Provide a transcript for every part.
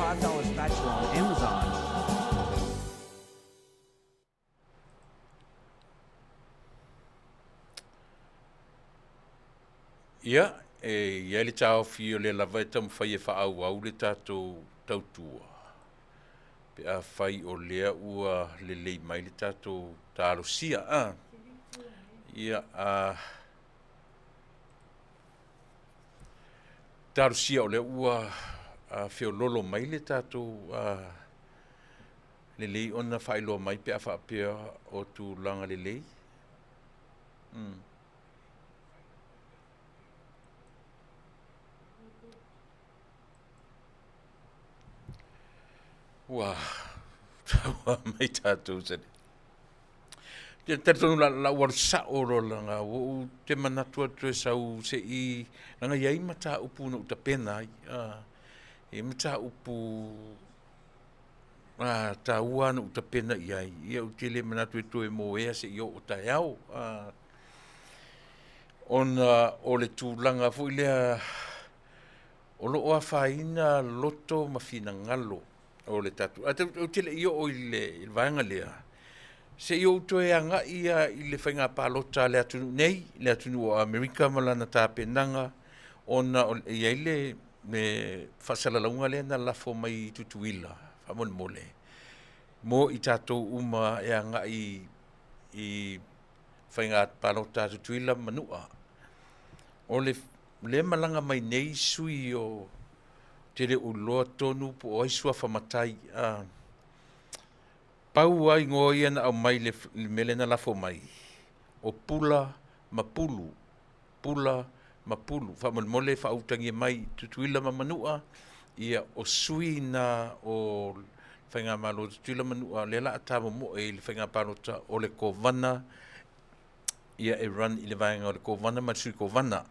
$5 spatula on Amazon. Ia, e i ai le taofi o lea lava e taumafai e faaauau le tatou tautua, pe afai o lea ua lelei mai le tatou talosia. A. Ia, a, talosia o lea ua feololo mai le tatou a, lelei ona faailoa mai pe a faapea o tulaga lelei. Ua taua mai tatou se te talitonu la la ua sao loa langa ua ou te manatu atu e sau se i langa iai mataupu na ou tapena ai a e mataupu a taua na ou tapena i ai ia ou te le manatu e toe moea se i oo taeao a ona o le tulaga foi lea o lo o afaina loto ma finagalo o le tatou. Ae ou te le i oo i le vaega lea, se i ou toe agai ia i le faiga palota a le atunuu nei, le atunuu o Amerika ma lana tapenaga, ona e i ai le faasalalauga lea na lafo mai i Tutuila, faamolemole, mo i tatou uma e agai i faiga palota a Tutuila ma Manua. O le lea malaga mai nei sui o te le o iloa tonu po o ai suafa matai. A, pau lava igoa ia na aumai i le mea lea na lafo mai, o Pula ma Pulu. Pula ma Pulu. Faamolemole faautagia mai Tutuila ma Manua, ia o sui na o Faigamalo Tutuila Manua lea la a tamomoe i le faiga palota o le Kovana, ia e run i le vaega o le Kovana ma le Sui Kovana.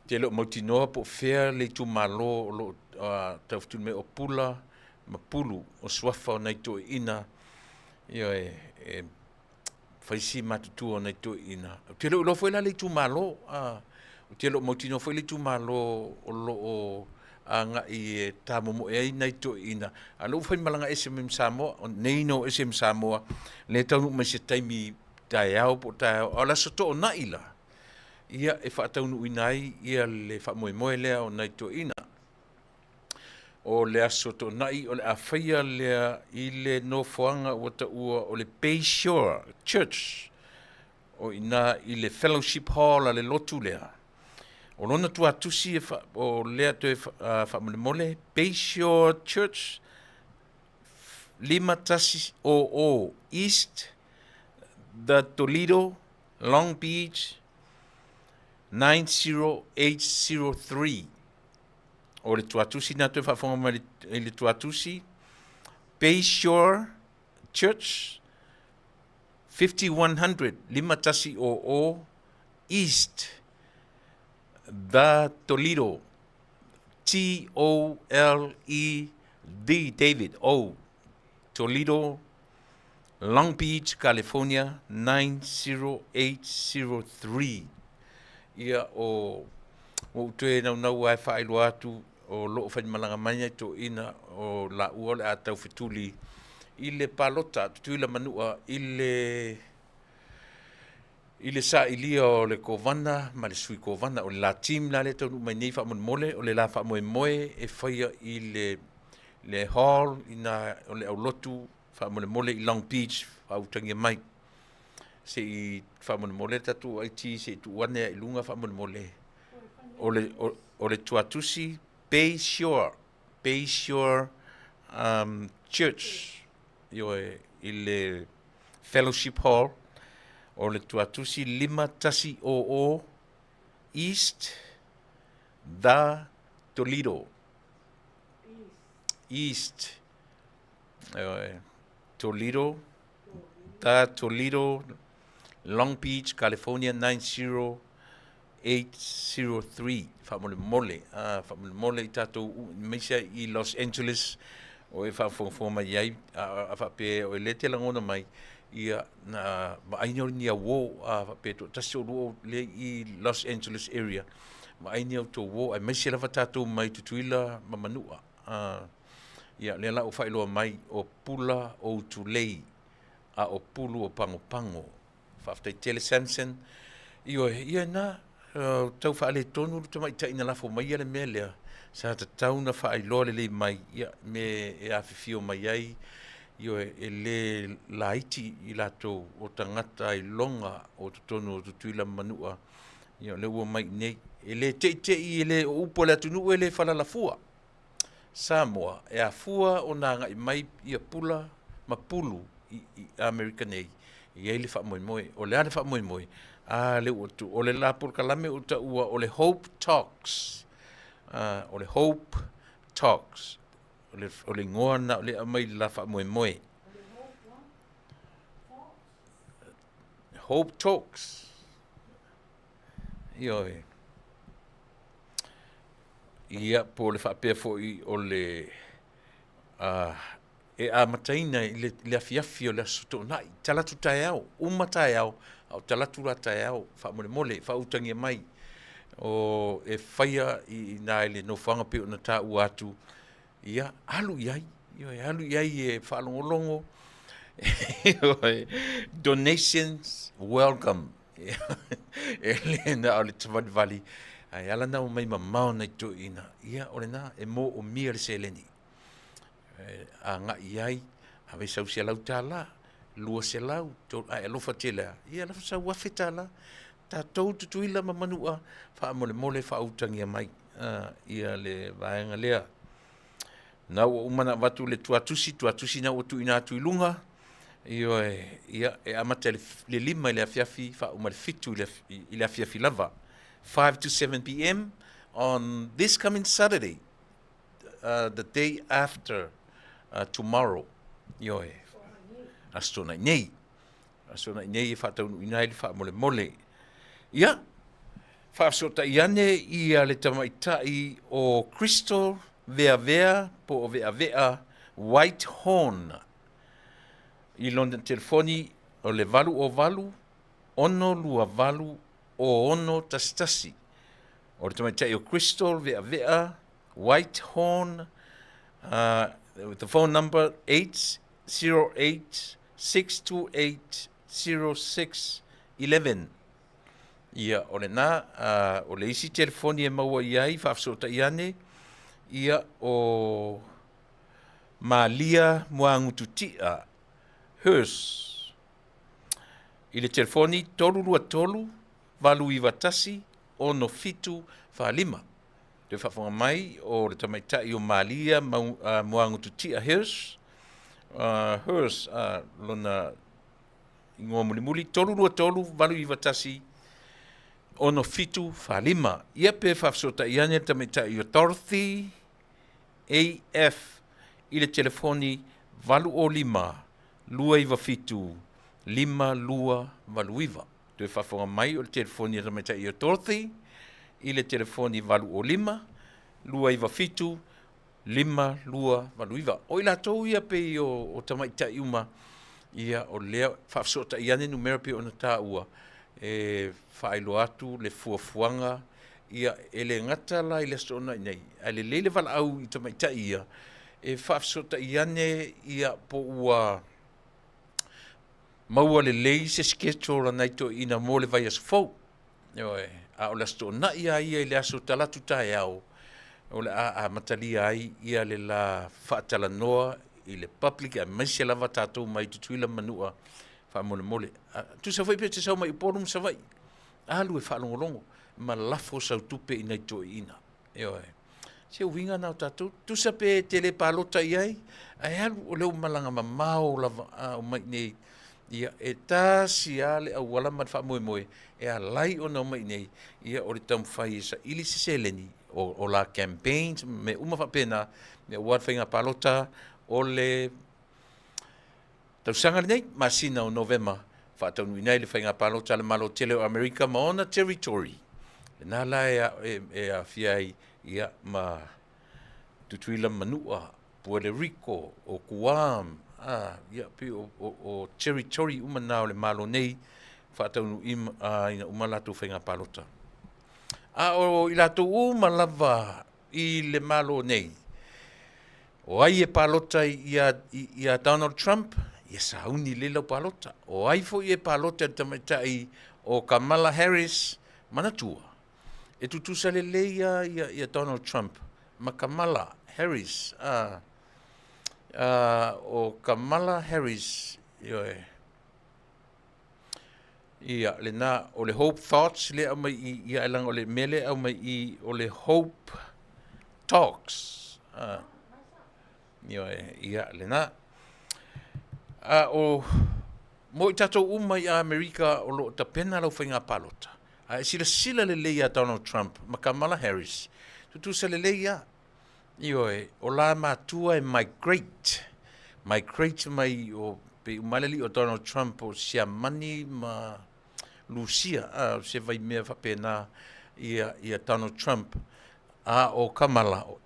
Te le o mautinoa po o fea le itumalo o lo o taufetuli mai o Pula ma Pulu, o suafa o nai toeaiina, ia e fai si matutua o nai toeaiina. Ou te le o iloa foi la le itumalo, ou te le o mautinoa foi le itumalo o lo o agai e tamomoe ai nai toeaiina. A o lea ua faimalaga ese mai ma Samoa, o nei na o ese ma Samoa, lea e taunuu mai se taimi taeao po o taeao, a o le aso Toonai la, ia e faataunuuina ai ia le faamoemoe lea o nai toeaiina. O le aso Toonai o le a faia lea i le nofoaga ua taua o le Bayshore Church, o i ina i le Fellowship Hall a le lotu lea. O lona tuatusi e fa, o lea toe faamolemole, Bayshore Church 5100 East The Toledo, Long Beach 90803. O le tuatusi na toe faafofoga mai i le tuatusi, Bayshore Church 5100 5100 East The Toledo T O L E D David O Toledo Long Beach California 90803. Ia o ua ou toe naunau lava e faailoa atu o lo o faimalaga mai nai toeaiina o laua o le a taufetuli i le palota Tutuila Manua i le sailia o le Kovana ma le Sui Kovana. O le la team la lea e taunuu mai nei faamolemole, o le la faamoemoe e faia i le hall ina o le aulotu faamolemole i Long Beach faautagia mai. Se i faamolemole le tatou IT se i tuu ane ai i luga faamolemole. O le tuatusi Bayshore, Bayshore Church, ioe, i le Fellowship Hall, o le tuatusi 5100 East The Toledo. East ioe, Toledo, The Toledo, Long Beach, California 90803. Faamolemole, a, faamolemole i tatou aemaise i Los Angeles o e faafogafoga mai ai, a faapea o e le te lagona mai, ia na vaai ni o ni auō, a faapea toatasi o lua le i Los Angeles area, vaai ni outou uō, aemaise lava tatou mai Tutuila ma Manua. A, Ia, lea la ua faailoa mai, o Pula o Utulei, a o Pulu o Pagopago. Faafetai tele Samson. Ioe, ia na, tau faaletonu le tamaitai na lafo maia le mea lea, sa tatau ona faailoa lelei mai, ia, me e afifio mai ai, ioe, e le laiti i latou o tagata iloga o totonu o Tutuila ma Manua, ia o lea ua omai i inei. E le teitei, e le o upu a le atunuu e le falalafua. Samoa, e afua ona agai mai ia Pula ma Pulu i Amerika nei, e i ai le faamoemoe. O le a le faamoemoe? A lea ua tu, o le la polokalame ua taua o le Hope Talks. O le Hope Talks. O le igoa lena o lea e aumai i le la faamoemoe. Hope Talks. Ioe. Ia, po o le faapea foi o le e amataina i le afiafi o le Aso Toonai, talaatu taeao, uma taeao, a o talaatu la taeao, faamolemole, faautagia mai, o e faia i ina i le nofoaga pei ona taua atu, ia, alu i ai, ioe, alu i ai e faalogologo, ioe, donations welcome. E le na o le savalivali, ae ala ona omai mamao nai toeaiina, ia o lena, e moomia le seleni. E agai i ai, ave sau $100, 200, ae alofa tele lava, ia lafo sau $1000. Tatou Tutuila ma Manua, faamolemole faautagia mai ia le vaega lea. Na ua uma ona avatu le tuatusi, tuatusi na ua tuuina atu i luga, ioe, ia, e amata i le 5 i le afiafi, faauma i le 7 i le afiafi lava. 5 to 7 p.m. on this coming Saturday, the day after tomorrow. Ioe, Aso Toonai nei. Aso Toonai nei e faataunuuina ai le faamolemole. Ia, faafesootai ane ia le tamaitai o Crystal Veavea po o Veavea Whitehorn i lona telefoni o le 808 628 0611. O le tamaitai o Crystal Veavea Whitehorn, with the phone number 808 628 0611. Ia, o lena, o le isi telefoni e maua i ai, faafesootai ane, ia, o Malia Muagututia Hurst i le telefoni 323 891 6745. Toe faafofoga mai o le tamaitai o Malia Muagututia Hurst, Hurst, lona igoa mulimuli 323 891 6745. Ia pe faafesootai ane le tamaitai o Dorothy AF i le telefoni 805 297 5289. Toe faafofoga mai o le telefoni a le tamaitai o Dorothy i le telefoni 805 297 5289. O i latou ia pei o tamaitai uma, ia o lea faafesootai ane numera pei ona taua, e faailoa atu le fuafuaga, ia e le gata la i le Aso Toonai nei, ae lelei le valaau i tamaitai ia, e faafesootai ane ia po ua maua lelei se schedule a nai toeaiina mo le vaiaso fou. Ioe, a o le Aso Toonai lava ia i le aso talaatu taeao, o le a amatalia ai ia le la faatalanoa i le public aemaise lava tatou mai Tutuila ma Manua faamolemole. Tusa foi pe te sau mai Upolu ma Savaii, alu e faalogologo ma lafo sau tupe i nai toeaiina. Ioe. Se uiga na o tatou, tusa pe te le palota i ai, ae alu o lea ua malaga mamao lava a omai nei. Ia, e tasi lava le auala ma le faamoemoe e alai ona omai nei, ia o le taumafai e saili se seleni o la campaigns ma mea uma faapena, ia aua le faiga palota o le tausaga lenei, masina o Novema, faataunuuina ai le faiga palota a le Malo tele o Amerika ma ona territory. Lena la e aafia ai ia ma Tutuila ma Manua, Puerto Rico, o Guam, ia pei o territory uma na o le Malo nei, faataunuuina uma latou faiga palota. A o i latou uma lava i le Malo nei, O ai e palota ia, ia Donald Trump, ia sauni lelei lau palota. O ai foi e palota i le tamaitai o Kamala Harris, manatua, e tutusa lelei ia, ia, ia Donald Trump ma Kamala Harris. O Kamala Harris, ioe, ia, lena, o le Hope Thoughts lea aumai i, ia, e leaga o le mea lea aumai i, o le Hope Talks. Ioe, ia, lena. A o, mo i tatou uma i Amerika o lo o tapena lau faiga palota, a e silasila lelei ia Donald Trump ma Kamala Harris, tutusa lelei ia. Ioe, o la matua e migrate, migrate mai o pei uma le alii o Donald Trump o Siamani ma Lusia, a o se vaimea faapena ia, ia Donald Trump, a o Kamala, o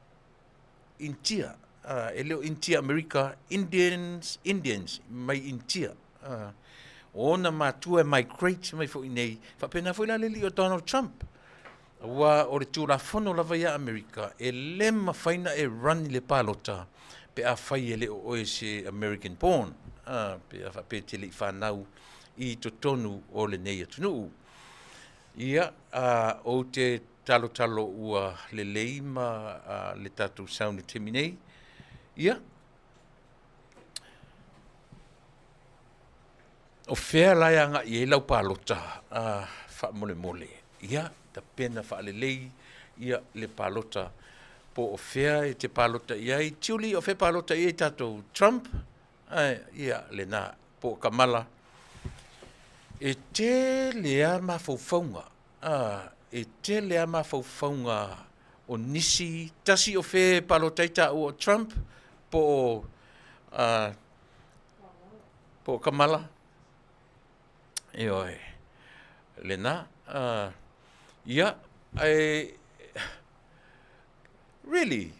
Initia, a, e le o Initia Amerika, Indians, Indians mai Initia. A, o ona matua e migrate mai foi nei, faapena foi la le alii o Donald Trump. Aua o le Tulafono lava ia Amerika, e le mafai na e run i le palota pe afai e le o oe se American born, a, pe a faapea e te le i fanau i totonu o lenei atunuu. Ia, a, ou te talotalo ua lelei ma a, le tatou sound i le taimi nei. Ia, O fea la e agai ai lau palota a faamolemole? Ia, tapena faalelei ia le palota po o fea e te palota i ai. Tiuli, o fea palota i ai tatou? Trump? Ae, ia, lena, po o Kamala. E tele lava mafaufauga, a, e tele lava mafaufauga o nisi, tasi o fea e palota ai taua o Trump po o, a, Po o Kamala? Ioe, lena. Ia, ae, really?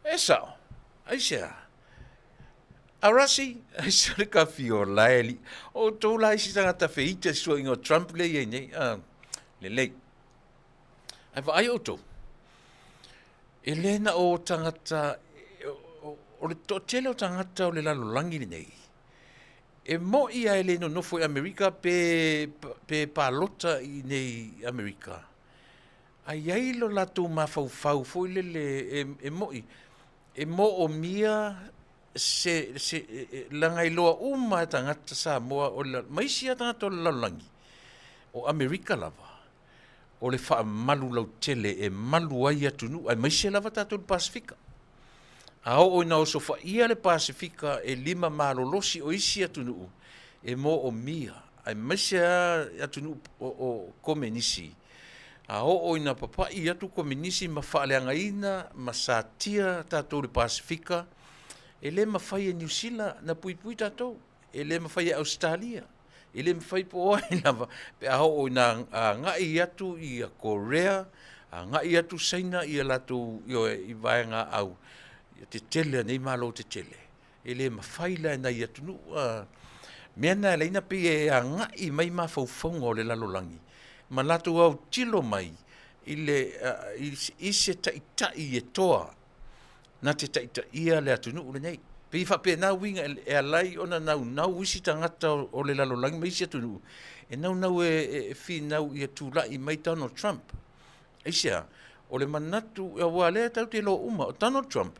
E sao, aisea? Arasi, aisea le kafi o la e li. O outou la isi tagata feita i suaiga o Trump lea e i ai nei. Lelei. Ae vaai outou, e le na o tagata, o le toatele o tagata o le lalolagi lenei, e mo'i a e le nonofo i Amerika pe, pe palota i nei Amerika, a i ai lo latou mafaufau foi lele e, e mo'i, e moomia se, se, leaga e iloa uma e tagata Samoa o le, ma isi lava tagata o le lalolagi, o Amerika lava, o le faamalu lautele e malu ai atunuu aemaise lava tatou i le Pasefika. A oo ina osofaia le Pasefika e lima malolosi o isi atunuu e moomia, aemaise lava atunuu o Komenisi. A oo ina papai atu Komenisi ma faaleagaina ma satia tatou i le Pasefika, e le mafai e Niu Sila na puipui tatou, e le mafai e Ausetalia, e le mafai po o ai lava pe a oo ina agai atu ia Korea, agai atu Saina i a latou i vaega au, ia tetele a nei malo tetele. E le mafai la e nai atunuu a mea na e ala ai ona pei e agai mai mafaufauga o le lalolagi ma latou autilo mai i le i se taitai e toa na te taitaia le atunuu lenei. Pei e faapena uiga e ala ai ona naunau isi tagata o le lalolagi ma isi atunuu e naunau e finau ia tulai mai Donald Trump. Aisea? O le manatu, aua o lea tatou te iloa uma, o Donald Trump,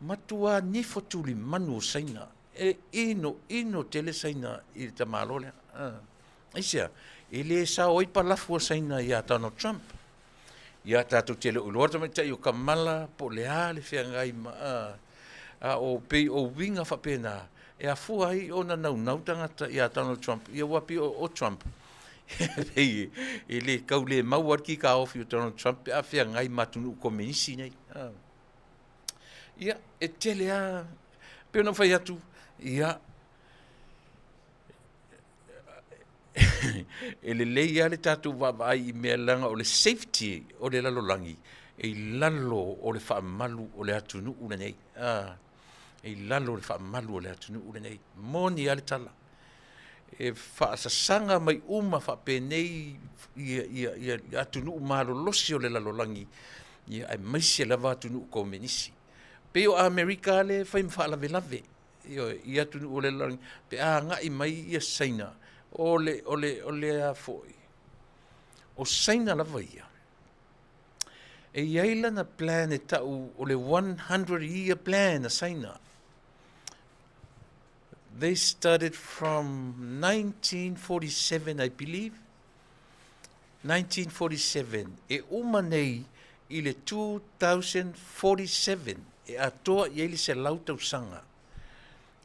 matua nifo tulimanu o Saina. E ino ino tele Saina i le tamaloa lea. Aisea? E le sao ai palafu a Saina ia Donald Trump. Ia tatou te le o iloa le tamaitai o Kamala po o le a le feagai ma a o pei o uiga faapena e afua ai ona naunau tagata ia Donald Trump ia ua pei o Trump pei e le tau le maua le kikaofi o Donald Trump pe a feagai ma atunuu komenisi nei. Ia e tele lava pei ona ou fai atu ia e lelei lava le tatou vaavaai i mea leaga o le safety o le lalolagi e i lalo o le faamalu o le atunuu lenei. A, e i lalo o le faamalu o le atunuu lenei. Moni lava le tala. E faasasaga mai uma faapenei ia, ia, ia atunuu malolosi o le lalolagi, ia, aemaise lava atunuu komenisi. Pei o Amerika lea e fai ma faalavelave, ioe, i atunuu o le lalolagi pe a agai mai ia Saina, o le, o le, o le a foi, o Saina lava ia, e i ai lana plan e tau o le 100 year plan a Saina. They started from 1947, I believe, 1947, e uma nei i le 2047, e atoa i ai le 100 tausaga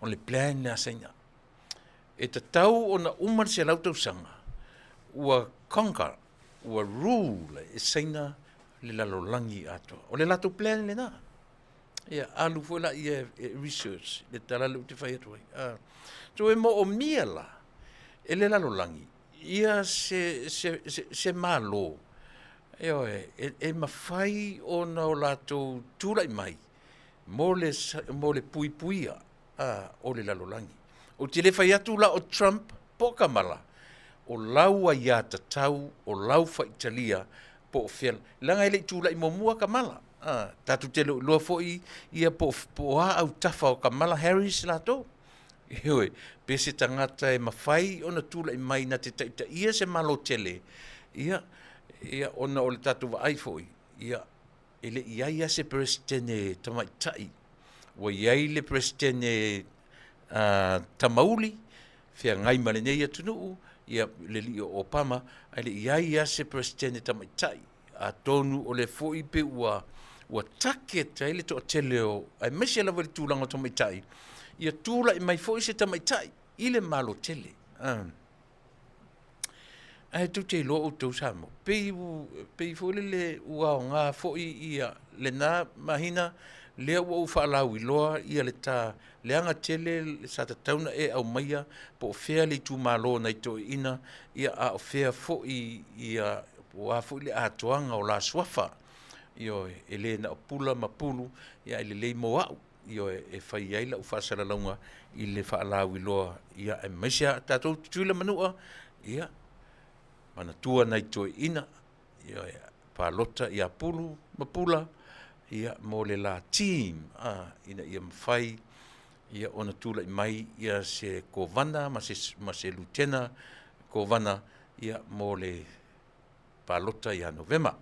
o le plan lea a Saina. E tatau ona uma le 100 tausaga, ua conquer, ua rule e Saina le lalolagi atoa. O le latou plan lena. Ia, alu foi laia e research le tala lea ou te fai atu ai. So e moomia la e le lalolagi ia se, se, se, se Malo, ioe, e, e mafai ona o latou tulai mai mo le, mo le puipuia a, o le lalolagi. Ou te le fai atu la o Trump po o Kamala, o lau aiatatau, o lau faitalia, po o fea, leaga e le i tulai muamua Kamala. A, tatou te le o iloa foi ia po, po o a autafa o Kamala Harris latou. Ioe, pe se tagata e mafai ona tulai mai na te taitaia se Malo tele, ia, ia ona o le tatou vaai foi, ia, e le i ai lava se Peresetene tamaitai. Ua i ai le Peresetene uh, Tamauli, feagai ma lenei atunuu, ia, le alii o Obama, ae le i ai lava se Peresetene tamaitai. Atonu o lea foi pe ua ua target ai le toatele o, aemaise lava i le tulaga o tamaitai, ia tulai mai foi se tamaitai i le Malo tele. Ae tou te iloa outou Samoa, pei, pei foi lele ua aoga foi ia lena mahina lea ua ou faalauiloa ia le ta leaga tele sa tatau ona e aumaia po o fea le itumalo nai toeaiina, ia a o fea foi ia po o a foi le atoaga o la suafa. Ioe, e le na o Pula ma Pulu, ia ae lelei mo au, ioe, e fai ai lau faasalalauga i le faalauiloa, ia aemaise a tatou Tutuila Manua, ia manatua nai toeaiina, ioe, palota ia Pulu ma Pula, ia mo le la team, a, ina ia mafai ia ona tulai mai ia se Kovana ma se, ma se Lutena Kovana, ia mo le palota ia Novema.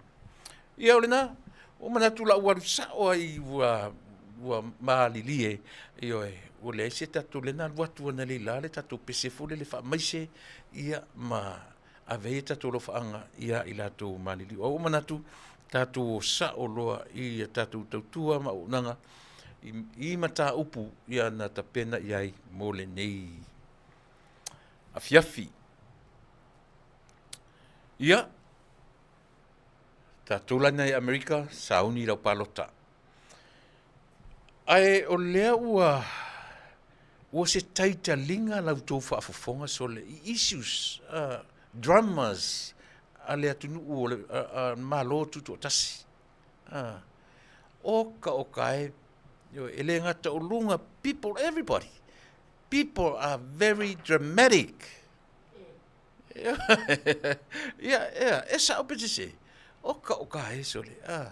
Ia o lena, ua manatu la ua alu sao ai ua ua malilie, ioe, ua leai se tatou lena alu atu analeila le tatou pese foi lele faamaise ia ma ave ai tatou alofaaga ia i latou maliliu. Ua manatu tatou o sao loa i a tatou tautua ma auaunaga i, i mataupu ia na tapena i ai mo lenei afiafi. Ia, tatou la i Amerika, sauni lau palota. Ae o lea ua ua se taitaliga la outou faafofoga sole i issues, dramas a le atunuu o le Malo Tutoatasi. Oka oka e, e le gata o luga, people, everybody. People are very dramatic. Ia, ia, e sao pe sese. Oka oka e sole. Ah.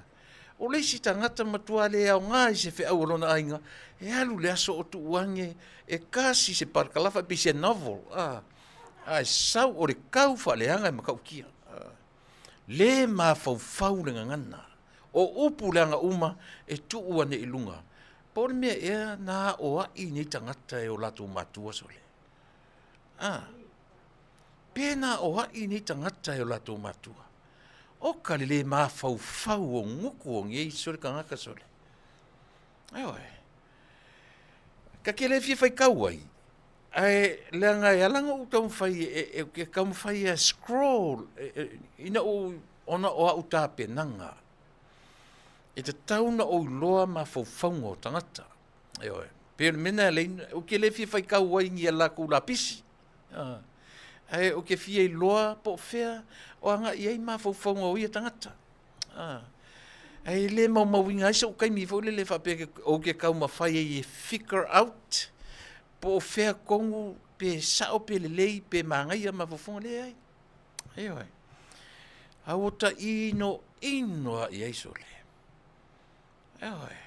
O le isi tagata matua le aoga i se feau o lona aiga, e alu le aso o tuu age e kasi se parakalafa e pei se novel. Ah. Ae sau o le kau faaleaga e matautia. Ah. Le mafaufau le gagana. O upu leaga uma e tuu ane i luga. Po o le mea ea na aoai nei tagata e o latou matua sole. Ah. Pe na aoai nei tagata e o latou matua. O ka le le mafaufau o guku o nei sole tagata sole. Ioe. Ka ke le fia faitau ai, ae leaga e ala ona ou taumafai e, e, e taumafai e scroll e, e, ina ou, ona o au tapenaga, e tatau ona ou iloa mafaufauga o tagata. Ioe. Pei o le mea lena e ala ai, ou te le fia faitau ai i a latou lapisi. Ae ou te fia iloa po o fea o agai i ai mafaufauga o ia tagata. Ae le maumauina ai so'u taimi foi lele faapea ou te taumafai ai e figure out po o fea tonu pe sao pe lelei pe manaia mafaufauga, leai. Ioe. A ua tainoino lava i ai sole. Ioe.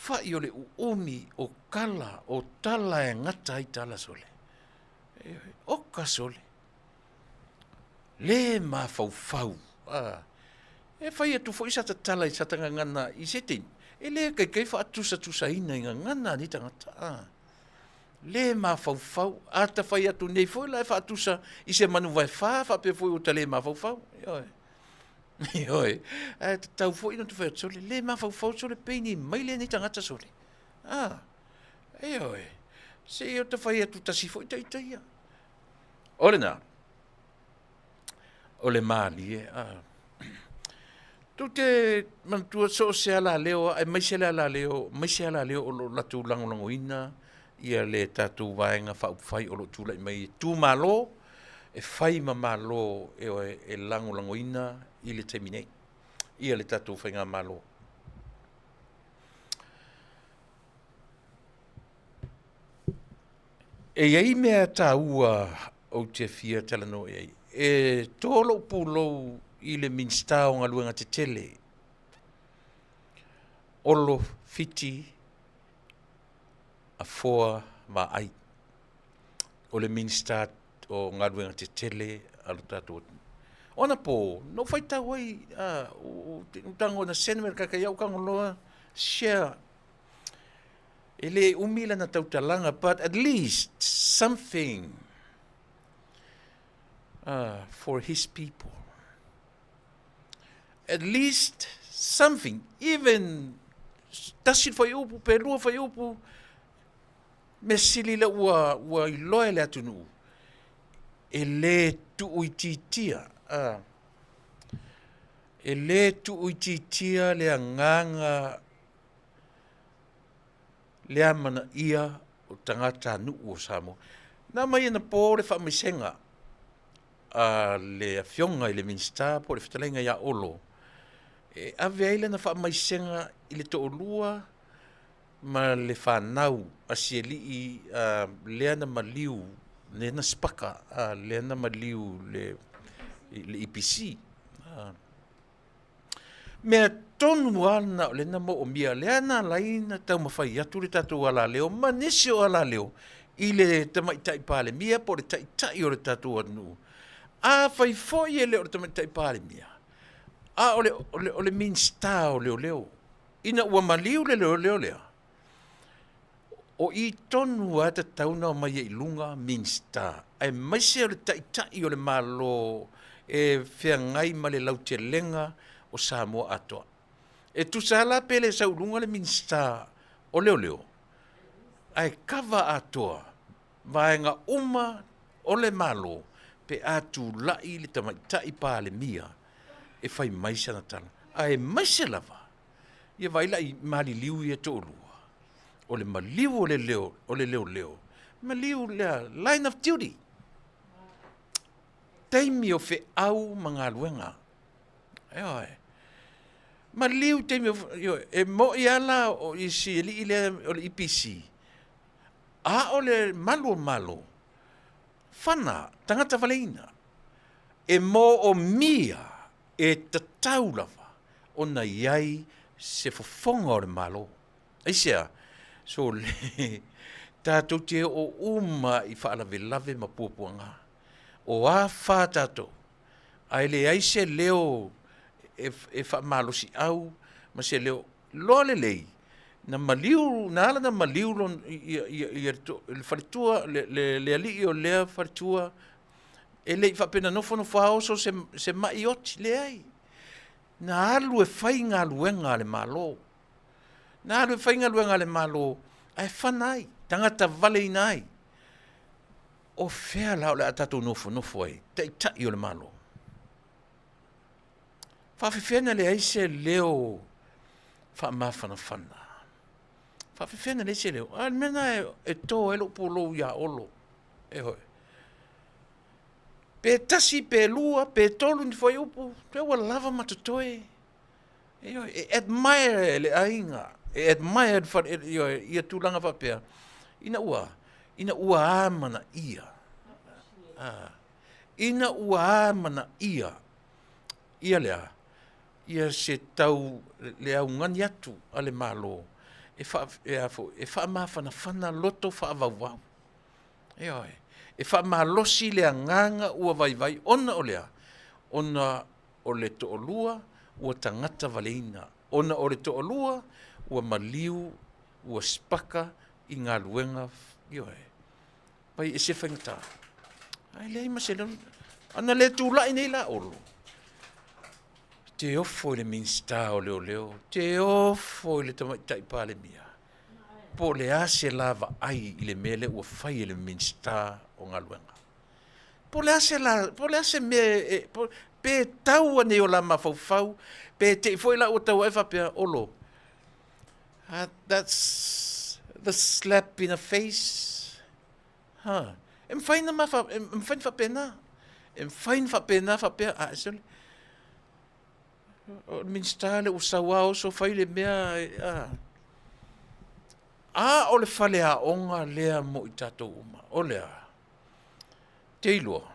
Fa'i o le uumi o kala o tala e gata ai tala sole. Ioe, oka sole. Le mafaufau. A, e fai atu foi sa tatala i sa tagagana i se taimi, e le kaikai faatusatusaina i gagana a nei tagata. A, le mafaufau. A ta fai atu nei foi la e faatusa i se manu vaefa faapea foi ua ta le mafaufau. Ioe. Ioe. Ae tatau foi ona ta fai atu sole, le mafaufau sole pei ni mai lenei tagata sole. A, ioe. Se i o ta fai atu tasi foi ta ita ia. O lena, o le malie. A. Tou te manatua so o se alaleo, aemaise le alaleo, aemaise alaleo o lo o latou lagolagoina ia le tatou Vaega Faaupufai o lo o tulai mai e tumalo e fai ma malo e, e lagolagoina i le taimi nei ia le tatou faigamalo. E i ai mea taua ou te fia talanoa i ai. E to lou pulou i le Minisita o Galuega Tetele, Olo Fiti Afoa Vaai. O le Minisita o Galuega Tetele a lo tatou atunuu. O anapo, na ou faitau ai, uh, u tago na send mai le kai au kagoloa share e le umi lana tautalaga, but at least something for his people. At least something, even tasi le fuaiupu pe lua fuaiupu, mea sili lea ua, ua iloa e le atunuu e le tuuitiitia, e le tuuitiitia le agaga le amanaia o tagatanuu o Samoa. Na aumai anapo le faamaisega a le Afioga i le Minisita po o le fetalaiga ia Olo e ave ai lana faamaisega i le toalua ma le fanau a si alii lea na maliu, lea na sipaka, lea na maliu le, le EPC. Mea tonu lava lena o lea na moomia, lea na ala ai ona taumafai atu le tatou alaleo ma nisi o alaleo i le Tamaitai Palemia po o le Taitai o le tatou atunuu. Afai foi e le o le Tamaitai Palemia, a o le, o le, o le Minisita o Leoleo, ina ua maliu le leoleo lea, o i tonu lava e tatau ona omai ai i luga Minisita, aemaise o le Taitai o le Malo e feagai ma le lautelega o Samoa atoa. E tusa lava la pe le sau i luga le Minisita o Leoleo, ae kava atoa vaega uma o le Malo pe a tulai le Tamaitai Palemia e fai mai sana tala, aemaise lava ia vaai la i maliliu ia toalua, o le maliu o le leo, o le leoleo, maliu lea line of duty, taimi o feau ma galuega. Ioe. Maliu taimi o, ioe, e moi lava la o i si alii lea o le EPC, a o le malu o Malo, fana, tagata valeina, e moomia e tatau lava ona i ai se fofoga o le Malo. Aisea? So le tatou te oo uma i faalavelave ma puapuaga. O a fa tatou, ae leai se leo e, e faamalosiau ma se leo loa lelei na maliu, na ala na maliu lon, ia, ia, ia le faletua, le, le, le alii o lea faletua, e le i faapea na nofonofo lava oso se, se mai oti, leai. Na alu e fai galuega a le Malo. Na alu e fai galuega a le Malo, ae fana ai, tagata valeina ai. O fea la o le a tatou nofonofo ai, Taitai o le Malo? Faafefea na leai se leo faamafanafana? Faafefea na leai se leo? A o le mea lena e, e to ai lou pulou iā Olo. E hoi. Pe tasi, pe lua, pe tolu ni fuaiupu, pe ua lava ma totoe. Ioe, e admire e le aiga, e admire le fale, ioe, ia tulaga faapea, ina ua, ina ua amanaia, ah, ina ua amanaia ia lea, ia se tau le augani atu a le Malo. E faa, e a foi, e faamafanafana loto faavauvau. Ioe. E faamalosi le agaga ua vaivai ona o le a? Ona o le toalua ua tagata valeina, ona o le toalua ua maliu, ua sipaka i galuega, ioe, pai ese faigata. Ae leai ma se leo. Ana le tulai nei la Olo, te ofo i le Minisita o Leoleo, te ofo i le Tamaitai Palemia, po o le a se la vaai i le mea lea ua fai e le Minisita o Galuega. Po o le a se la, po o le a se mea e, po, pe tau ane i o la mafaufau, pe te i foi la ua tau ae faapea, Olo, that's the slap in the face. Ha, e mafai na mafa, e mafai na faapena. E mafai na faapena faapea, a, sole, o le Minisita lea ua sau lava oso fai le mea, a. A o le faleaoga lea mo i tatou uma, o le a? Te iloa.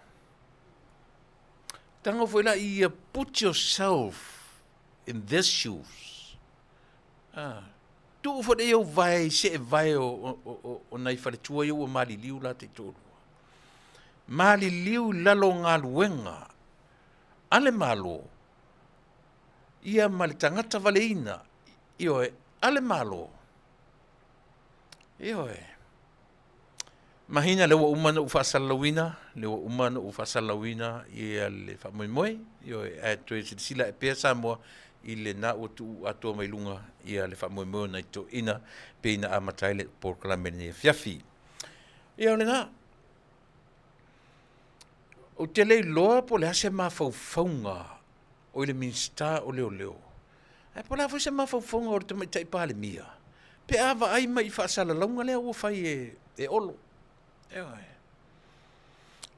Tago foi la ia put yourself in their shoes. A, tuu foi lea ou vae i see vae o, o, o, o nai faletua ia ua maliliu la taitoalua. Maliliu i lalo o galuega a le Malo, ia ma le tagata valeina, ioe, a le Malo. Ioe. Mahina lea ua uma ona ou faasalalauina, lea ua uma ona ou faasalalauina ia le faamoemoe, ioe, ae toe silasila ae pea Samoa i lena ua tuu atoa mai luga ia le faamoemoe o nai toeaiina pei na amata ai le polokalame i lenei afiafi. Ia o lena. Ou te le iloa po o le a se mafaufauga o i le Minisita o Leoleo, ae po o le a foi se mafaufauga o le Tamaitai Palemia pe a vaai mai i faasalalauga lea ua fai e Olo. Ioe.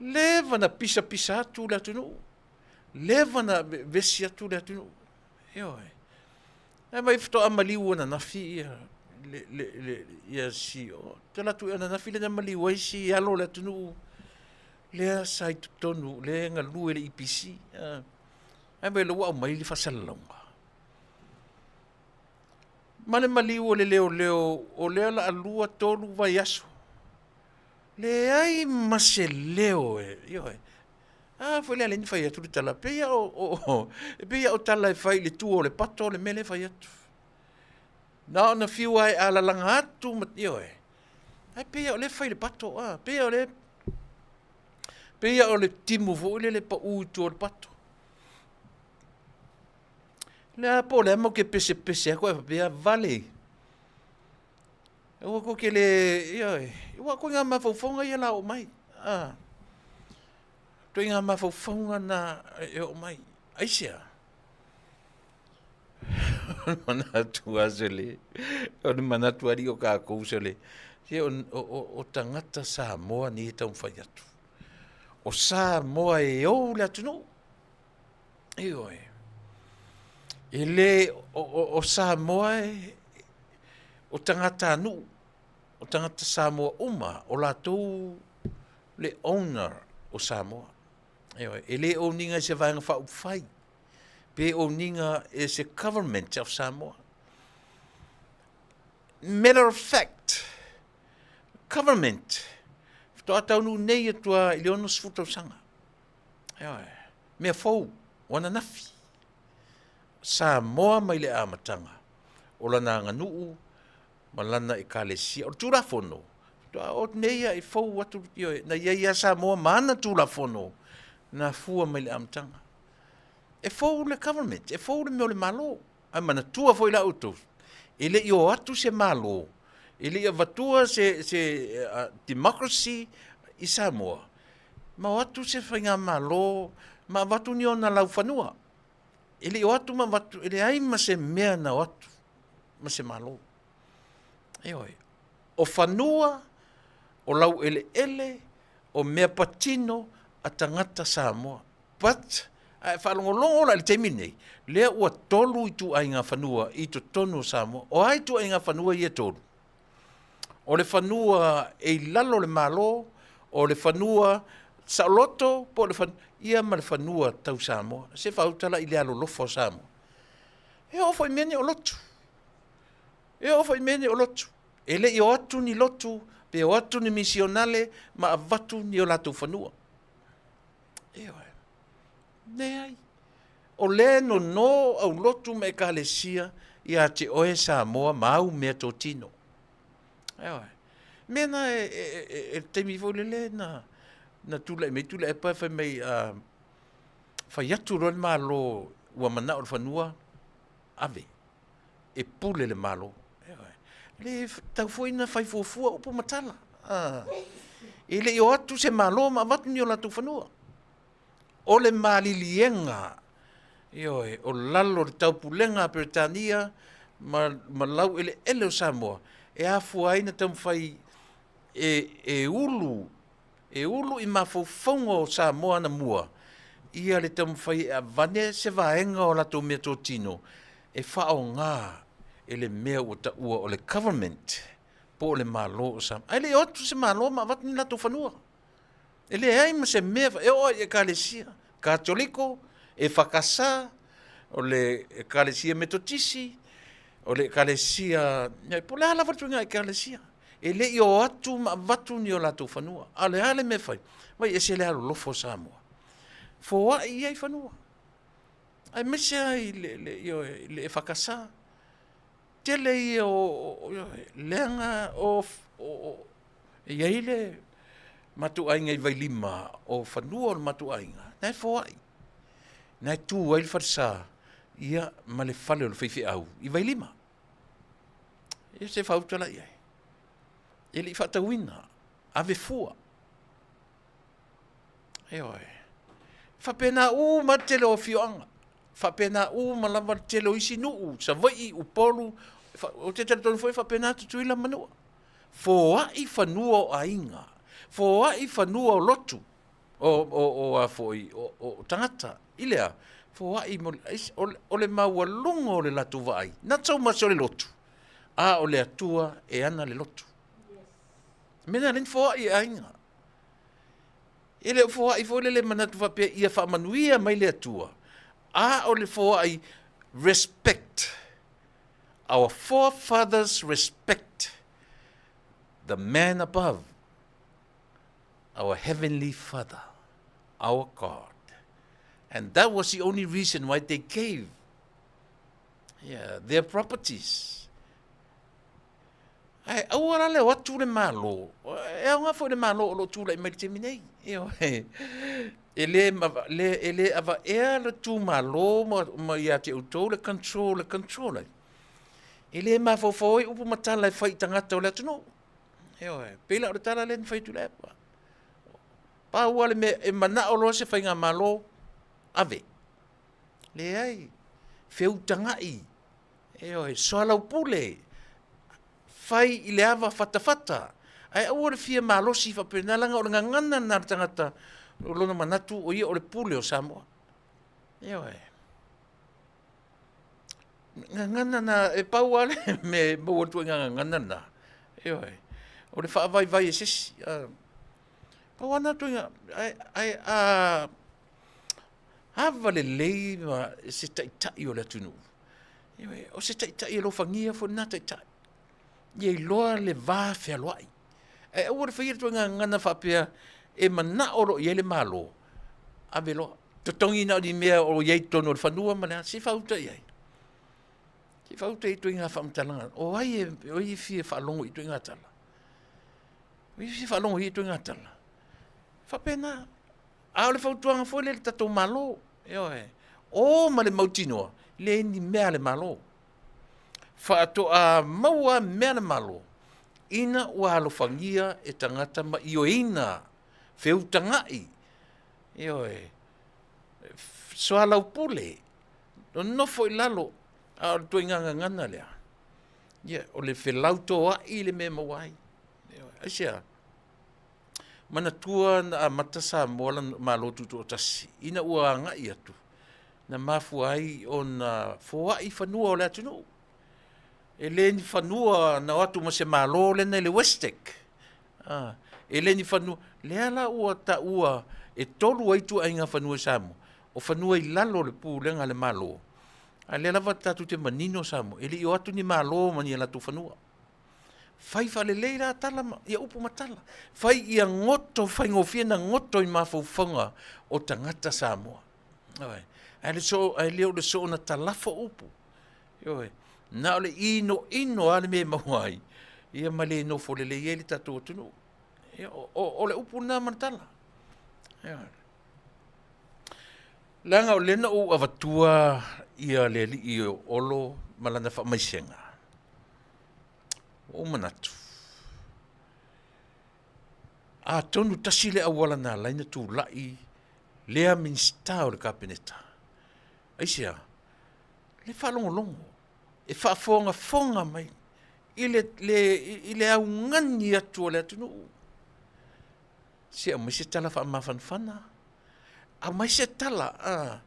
Leva na pisapisa atu le atunuu, leva na vevesi atu le atunuu. Ioe. Ae mai faatoa maliu ananafi ia le, le, le, ia si, o, te alu atu ananafi lea na maliu ai si alo o le atunuu lea sa i totonu, lea e galue i le EPC. Ae mai ua aumai le faasalalauga. Ma le maliu o le leoleo, o lea la 2, 3 vaiaso. Leai ma se leo e, ioe. A foi lea le fai atu le tala, pei o, o, e pei o tala e fai i le tua o le pato le mea lea e fai atu. Na ona fiu ai a lalaga atu ma, ioe. Ae pei o lea e fai le pato, a, pei o lea, pei o le timu foi lele pau i tua o le pato. Lea po o le a matou te pesepese atu ae faapea, vale. Aua tou te le, ioe, aua o ituaiga mafaufauga ia o le a oo mai. A, ituaiga mafaufauga na e oo mai. Aisea? O le manatu lava sole, o le manatu alii o tatou sole, se o, o, o tagata Samoa nei e taumafai atu. O Samoa e ou le atunuu. Ioe. E le, o, o, o Samoa e, o tagatanuu, o tagata Samoa uma, o latou le owner o Samoa. Ioe. E le own ina e se vaega faaupufai, pe own ina e se government of Samoa. Matter of fact, government, faatoa taunuu nei atu lava i le 60 tausaga. Ioe. Mea fou, o ananafi. Samoa mai le amataga o lana aganuu ma lana ekalesia. O le Tulafono, faatoa oo nei lava i fou atu, ioe, na i ai lava Samoa ma ana Tulafono na afua mai le amataga. E fou le government, e fou le mea o le Malo. Ae manatua foi la outou, e le i o atu se Malo, e le i avatua se, se democracy i Samoa, ma o atu se faigamalo ma avatu ni ona laufanua. E le i o atu ma avatu, e leai ma se mea na o atu ma se Malo. Ioe. O fanua, o laueleele, o mea patino a tagata Samoa. But, a e faalogologo la i le taimi lenei, lea ua tolu ituaiga fanua i totonu o Samoa. O a ituaiga fanua ia e tolu? O le fanua e i lalo o le Malo, o le fanua saoloto po o le fanua, ia ma le fanua tau Samoa. Se faauta la i le alolofa o Samoa. E oo foi i mea nei o lotu. E oo foi i mea nei o lotu. E le i o atu ni lotu, pe o atu ni misionale ma avatu ni o latou fanua. Ioe. Leai. O lea e nono au lotu ma ekalesia ia te oe Samoa ma au meatotino. Ioe. Mea na e, e, e, e taimi foi lele na, na tulai mai Tuilaepa fai mai uh, fai atu loa le Malo ua manao le fanua, ave. E pule le Malo. Le tau foi na fai fuafua upu ma tala. Ah. E le i o atu se Malo ma avatu ni o latou fanua. O le maliliega, ioe, o lalo o le taupulega a Peretania ma, ma lau eleele o Samoa, e afua ai na taumafai e, e ulu e ulu i mafaufauga o Samoa anamua ia le taumafai e avane se vaega o latou meatotino e faaaoga e le mea ua taua o le government po o le Malo o Samoa. Ae le i o atu se Malo ma avatu ni latou fanua. E leai ma se mea e oo i ekalesia Katoliko, EFKS, o le ekalesia Metotisi, o le ekalesia, po o le a lava le ituaiga ekalesia. E le i o atu ma avatu ni o latou fanua. A o le a le mea e fai? Vai ese le alolofa o Samoa. Foai i ai fanua. Aemaise lava i le, le, ioe, i le EFKS. Tele ia o, o, leaga o, o, e i ai le matou aiga i Vailima, o fanua o le matou aiga, na e foai. Na e tu ai le falesa, ia, ma le fale o le faifeau i Vailima. Ia se fauta la i ai. E le i faatauina, ave fua. Ioe. Faapena uma le tele o afioaga. Faapena uma lava le tele o isi nuu, Savaii, Upolu, ou te talitonu foi e faapena Tutuila ma Manua. Foai fanua o aiga, foai fanua o lotu, o, o, o a foi, o, o tagata. I le a? Foai mo le, o, o le maualuga o le latou vaai, not so much o le lotu, a o le Atua e ana le lotu. Mea na lea na foai e aiga. E le o foai foi le le manatu faapea ia faamanuia mai le Atua, a o le foai respect. Our forefathers respect the man above, our heavenly Father, our God. And that was the only reason why they gave yeah, their properties. Ae aua la le o atu le Malo, e aoga foi le Malo o lo o tulai mai i le taimi nei. Ioe. E le, le, e le avaea le tu Malo ma, ma ia te outou le control, le control ai. E le mafaufau ai upu ma tala e fai i tagata o le atunuu. Ioe. Pei la o le tala lea na fai atu Tuilaepa. Pau lava le mea e manao loa se faigamalo, ave. Leai. Feutaga'i. Ioe, soalaupule, fai i le ava fatafata, ae aua le fia malosi faapena, leaga o le gagana lena a le tagata o lona manatu o ia o le pule o Samoa. Ioe. Gagana na, e pau lava le mea e maua atu ai gagana na. Ioe. O le faavaivai e se isi. Pau lava na ituaiga, ae, ae a ava lelei ma se taitai o le atunuu. Ioe, o se taitai e alofagia foi lena taitai. Ia iloa le va fealoai. Ae aua le faia le ituaiga gagana faapea e manao loa i ai le Malo, ave loa. Totogi na o ni mea o i ai i totonu o le fanua ma le a, se i faauta i ai. Se i faauta i ituaiga faamatalaga. O ai e, o ai e fia faalogo i ituaiga tala? O ai e fia faalogo i ituaiga tala? Faapena. A o le fautuaga foi lea i le tatou Malo, ioe, o ma le mautinoa, leai ni mea a le Malo. Faatoa maua mea a le Malo ina ua alofagia e tagata ma ioeina, feutaga'i, ioe, soalaupule, nonofo i lalo, a o le ituaiga gagana lea, ia, o le felautoa'i le mea e maua ai. Ioe, aisea? Manatua na amata Samoa lana Malo Tutoatasi ina ua agai atu, na mafua ai ona foai fanua o le atunuu. E le ni fanua na o atu ma se Malo lena i le Westec. Ah, e le ni fanua, lea la ua taua e tolu ai ituaiga fanua i Samoa, o fanua i lalo o le pulega a le Malo. A lea lava tatou te manino Samoa, e le i o atu ni Malo ma ni a latou fanua. Fai faalelei la tala ma, ia upu ma tala. Fai ia goto faigofie na goto i mafaufauga o tagata Samoa. Ioe. Ae le soo, ae le o le soona talafo upu. Ioe. Na o le inoino lava le mea e maua ai, ia ma le nofo lelei ai le tatou atunuu. Ia, o le upu lena ma le tala. Ioe. Leaga o lea na ou avatua ia le alii o Olo ma lana faamaisega, ua ou manatu, atonu tasi le auala na ala ai ona tulai lea Minisita o le Kapeneta. Aisea? Le faalogologo, e faafogafoga mai i le, le, i le augani atu o le atunuu. Se aumai se tala faamafanafana, aumai se tala,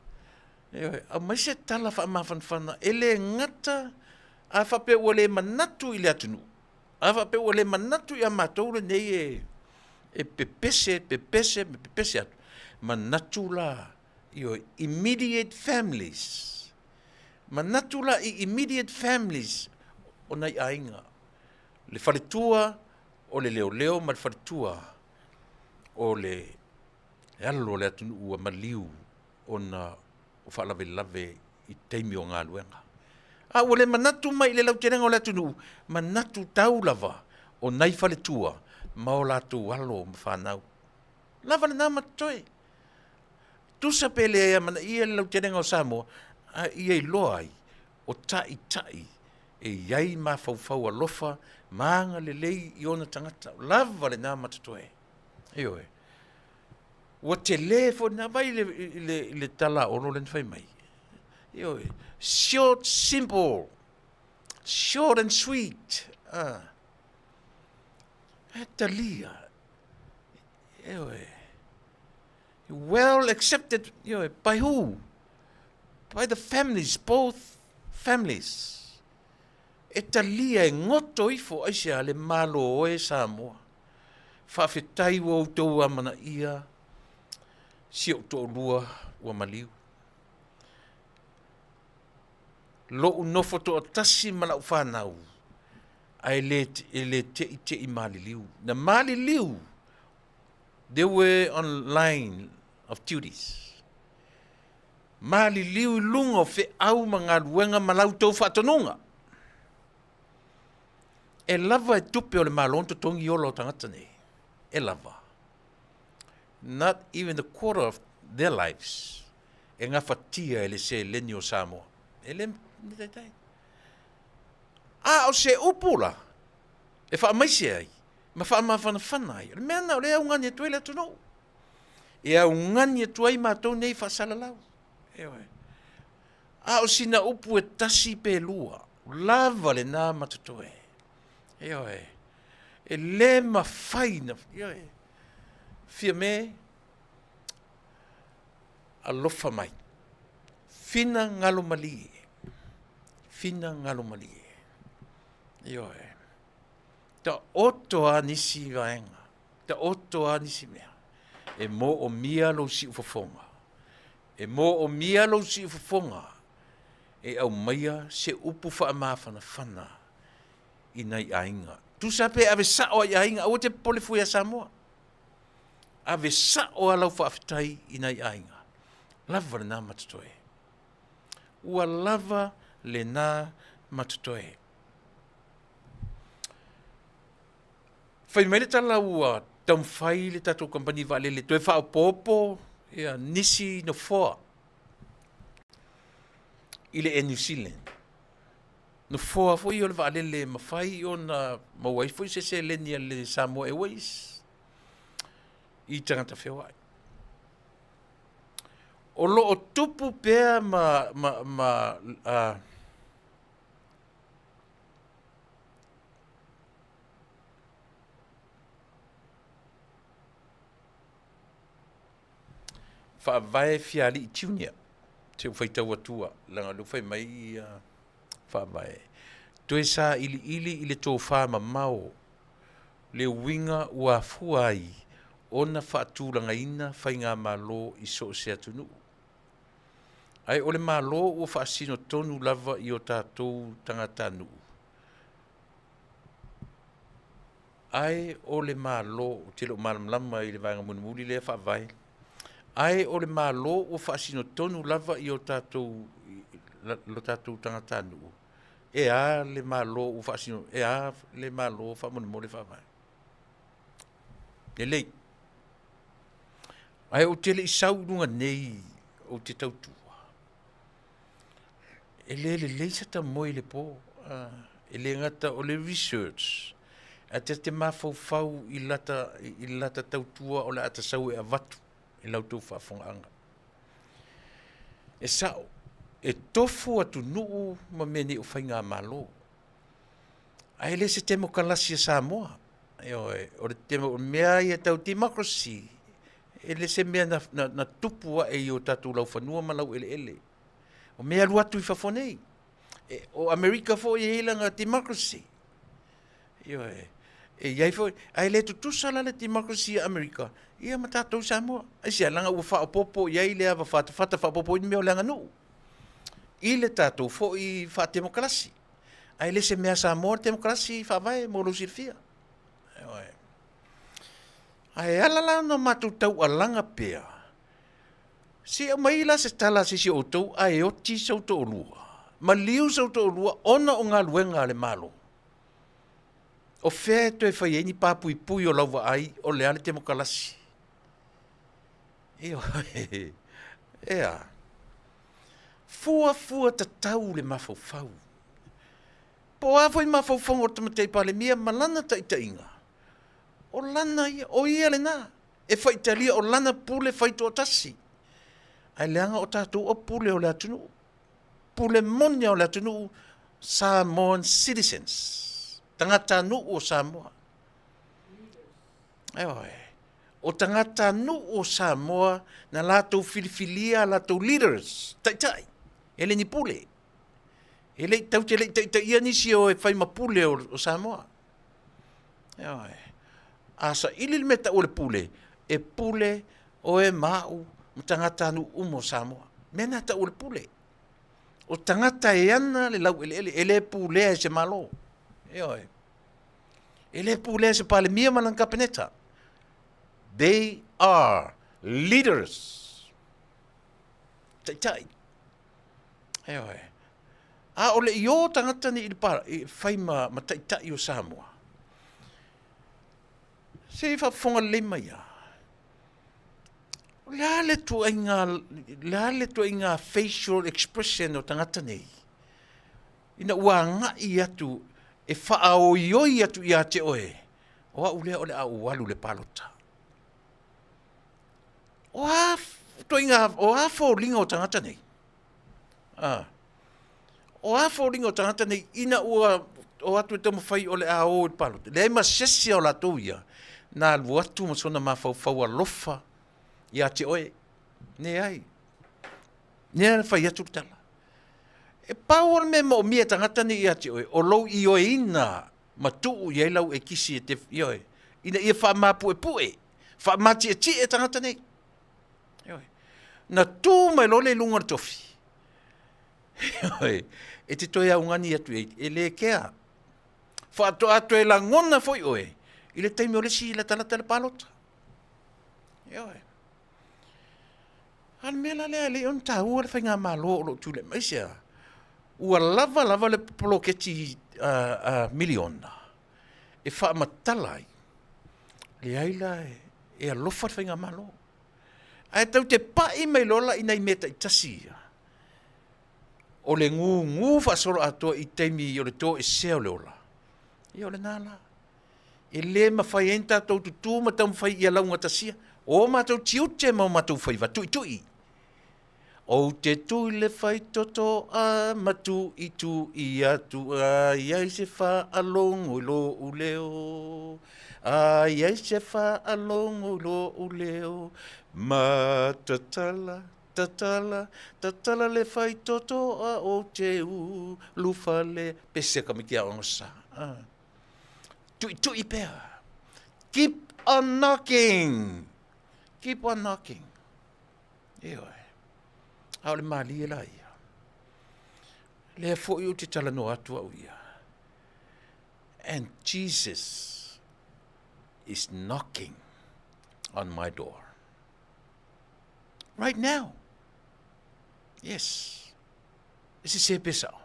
ioe, aumai se tala faamafanafana e le gata a faapea ua le manatu i le atunuu, a faapea ua le manatu ia matou lenei e, e pepese, pepese ma pepese atu, manatu la, ioe, immediate families, manatu la i immediate families o nai aiga, le faletua o le leoleo ma le faletua o le alo o le atunuu ua maliu ona o faalavelave i taimi o galuega. A ua le manatu mai i le lautelega o le atunuu, manatu tau lava o nai faletua ma o latou alo ma fanau. Lava lena ma totoe. Tusa pe le amanaia le lautelega o Samoa, a ia iloa ai o taitai e i ai mafaufau alofa ma agalelei i ona tagata. Lava lena ma totoe. Ioe. Ua tele foi lena vai i le, i le, i le tala a Olo lea na fai mai. Ioe. Short, simple. Short and sweet. Ah. E talia. Ioe. Well accepted, ioe, by who? By the families, both families. E talia e goto ifo aisea le Malo oe Samoa. Faafetai ua outou amanaia si ou toalua ua maliu. Lou nofo toatasi ma lau fanau, ae le, e le teitei maliliu. Na maliliu They were on line of duties. Maliliu i luga o feau ma galuega ma la outou faatonuga. E lava e tupe o le Malo ona totogi ola o tagata nei. E lava. Not even the quarter of their lives e gafatia e le seleni o Samoa. E le taitai. A o se upu la, e faamaise ai ma faamafanafana ai. O le mea lena o lea e augani atu ai le atunuu. E augani atu ai matou nei faasalalau. Ioe. A o sina upu e tasi pe lua, lava lena ma totoe. Ioe. E le mafai na, ioe. Fiame, alofa mai. Fina galo malie. Fina galo malie. Ioe. Taoto a nisi vaega, taoto a nisi mea, e moomia lou siufofoga, e moomia lou siufofoga e aumaia se upu faamafanafana i nai aiga. Tusa pe ave sao ai aiga, aua te popole fua ia Samoa. Ave sao a lau faafetai i nai aiga. Lava lena ma totoe. Ua lava lena ma totoe. Fai mai le tala ua taumafai le tatou kamupani vaalele toe faaopoopo ia nisi nofoa i le Air New Zealand. Nofoa foi o le vaalele e mafai ona maua ai foi se seleni a le Samoa Airways i tagata feoai. O lo o tupu pea ma, ma, ma Faavae Fialii Junior, se ua faitau atua, leaga o lea ua fai mai ia Faavae. Toe sailiili i le tofa mamao le uiga ua afua ai ona faatulagaina faigamalo i so o se atunuu. Ae o le Malo ua faasino tonu lava i o tatou tagatanuu. Ae o le Malo, ou te le o malamalama i le vaega mulimuli lea faavae. Ae o le Malo ua faasino tonu lava i o tatou, lo tatou tagatanuu. E a le Malo ua faasino, e a le Malo faamolemole faavae. Lelei. Ae ou te le i sau i luga nei ou te tautua. E le lelei se ta moe i le po. E le gata o le research, ae ta te mafaufau i lata, i lata tautua o le a ta sau e avatu i la outou faafofogaaga. E sao, e tofu atunuu ma mea nei o faigamalo. Ae le se temokalasi a Samoa. Ioe, o le temo, o mea ia tau democracy, e le se mea na, na, na tupu ae i o tatou laufanua ma laueleele. O mea alu atu i fafo nei. E, o Amerika foi e i ai lana democracy. Ioe, e i ai foi, ae le tutusa la le democracy a Amerika, ia ma tatou i Samoa. Aisea, leaga ua faaopoopo i ai le ava fatafata faaopoopo i mea o le aganuu i le tatou foi faatemokalasi. Ae le se mea Samoa le temokalasi faavae mo lou silafia. Ioe. Ae ala la ona matou taualaga pea, se i aumai la se tala a se isi o outou ae oti sou toalua, maliu sou toalua ona o galuega a le Malo. O fea e toe fai ai ni papuipui o lau vaai o le a le temokalasi? Ioe, ea. Fuafua tatau le mafaufau. Po o a foi mafaufauga o le Tamaitai Palemia ma lana taitaiga, o lana ia, o ia lena e faitalia o lana pule faitoatasi. Ae leaga o tatou o pule o le atunuu, pule moni o le atunuu, Samoan citizens, tagatanuu o Samoa. Ioe. O tagatanuu o Samoa na latou filifilia a latou leaders, taitai, e le ni pule. E le i tatou te le i taitaia nisi o e fai ma pule o Samoa. Ioe. A saili le mea tau o le pule, e pule oe ma au ma tagatanuu uma o Samoa. Mea na tau o le pule. O tagata e ana le laueleele, e le pulea e se Malo. Ioe. E le pulea e se Palemia ma lana Kapeneta. They are leaders. Taitai. Ioe. A o le i o tagata nei i le pa, i fai ma, ma taitai o Samoa. Se i faafofoga lelei mai a. O le a le tuaiga, le a le tuaiga facial expression o tagata nei? Ina ua agai atu e faaoioi atu ia te oe, o au lea o le a ou alu i le palota. O a tuaiga, o a foliga o tagata nei? A. O a foliga o tagata nei ina ua o atu e taumafai o le a o i le palota? Leai ma se isi o latou ia na alu atu ma sona mafaufau alofa ia te oe. Leai. Lea na fai atu le tala. E pau o le mea moomia e tagata nei ia te oe, o lou ioeina ma tuu i ai lau ekisi e te, ioe, ina ia faamapuepue, faamatietie tagata nei. Ioe. Na tu mai loa le i luga o le tofi. Ioe. E te toe augani atu i ai, e le kea. Faatoa toe lagona foi oe i le taimi o le isi latalata le palota. Ioe. A o le mea la lea e le i ona taua le faigamalo o lo o tulai mai, aisea? Ua lava lava le poloketi miliona e faamatala ai, leai la e alofa le faigamalo. Ae tatou te pai mai loa la i nai mea taitasi ia, o le gugu faasoloatoa i taimi o le toesea o le ola, ia o lena la. E le mafai ai ona tatou tutū ma taumafai ia laugatasia o matou tiute ma o matou faiva tuitui. Ou te tu i le faitoto a ma tuitui atu a i ai se faalogo i lou leo. A i ai se faalogo i lou leo. Ma tatala, tatala, tatala le faitoto a ou te ulufale. Pese ka miki aoga sa. Ah. Tuitui pea. Keep on knocking. Keep on knocking. Ioe. A o le malie la ia. Lea foi ou te talanoa atu au ia. And Jesus is knocking on my door. Right now. Yes. E sesē pe sao.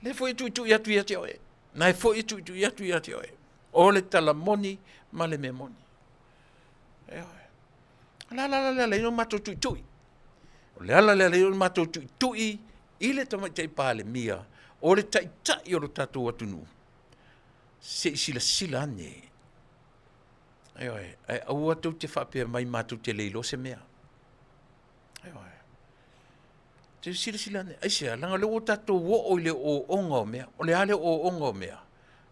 Lea foi e tuitui atu ia te oe. Na e foi e tuitui atu ia te oe. O le tala moni ma le mea moni. E oe. La la la la la ino matou tuitui. O le ala lea o le matou tuitui i le tamaitai Palemia o le taitai o lo tatou atunuu. Se i silasila ane. Ioe, ae aua tou te faapea mai matou te le iloa se mea. Ioe. Te silasila ane, aisea, leaga o lea ua tatou oo i le ooooga o mea. O le a le ooooga o mea?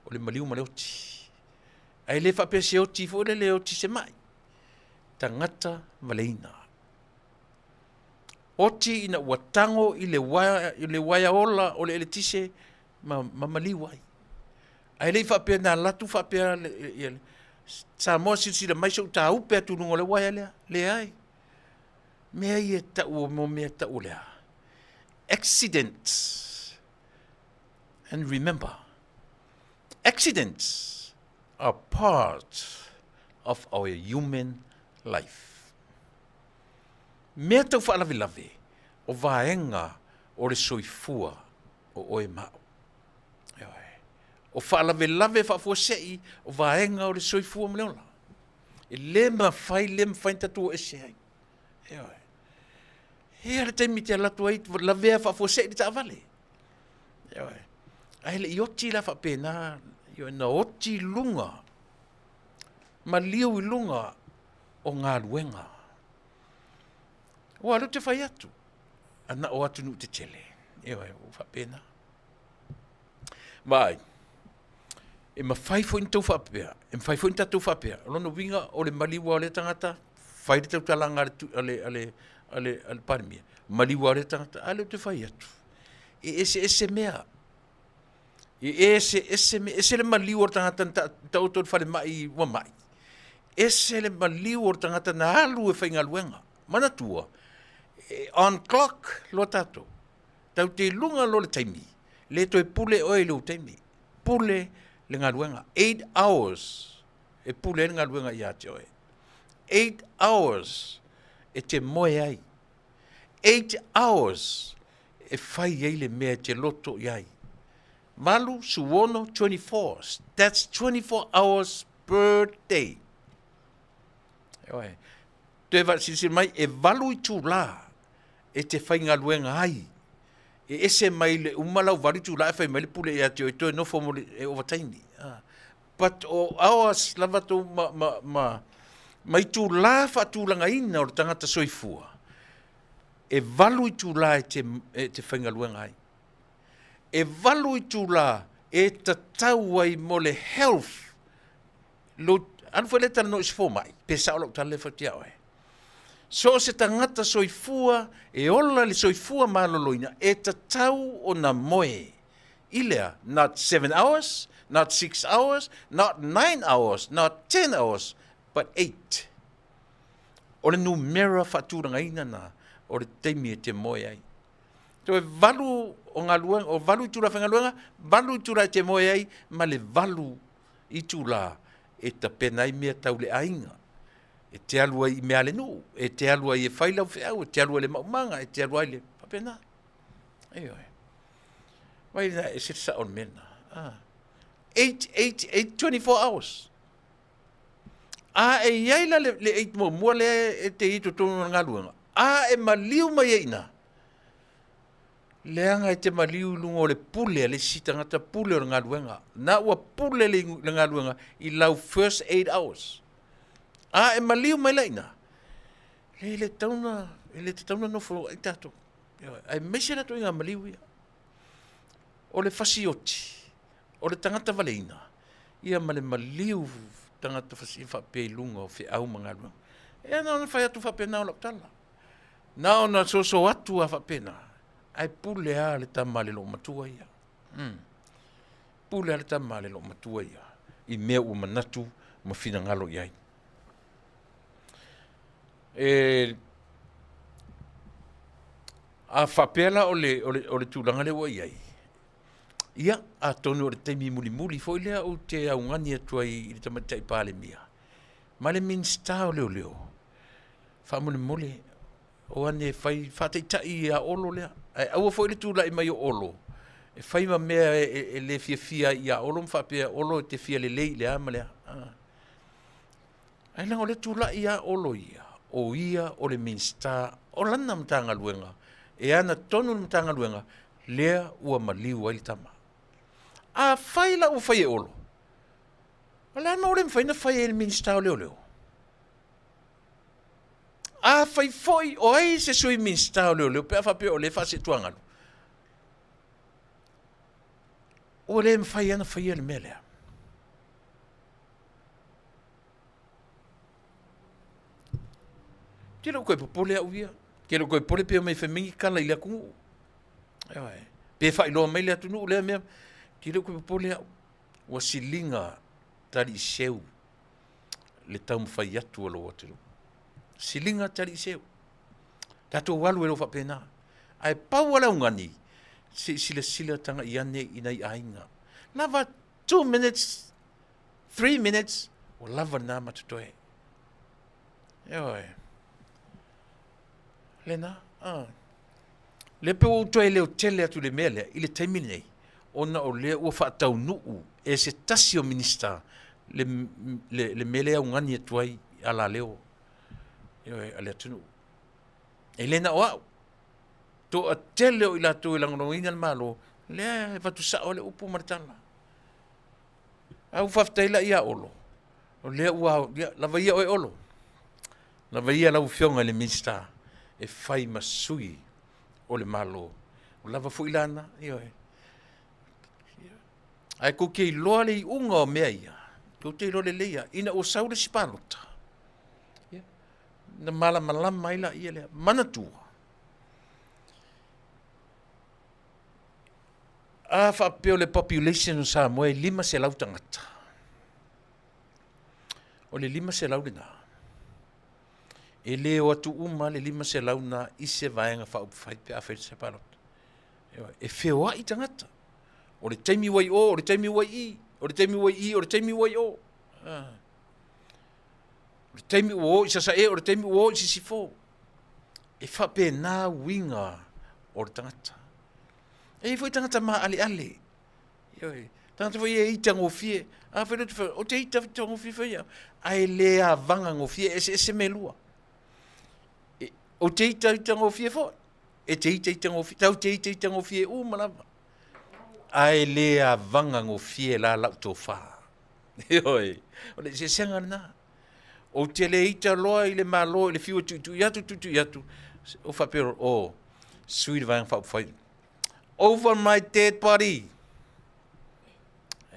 O le maliu ma le oti. Ae le faapea se oti foi lele e oti se mai. Tagata valeina. Oti ina ua tago i le uaea, i le uaea ola o le eletise ma, ma maliu ai. Ae le i faapea na alu atu faapea le, ia, le, Samoa silasila mai se i ou tāupe atu i luga o le uaea lea. Leai. Mea ia e tau o mea tau o le a? Accidents. And remember, accidents are part of our human life. Mea tau faalavelave o vaega o le soifua o oe ma au. Ioe. O faalavelave faafuasei o vaega o le soifua ma le ola. E le mafai, le mafai ona tatou o ese ai. Ioe. E a le taimi te alu atu ai, lavea faafuasei le taavale. Ioe. Ae le i oti la faapena, ioe, na oti i luga, maliu i luga o galuega. Ua lea ou te fai atu, ana o atunuu tetele, ioe, ua faapena. Vaai, e mafai foi ona tou faapea, e mafai foi ona tatou faapea, o lona uiga o le maliu lava o lea tagata, fai le tautalaga a le, a le, a le, a le, a le Palemia, maliu lava o lea tagata, a lea ou te fai atu, e eseese mea. E eseese mea, ese le maliu o le tagata na taoto i le falemai ua mai, ese le maliu o le tagata na alu e faigaluega. Manatua, e on clock loa tatou. Tatou te i luga loa le taimi, le toe pule oe i lou taimi. Pule le galuega. 8 hours e pule ai le galuega ia te oe. 8 hours e te moe ai. 8 hours e fai ai le mea e te loto i ai. 8, 16, 24. That's 24 hours per day. Ioe. Toe silasila mai, e 8 itulā e te faigaluega ai. E ese mai le uma lau 8 itulā e fai mai le pule ia te oe, toe nofo mo le e ovataimi. Ah. But o hours lava tou ma, ma, ma, ma itulā faatulagaina o le tagata soifua, e 8 itulā e te, e te faigaluega ai. E 8 itulā e tatau ai mo le health Lo, alu foi lea talanoa i se fomai, pe sao lau tala lea e fai atu ia oe. So o se tagata soifua e ola le soifua maloloina e tatau ona moe i lea, not 7 hours, not 6 hours, not 9 hours, not 10 hours, but 8. O le numera faatulagaina na o le taimi e te moe ai. Toe 8 o galuega, o 8 itula faigaluega, 8 itula e te moe ai, ma le 8 itula e tapena ai mea tau le aiga. E te alu ai i mea a le nuu, e te alu ai e fai lau feau, e te alu ai i le maumaga, e te alu ai le faapena. Ioe. Vai lena e ese le sao o le mea lena. Ah. 8, 8, 8, 24 hours. A e i ai la le, le 8 muamua lea e te i totonu o le galuega, a e maliu mai ai i ina, Leaga e te maliu i luga o le pule a le isi tagata pule o le galuega. Na ua pule le, le galuega i lau first 8 hours. A e maliu mai la ina, le, le tatau na, e le tatau na nofo ai tatou. Aemaise la ituaiga maliu ia. O le fasioti, o le tagata valeina, ia ma le maliu tagata fasi faapea i luga o feau ma galuega. E na ona fai atu faapena o lau tala. Na ona soso atu a faapena, ae pule lava le tama a le loomatua ia. Pule lava le tama a le loomatua ia i mea ua manatu ma finagalo i ai. E A faapea la o le, o le, o le tulaga lea ua i ai, ia, atonu o le taimi mulimuli foi lea ou te augani atu ai i le Tamaitai Palemia ma le Minisita o Leoleo, faamolemole, o ane e fai faataitai ia Olo lea. Ae aua foi le tulai mai o Olo e fai ma mea e, e, e le fiafia ai ia Olo ma faapea Olo e te fia lelei i le a ma le a. Ah. Ae leaga o lea tulai lava Olo ia, o ia o le Minisita o lana Matagaluega, e ana tonu le Matagaluega lea ua maliu ai le tama. Afai la ua fai e Olo, o le a le mea ua le mafai ona fai ai e le Minisita o Leoleo? Afai foi o ai se sui Minisita o Leoleo pe a faapea o lea e faasetuagalu, ua le mafai lava ona faia le mea lea. Te le o toe popole au ia. Te le o toe popole pe omai e fai mai ni tala i le atunuu. Ioe. Pe faailoa mai le atunuu lea mea. Te le o toe popole au. Ua siliga taliiseu le taumafai atu a lou atunuu. Siliga taliiseu. Tatou alu e lo faapena. Ae pau lava le augani, se i silasila tagai ane i nai aiga. Lava 2 minutes, 3 minutes, ua lava lena ma totoe. Ioe. Lena, ah. Lea pe ua ou toe leo tele atu i le mea lea i le taimi lenei, ona o lea ua faataunuu e se tasi o Minisita le, le, le mea lea e augani atu ai alaleo, ioe, a le atunuu. E le na o au. Toatele o i latou e lagolagoina le Malo, lea e avatu sao le upu ma le tala. Ae ua faafetai la ia Olo, o lea ua, ia, lava ia oe Olo, lava ia lau Afioga i le Minisita e fai ma sui o le Malo. Ua lava foi lana, ioe. Ae tou te iloa le iuga o mea ia, tou te iloa lelei lava, ina ua sau le isi palota, ia, ona malamalama ai laia lea. Manatua, a faapea o le population o Samoa e 500 tagata, o le 500 lena, e le o atu uma le 500 na i se Vaega Faaupufai pe a fai se palota. E feoai tagata. O le taimi ua i o, o le taimi ua i i, o le taimi ua i i, o le taimi ua i o. Ah. O le taimi ua o i Sasae, o le taimi ua o i Sisifo. E faapena uiga o le tagata. E i ai foi tagata maaleale. Ioe. Tagata foi e ita gofie. A foi le ou te ita gofie foi au. Ae le avaga gofie, e eseese mea e lua. E, ou te ita ita gofie foi. E te ita ita gofie, tau te ita ita gofie uma lava. Ae le avaga gofie la lau tofa. Ioe, o le eseesega lena. Ou te le ita loa i le Malo i le fiu e tuitui atu, tuitui atu, ou faapea loa, oh, sui le Vaega Faaupufai. Over my dead body!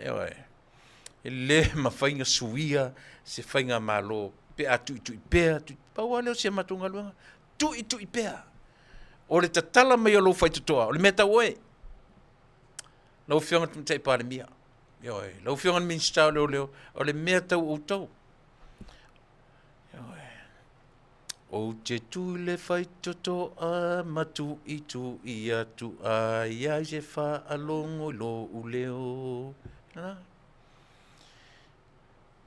Ioe, e le mafai ona suia se faigamalo pe a tuitui pea, tuitui, pau lava lea o si a matou galuega, tuitui pea. O le tatala mai o lou faitotoa, o le mea tau oe. Lau Afioga i le Tamaitai Palemia, Ioe, lau Afioga i le Minisita o Leoleo, o le mea tau outou. Ioe. Ou te tu i le faitotoa ma tuitui atu ai ai se faalogo i lou leo. Na.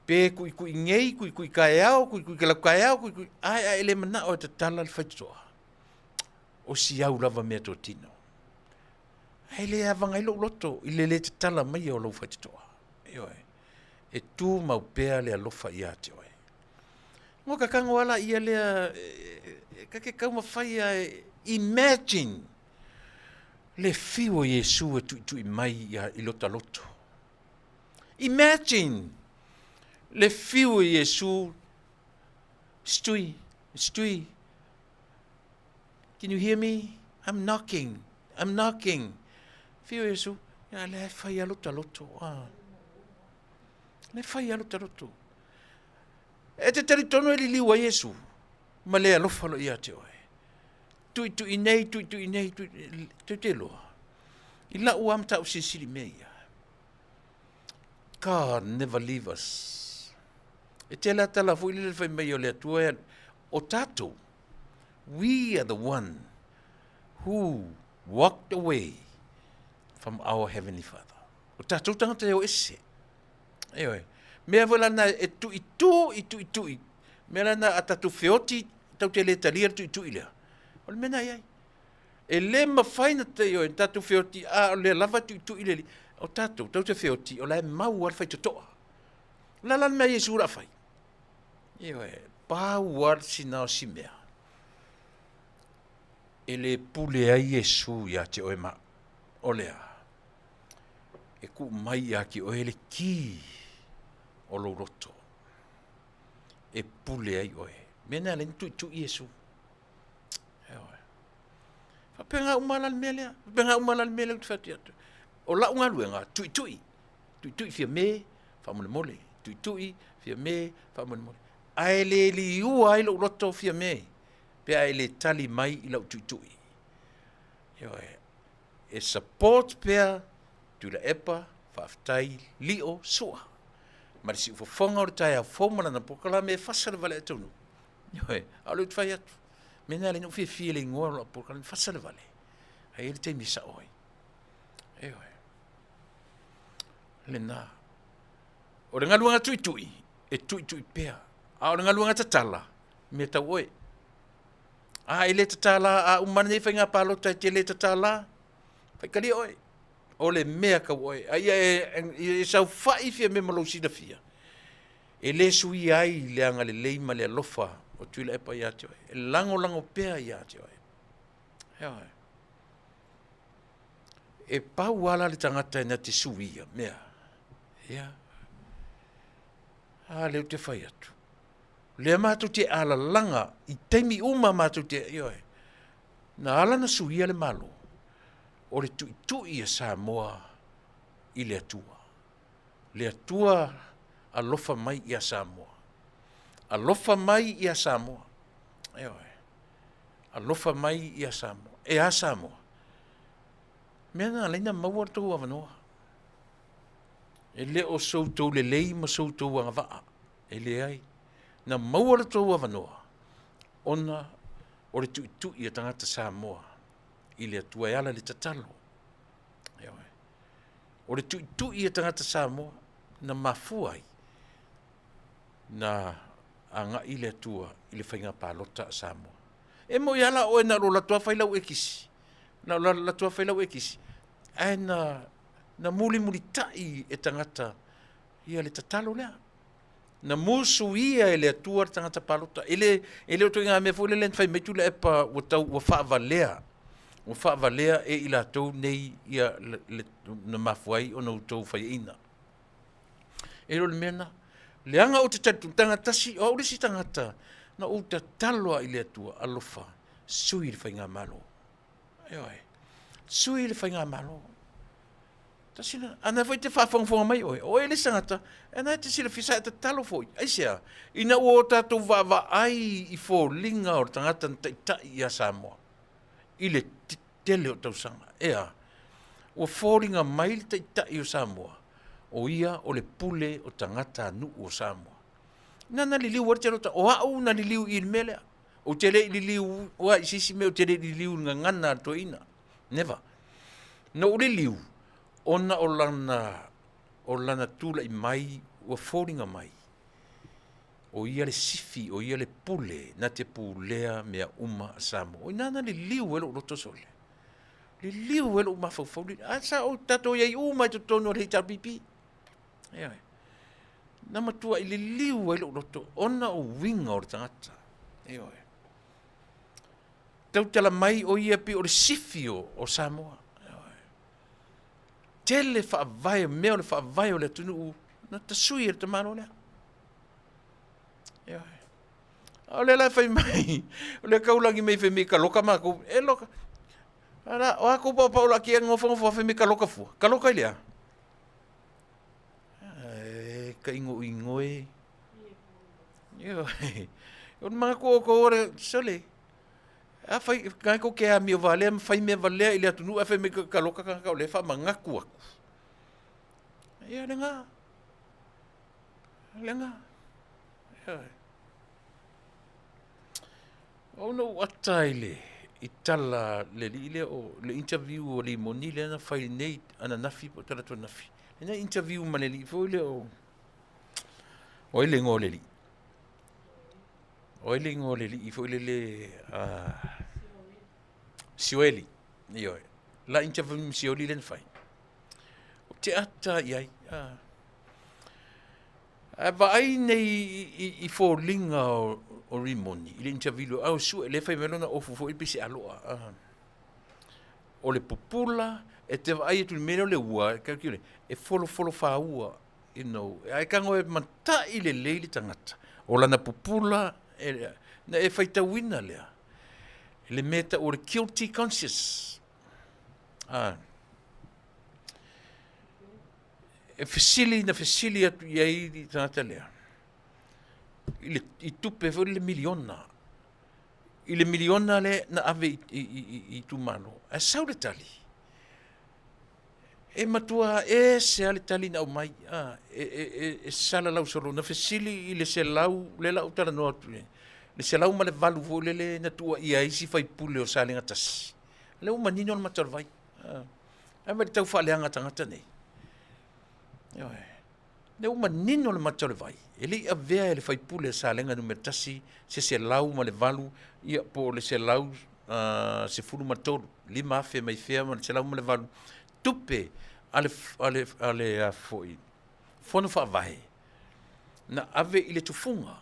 Pe kuikui nei, kuikui kaeao, kuikui kalaku kaeao, kuikui... Ae, ae le manao e tatala le faitotoa. O si au lava mea totino. Ae le avaga ai lou loto i le le tatala mai o lou faitotoa. Ioe. E tumau pea le alofa ia te oe. Ngo ka tango ala ia lea e, ka ke taumafai a e imagine le fiu o Iesu e tuitui mai ia i lota loto. Imagine le fiu o Iesu Stui, stui, Can you hear me? I'm knocking. I'm knocking. Whio Iesu, ia lea e whai alo ta loto. Ah. Le whai alo ta loto. E te tari tonu e liliu a Iesu, ma le alofa lo ia te oe. Tui tui nei, tui tui nei, tui, tui te loa. I lau am tau sisili mea ia. God never leave us. E te la tala fui le whai mai o le atua e o tātou. We are the one. who walked away from our Heavenly Father. O tatou tagata e o ese. Ioe. Mea foi lana e tuitui i tuitui. Mea lana a tatou feoti tatou te le talia le tuitui lea. O le mea na i ai. E le mafai na ioe, tatou feoti a o lea lava e tuitui le alii. O tatou, tatou te feoti o la e mau lava le faitotoa. O le a la le mea a Iesu o le a fai? Ioe, pau lava sina o si mea. E le pule ai Iesu ia te oe ma au. O le a? E tuu mai ia te oe le ki o lou loto e pule ai oe. Mea na ala ai ona tuitui Iesu. Ioe. Faapena uma la le mea lea. Faapena uma la le mea lea ou te fai atu. O lau galuega, tuitui. Tuitui Fiame, faamolemole. Tuitui Fiame, faamolemole. Ae le liua ai lou loto Fiame pe a e le tali mai i lau tuitui. Ioe. E support pea Tuilaepa, faafetai, lio, sua. Ma le siufofoga o le taeao fou ma lana polokalame e fasa le vale ae taunuu. Ioe, a o lea ou te fai atu. Mea na ala ai ona ou fiafia i le igoa o lau polokalame, fasa le vale. Ae i ai le taimi e sao ai. Ioe. Lena. O le galuega tuitui, e tuitui pea. A o le galuega tatala, mea tau oe. A e le tatala, a uma nei faiga palota e te le tatala, faitalia oe. O le mea tau oe. A ia e, e saofai Fiame ma lou silafia, e le suia ai le agalelei ma le alofa o Tuilaepa ia te oe. E lagolago pea ia te oe. Ioe. E pau lava la le tagata e na te suia mea. Ia. A lea ou te fai atu. Lea matou te alalaga i taimi uma matou te, ioe, na ala na suia le Malo, o le tuitui a Samoa i le Atua. Le Atua alofa mai ia Samoa. Alofa mai ia Samoa. Ioe. Alofa mai ia Samoa. E a Samoa? Mea na ala ai na maua le tou avanoa. E le o so outou lelei ma so outou agavaa. E leai. Na maua le tou avanoa ona o le tuitui a tagata Samoa i le Atua e ala i le tatalo. Ioe. O le tuitui a tagata Samoa na mafua ai na agai le Atua i le faiga palota a Samoa. E moi lava la oe na o lou alu atu lava fai lau ekisi, na o lou alu atu lava fai lau ekisi, ae na, na mulimulitai e tagata ia le tatalo lea. Na musuia e le Atua le tagata palota. E le, e le o ituaiga mea foi lele na fai mai Tuilaepa ua tau, ua faavalea, ua faavalea e i latou nei ia le, le, na mafua ai ona outou faiaina. E le o le mea lena. Leaga ou te talitonu, tagata tasi, o au le isi tagata, na ou tatalo lava i le Atua, alofa, sui le faigamalo. Ioe. Sui le faigamalo. Tasi lena. A na foi e te faafogafoga mai oe, o oe le isi tagata, e na e te silafia sa e tatalo foi. Aisea? Ina ua o tatou vaavaai i foliga o le tagata na taitai ia Samoa i le tele o tausaga. Ea, ua foliga mai le taitai o Samoa, o ia o le pule o tagatanuu o Samoa. Na na liliu ai le tele o ta, o au na liliu i le mea lea. Ou te le i liliu ua i se isi mea, ou te le i liliu i le gagana a le toeaina. Never. Na ou liliu, ona o lana, o lana tulai mai, ua foliga mai, o ia le sifi, o ia le pule, na te pulea mea uma a Samoa. O i ina na liliu ai lou loto sole. Liliu ai lou mafaufau. A sa ou tatou i ai uma i totonu o le HRPP. Ioe. Na matuai liliu ai lou loto ona o uiga o le tagata. Ioe. Tautala mai o ia pei o le sifi o, o Samoa. Ioe. Tele faavae, mea o le faavae o le atunuu na tasui e le tamaloa lea. Ioe. A o lea la e fai mai, o lea kaulagi mai fai mai ka loka makou, e loka. Ala, o a kou paopao la kia nofonofo fai mai ka loka fua. Ka loka i le a? E ka ingoingo e. Ioe. O le manatu o outou o le, sole, a fai, nai kou te amio valea ma fai mea valea i le atunuu ae fai mai ka loka tagata o lea e faamanatu atu. Ia lena. Lena. Ioe. O au na ou ata i le, i tala le alii lea o le interview o Limoni lea na fai nei ananafi po o talaatu ananafi. Lena interview ma le alii foi lea o o ai le igoa o le alii? O ai le igoa o le alii foi lele Sioeli. Ioe. La interview ma Sioeli lea na fai. Ou te ata i ai. Ae vaai nei i foliga o Rimoni i le interview, a o sue, lea fai mai lona ofu foi pei se aloa. O le pupula, e te vaai atu i le mea lea o le ua, e folofolo fāua, you know, ae tago e matai lelei le tagata, o lana pupula, na e faitauina lea, le mea e tau o le guilty conscious. E fesili, na fesili atu i ai le tagata lea, i le i tupe foi le miliona, i le miliona lea na ave i, i, i, i itumalo. Ae sau le tali, e matua ese lava le tali na aumai, a, e, e, e, e salalau solo. Na fesili i le selau, lea la ou talanoa atu i le 108 foi lele na tuuaia ai isi faipule o Salega 1. Lea ua manino le mata o le vai. A. Ae mai le tau faaleaga tagata nei. Ioe. Lea ua manino le mata o le vai, e le i avea e le faipule a Salega Nu.1 se 108, ia po o le 113, 5,000 mai fea ma le 108 tupe a le, a le, a le a foi, Fono Faavae na ave i le tufuga.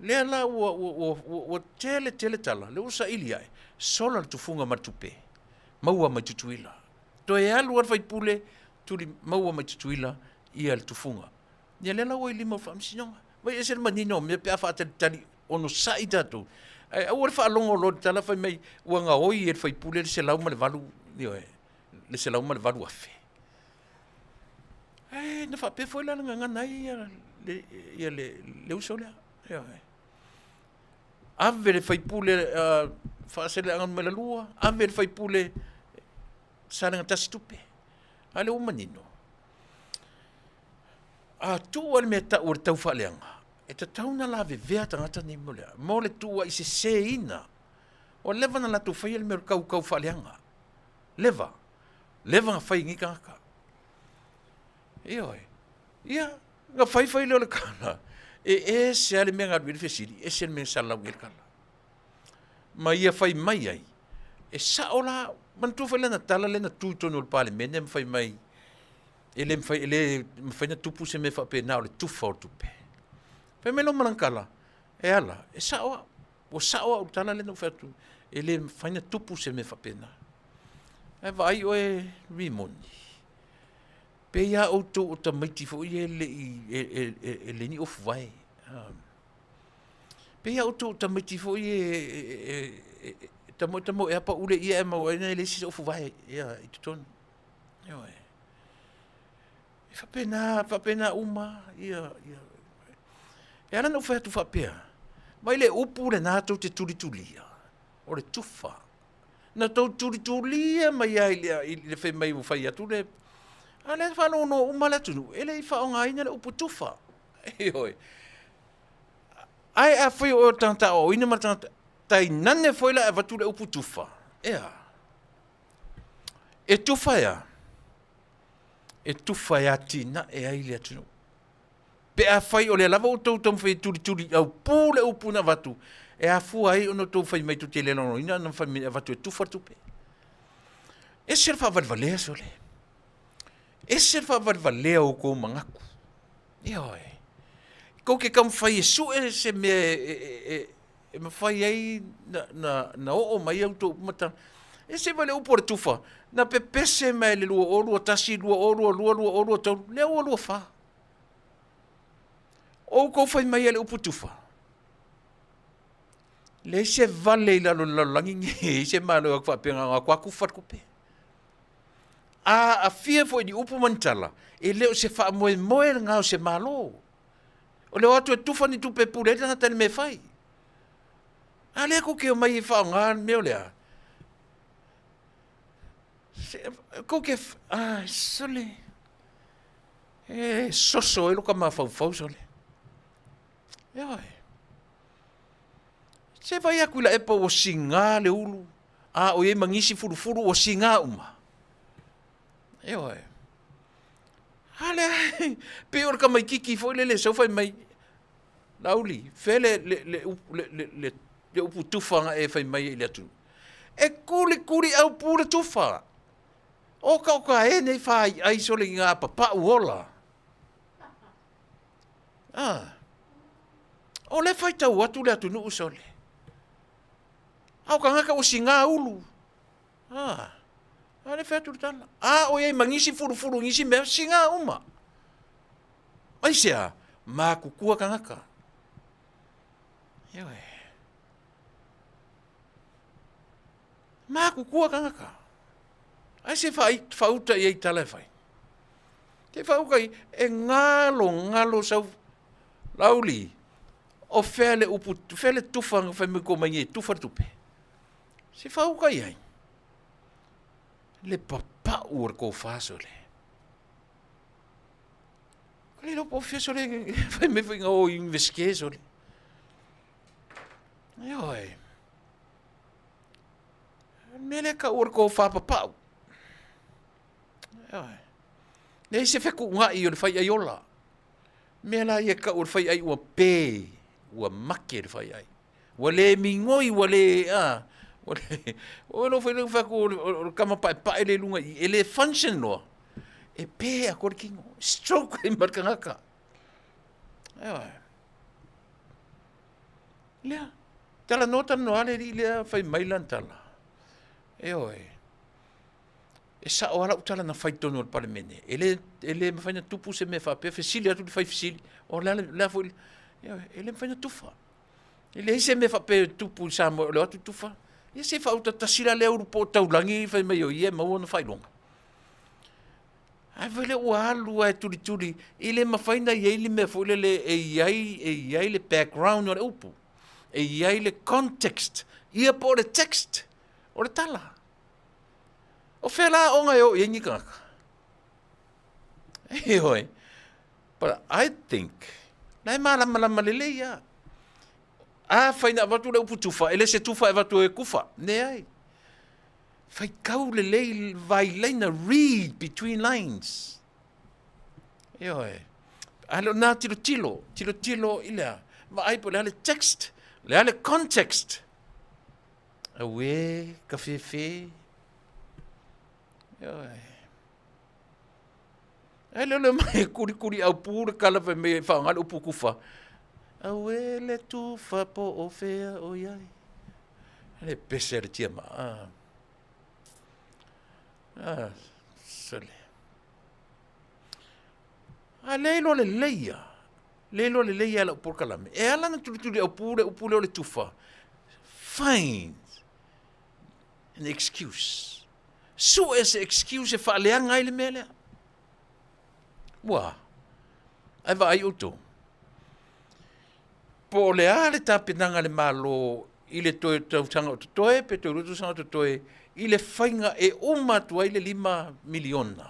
Lea la ua, ua, ua, ua, ua tele tele tala, lea ua saili ae, sola le tufuga ma le tupe, maua mai Tutuila. Toe alu lava le faipule, tuli maua mai Tutuila ia le tufuga. Ia lea la ua i lima o le faamasinoga. Vai ese le manino o mea pe a faatalitali onosai tatou. Ae aua le faalogo loa i le tala fai mai ua gaoi e le faipule le 108, ioe, le 108,000. Ae na faapea foi la na gagana ai ia le, ia le, le uso lea. Ioe. Ave le faipule uh, Faasaleleaga numera 2, ave le faipule Salega tasi tupe. A lea ua manino. A tuu le mea tau o le tau faaleaga, e tatau na lavevea tagata nei mo lea, mo le tuuai seseina. Ua leva na latou faia le mea o le kaukau faaleaga. Leva. Leva na fai e nei tagata. Ioe. Ia, na fai fai lea o le kala. E ese lava le mea na alu i ai le fesili, ese le mea na salalau i ai le kala. Ma ia fai mai ai, e sao la, manatua foi lana tala lea na tu i totonu o le Palemene ma fai mai, e le mafai, e le mafai na tupu se mea faapena o le tufa o le tupe. Fai mai lea ma lana tala, e ala, e sao au, ua sao au i le tala lea na ou fai atu, e le mafai na tupu se mea faapena. Ae vaai oe Rimoni, pei lava outou o tamaiti foi ia e le i, e, e, e, e le ni ofuvae. Pei lava outou o tamaiti foi ia e, e, e, e tamoe tamoe a paule ia e maua ai e leai se ofuvae ia i totonu. Ioe. E faapena, faapena uma ia, ia. E ala ona ou fai atu faapea, mai le upu lena tou te tulitulia, o le tufa. Na tou tulitulia mai ai i le, i le fai mai ua fai atu le, a lea faalogologo uma le atunuu, e le i faaaogaina le upu tufa. Ioe. Ae afai o oe o le tagata aoaoina ma le tagata, tainane foi la e avatu le upu tufa, ea. E tufa ea? E tufa e atinae ai le atunuu. Pe afai o lea lava ua outou taumafai e tulituli aupu le upu na avatu, e afua ai ona outou fai mai tou te le lagolagoina ona fai mai avatu e tufa le tupe. Ese le faavalevalea sole. Ese le faavalevalea o outou manatu. Ioe. Kou te taumafai e sue se mea e, e, e, e mafai ai na, na, na oo mai au tou mata. Ese mai le upu o le tufa, na pepese mai le 2021, 2022, 2023, lea ua 24. O outou fai mai e le upu tufa. Leai se vale i lalo o le lalolagi nei, se malo atu faapea na ona tufa le tupe. A aafia foi i ni upu ma ni tala, e le o se faamoemoe lena o se Malo. O le o atu e tufa ni tupe e pule ai le tagata i le mea e fai. A lea kou te omai e faaaoga le mea o le a? Kou te, ai, sole, e soso ai lo ka mafaufau, sole. Ioe. Se vaai atu i laepa ua sigā le ulu, a o i ai ma nisi fulufulu ua sigā uma. Ioe. A lea, pei o le tamaititi foi lele e sau fai mai, Laauli, fea le, le, le, le, le, le, le upu tufa na e fai mai ai i le atunuu? E kulikuli aupu le tufa. O ka o ka e nei fāiai sole i ngā papau ola. Ah. O le faitau atu le atunuu sole. A o tagata ua sigā ulu. Ah. A le fai atu le tala. A o i ai ma nisi fulufulu nisi mea, sigā uma. Aisea? Mākukua tagata. Ioe. Mākukua tagata. Ai se whaauta i ai tala e whai. Te whaauka i, e ngalo ngalo sau lauli, o whea le upu, whea le tufa nga whai mai ko mai e tufa le tupe. Se whaauka i ai. Le papau o le kōwha sole. Ka le po fia sole, whai mai whai ngā o universike sole. Ioe. Mea lea ka ua ko whāpapau. Ioe. Nei se whekuunga'i o le whai ai ola. Mea la ia ka ua le whai ai ua pē, ua make le whai ai. Ua le migoi, ua le, a, ua le, o lo whai leo whaku o le kama pae pae le lunga i, e le function loa. E pē a kore kino. Stroke ai ma le kangaka. Ioe. Lea, talanoa talanoa le alii lea fai mai lana tala. Ioe. E sao lava lau tala na fai i totonu o le Palemene. E le, e le mafai ona tupu se mea faapea, fesili atu le fai fesili, o le a le a foi, ioe, e le mafai ona tufa. E leai se mea faapea e tupu i Samoa o le o atu tufa. Ia se faautatasi la lea ulu po o taulagi fai mai o ia e maua ona faailoga. Ae fai lea ua alu lava e tulituli, e le mafai ona i ai le mea foi lele e i ai, e i ai le background o le upu, e i ai le context, ia po o le text o le tala. O fea la aoga e o i ai ni tagata? Ioe. But I think, la e malamalama lelei lava. Afai na avatu le upu tufa, e le se tufa e avatu e kufa. Leai. Faitau lelei vailaina, read between lines. Ioe. A le o nā tilotilo, tilotilo i lea. Vaai po o le a le text, le a le context. Auē, ka fefe. Ioe. Ai leo le mai kulikuli au pū le kala fai mai e whaonga le upu kufa. Auē le tufa po o whea o iai. Le pese le tia ma. Ah. Ah, sole. A le iloa lelei ia. Le iloa lelei ia lau polokalame. E ala na tulituli au pū le upu lea o le tufa. Find an excuse. Sue se excuse e faaleaga ai le mea lea. Ua, ae vaai outou. Po o le a le tapenaga a le Malo i le toe tausaga o totoe pe toe lua tausaga o totoe i le faiga e uma atu ai le $5 miliona.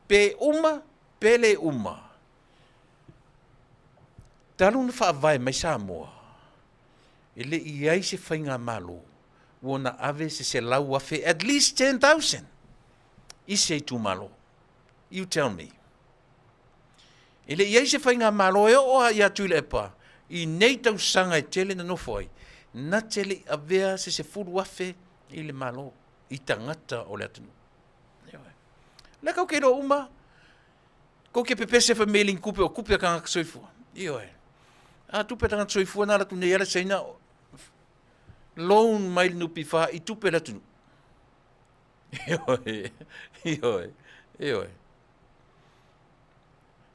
Pe uma, pe le uma. Talu ona faavae mai Samoa, e le i i ai se faigamalo ua ona ave se 100,000, at least 10,000, i se itumalo. You tell me. E le i ai se faigamalo e oo lava ia Tuilaepa i nei tausaga e tele na nofo ai, na te le i avea se 10,000 i le Malo, i tagata o le atunuu. Ioe. O lea kau ke iloa uma, kou ke pepese fai mai e le ni tupe o tupe a tagata soifua. Ioe. A tupe a tagata soifua na alu atu nei ala Saina loan mai le NPF i tupe a le atunuu. Ioe, ioe, ioe.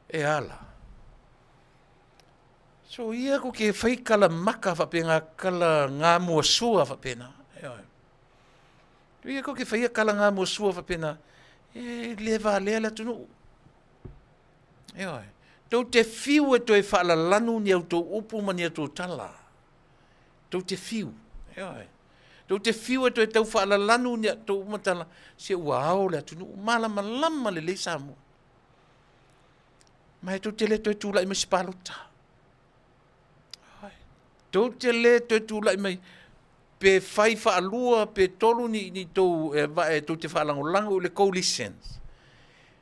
E ala. So ia ko ke whai kala maka whapena, kala ngā mua sua whapena. Ioe. Ia ko ke whai kala ngā mua sua whapena, e le valea le atunuu. Ioe. Tou te whiu e toe whaalalanu ni au tou upu ma ni au tou tala. Tou te whiu. Ioe. Tou te whiu e toe tau whaalalanu ni au tou upu ma tala, se ua ao le atunuu, malamalama lelei Samoa. Ma e tou te le toe tulai mai se palota. Ai. Tou te lē toe tulai mai pe fai faalua pe tolu ni ni tou e vae tou te faalagolago i le coalition.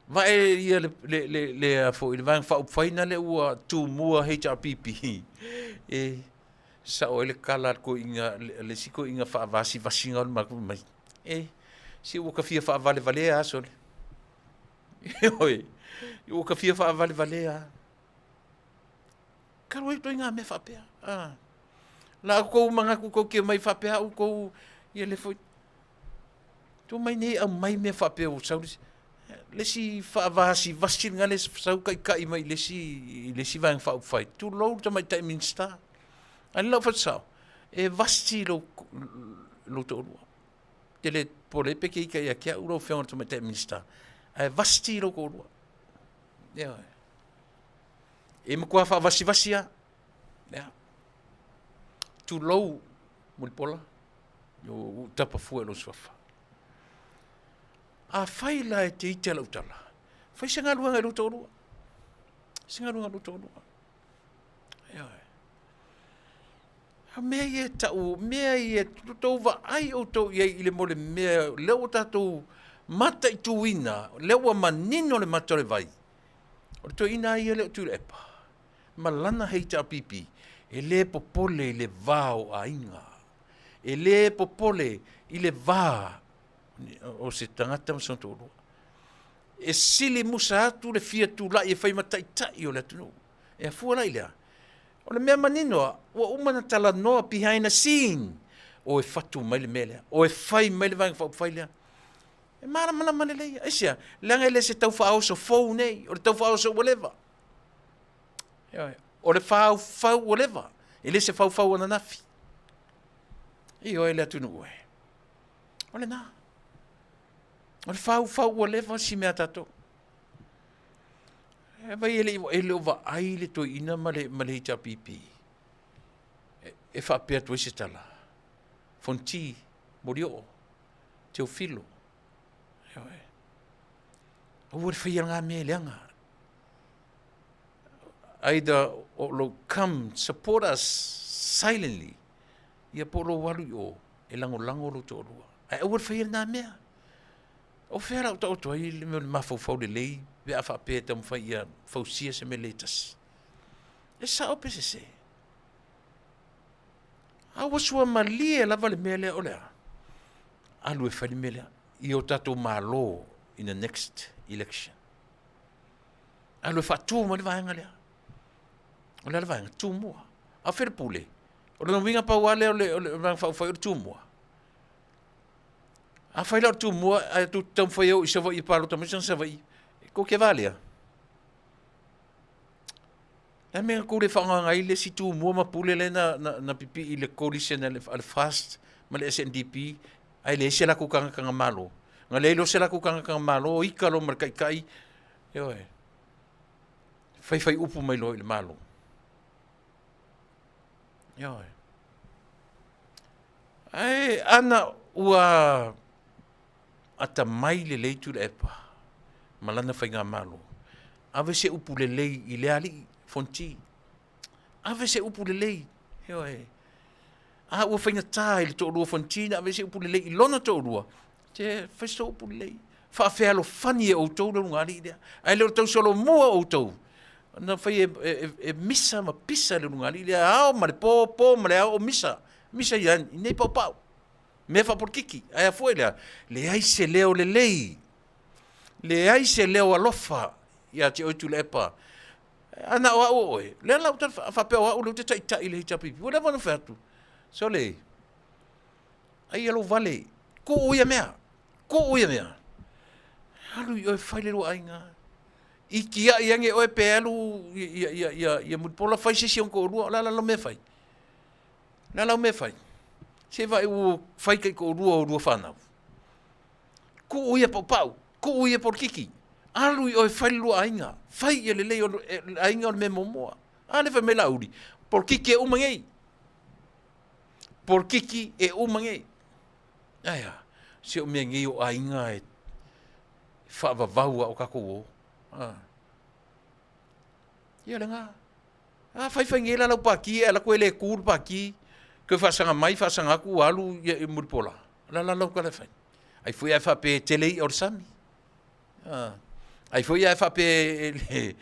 Vae ia le le le le a foi le Vaega Faaupufai na lea ua tumua HRPP e sao ai le tala a le toeaina le isi toeaina faavasivasiga o le matou mai e se ua ta fia faavalevalea lava sole. Ioe, ua ta fia faavalevalea lava. Talu ai ituaiga mea faapea. A. La outou manatu tou te omai faapea au tou ia le foi. Tuu mai nei aumai mea faapea ua sau le isi faavasivasi lena le sau taitai mai i le isi i le isi Vaega Faaupufai. Tulou le tamaitai Minisita. A o le lau faasao, e vasi lou lou toalua. Ou te le popole ai pe te ita ia te au lau Afioga i le Tamaitai Minisita, ae vasi lou toalua. Ioe. E matua faavasivasi lava. Ia. Tulou Mulipola, ua ou tapa fua i lou suafa. Afai la e te ita i lau tala, fai se galuega i lou toalua. Se galuega i lou toalua. Ioe. A mea ia e tau, mea ia, tou vaai outou i ai i le mea o le mea lea ua tatou mataituina, lea ua manino le mata o le vai. O le toeaina lava ia lea o Tuilaepa ma lana HRPP, e le popole i le va o aiga, e le popole i le va o se tagata ma sona toalua. E sili musa atu le fia tulai e fai ma taitai o le atunuu. E afua la i lea, o le mea manino lava, ua uma ona talanoa behind the scene, o e fatu mai le mea lea, o e fai mai le Vaega Faaupufai lea. E malamalama lelei. Aisea? Leaga e le se tau faaoso fou nei, o le tau faaoso ua leva. Ioe. O le faufau ua leva, e le se faufau ananafi. Ioe le atunuu e. O lena. O le faufau ua leva si mea a tatou. E vai e le, e le o vaai le toeaina ma le, ma le HRPP e, e faapea atu ai se tala. Fonoti, Molioo, Teofilo. Ioe. Aua le faia lena mea e leaga. Either o lou come support us silently, ia po o lou alu i o e lagolago lou toalua. Ae aua le faia lena mea. O fea la o taoto ai le mea o le mafaufau lelei pe a faapea e taumafai ia fausia se mea le tasi. E sao pe sese? A ua suamalie lava le mea lea o le a? Alu e fai le mea lea i o tatou Malo in the next election. Alu e faatu mai le vaega lea. O le a le vaega? Tumua. A o fea le pule? O lona uiga pau lava lea o le, o le Vaega Faaupufai o le Tumua. Afai la o le Tumua ae tou te taumafai e o i Savaii e palota mai sana Savaii, tou te valea. Le a le mea na tou le faaaogaina ai le isi Tumua ma Pule lea na, na, na pipii i le coalition a le, a le FAST ma le SNDP ae leai se latou tagata na malo. Na leai loa se latou tagata na malo, ika loa ma le taitai, ioe, faifai upu mai loa i le Malo. Ioe. Ae ana ua atamai lelei Tuilaepa ma lana faigamalo, ave se upu lelei i le alii Fonoti. Ave se upu lelei. Ioe. A ua faigata i le toalua Fonoti na ave se upu lelei i lona toalua, te fai se upu lelei. Faafealofani e outou le ulugalii lea. Ae le o le tausolomua outou. Na fai e, e, e, e misa ma pisa le ulugalii lea, ao ma le po, po ma le ao o misa. Misa ia i nei paupau. Mea faapolokiki. Ae a fua i lea, leai se leo lelei. Leai se leo alofa ia te oe Tuilaepa. Ana o au o oe, lea la ou tala faapea o au lea ou te taitai i le HRPP. Ua leva ona fai atu. Sole, ai ia lou vale, tuu ia mea, tuu ia mea. Alu i oe fai le lua aiga. I tiai ane oe pe alu ia, ia, ia, ia Mulipola fai se isi o toalua, o le a la lau mea e fai? O le a lau mea e fai? Se vaai ua fai taitoalua o lua fanau. Tuu ia paupau, tuu ia polokiki. Alu i oe fai le lua aiga. Fai ia lelei o le aiga o le mea muamua. A lea fai mai Laauli, polokiki e uma nei. Polokiki e uma nei. Ae a, se o mea nei o aiga e faavavau a o tatou o. A. Ia lena. A fai fai nei la lau pati e ala koe le tu le pati, toe faasaga mai faasaga atu ua alu ia i Mulipola. O le a la lau tala e fai? Ai foi ae faapea e tele i'a o le sami. A, ai foi ae faapea e le,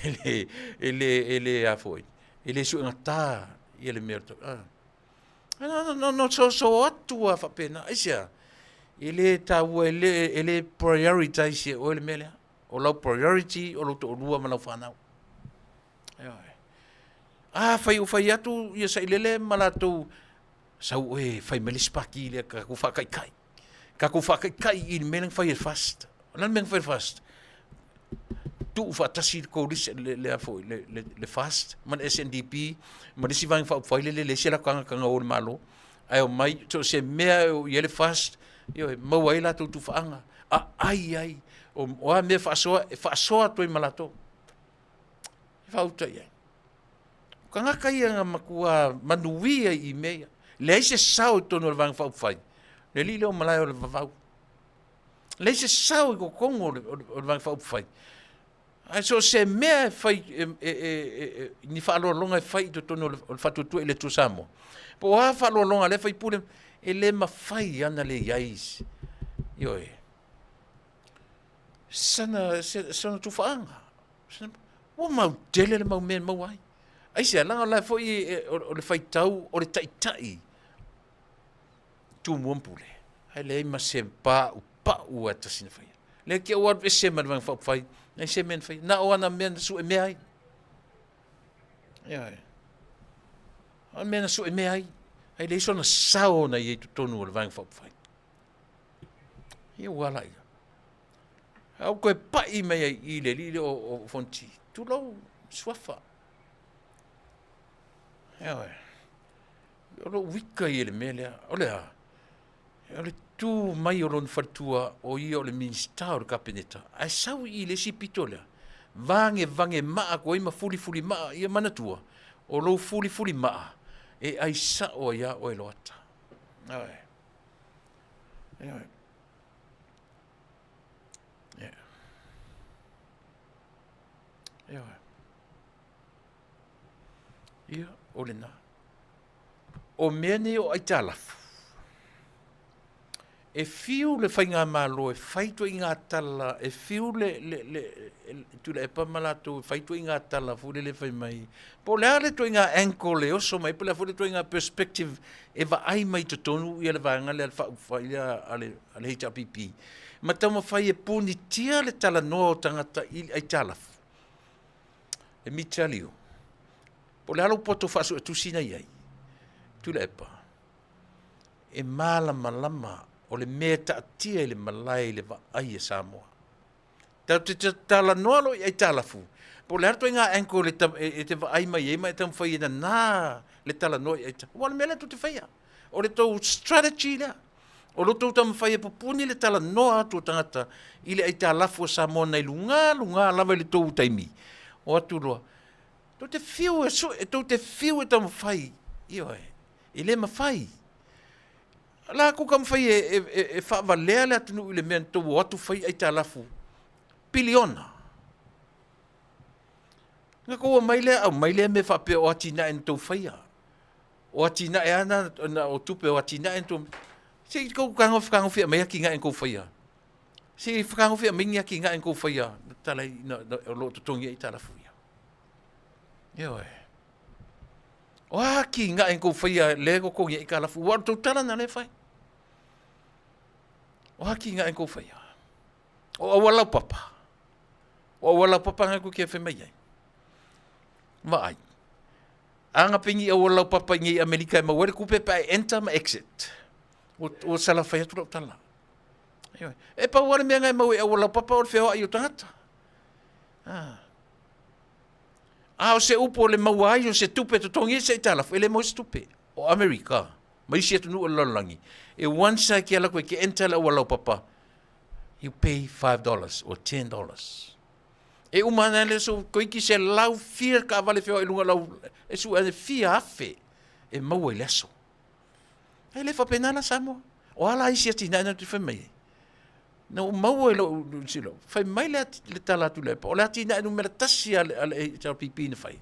e le, e le, e le a foi, e le suegata ia le mea o le, a. Na, na, na soso atu lava faapena. Aisea? E le taua, e le, e le prioritize e oe le mea lea. O lau priority o lou toalua ma lau fanau. Ioe. Afai ua fai atu ia Sailele ma latou, sau oe e fai mai le isi pati lea tatou faataitai. Tatou faataitai i le mea lea na fai e le FAST. O le a le mea na fai e le FAST? Tuu faatasi le coalition, le, le, foi, le, le, le FAST ma le SNDP ma le isi vaega faaupufai lea e leai se latou tagata na o i le Malo. Ae omai, so o se mea e oo i ai le FAST, ioe, maua ai latou tufaaga, aai ai, o, o a mea faasoa, e faasoa atu ai ma latou. E faauta i ai. O tagata ia na matua manuia i mea ia. Leai se sao i totonu o le Vaega Faaupufai. Le alii lea o malae o le vavau. Leai se sao i totonu o le, o le, o le Vaega Faaupufai. Ae so o se mea e fai, e, e, e, e, ni faaaloaloga e fai i totonu o le, o le Faatuatua i le Atua Samoa. Po o a faaaloaloga a lea faipule, e le mafai ana le i ai, ioe, sana, sana tufaaga. Ua mau tele le mau mea e maua ai. Aisea, leaga o la foi o le faitau o le taitai Tumua ma Pule, ae leai ma se paupau lava e tasi na faia. Lea te ua alu ese ma le Vaega Faaupufai, leai se mea na faia. Na o ana mea na sue mea ai. Ioe. O le mea na sue mea ai, ae leai sona sao na i ai i totonu o le Vaega Faaupufai. Ia ua ala ia. A ua toe pai mai ai i le alii lea o Fonoti, tulou suafa. Ioe. O lou uika ia i le mea lea. O le a? O le tu mai o lona faletua o ia o le Minisita o le Kapeneta, ae sau i i le isi pito lea, vagevagemaa atu ai ma fulifulimaa. Ia manatua, o lou fulifulimaa e ai sao ai lava oe Loata. Ioe. Ioe. Ioe. Ia, o lena. O mea nei o aitalafu, e fiu le faigamalo e fai ituaiga tala, e fiu le, le, le, le Tuilaepa ma latou e fai ituaiga tala foi lele fai mai, po o le a le ituaiga angle e oso mai, po o le a foi le ituaiga perspective e vaai mai i totonu ia le vaega lea faaupufai lea a le, a le HRPP, ma taumafai e punitia le talanoa o tagata i le aitalafu. Let me tell you, po o le a lou poto faasuetusi na i ai, Tuilaepa, e malamalama o le mea e taatia i le malae i le vaai a Samoa. Tatou te talanoa loa i aitalafu, po o le a le ituaiga angle e te vaai mai ai ma e taumafai e nana le talanoa i aitalafu. Aua o le mea lea tou te faia. O le tou strategy lea. O lo outou taumafai e pupuni le talanoa atu o tagata i le aitalafu a Samoa nai luga luga lava i le tou taimi. O atu loa, tou te fiu e sue, tou te fiu e taumafai, ioe, e le mafai. O le a tou taumafai e, e, e, e faavalea le atunuu i le mea na tou o atu fai aitalafu piliona. Na tou omai lea aumai lea mea faapea o atinae na tou faia. O atinae lava na, na o tupe o atinae na tou... Se i tou fetagofi aumai atinae na tou faia. Se i fetagofi aumai ni atinae na tou faia na tala ai, na, na, o lo o totogi ai aitalafu ia. Ioe. O a atinae na tou faia lea e totogi ai aitalafu, aua o le tou tala na lea e fai. O a atinae na tou faia. O auala laupapa. O auala laupapa na tou te fai mai ai. Vaai. A na pei ni auala laupapa i nei Amerika e maua ai le tupe pe a e enter ma exit. Ua, ua sala fai atu lau tala. Ioe. E pau lava le mea na e maua i auala laupapa o le feoai o tagata. Ah. A o se upu o le maua ai o se tupe e totogi ai se aitalafu, e le maua se tupe. O Amerika, ma isi atunuu o le lalolagi, e once lava e te alu atu e te enter le auala laupapa, you pay $5 or $10. E uma ana le aso, toeitiiti selau fia taavale feoai i luga o lau, e sue ane fia afe e maua i le aso. E le faapena la Samoa. O a la isi atinae na te fai mai ai? Na ou maua i lou silo, fai mai le, le tala atu le, o le atinae numera tasi a le, a le HRPP na fai.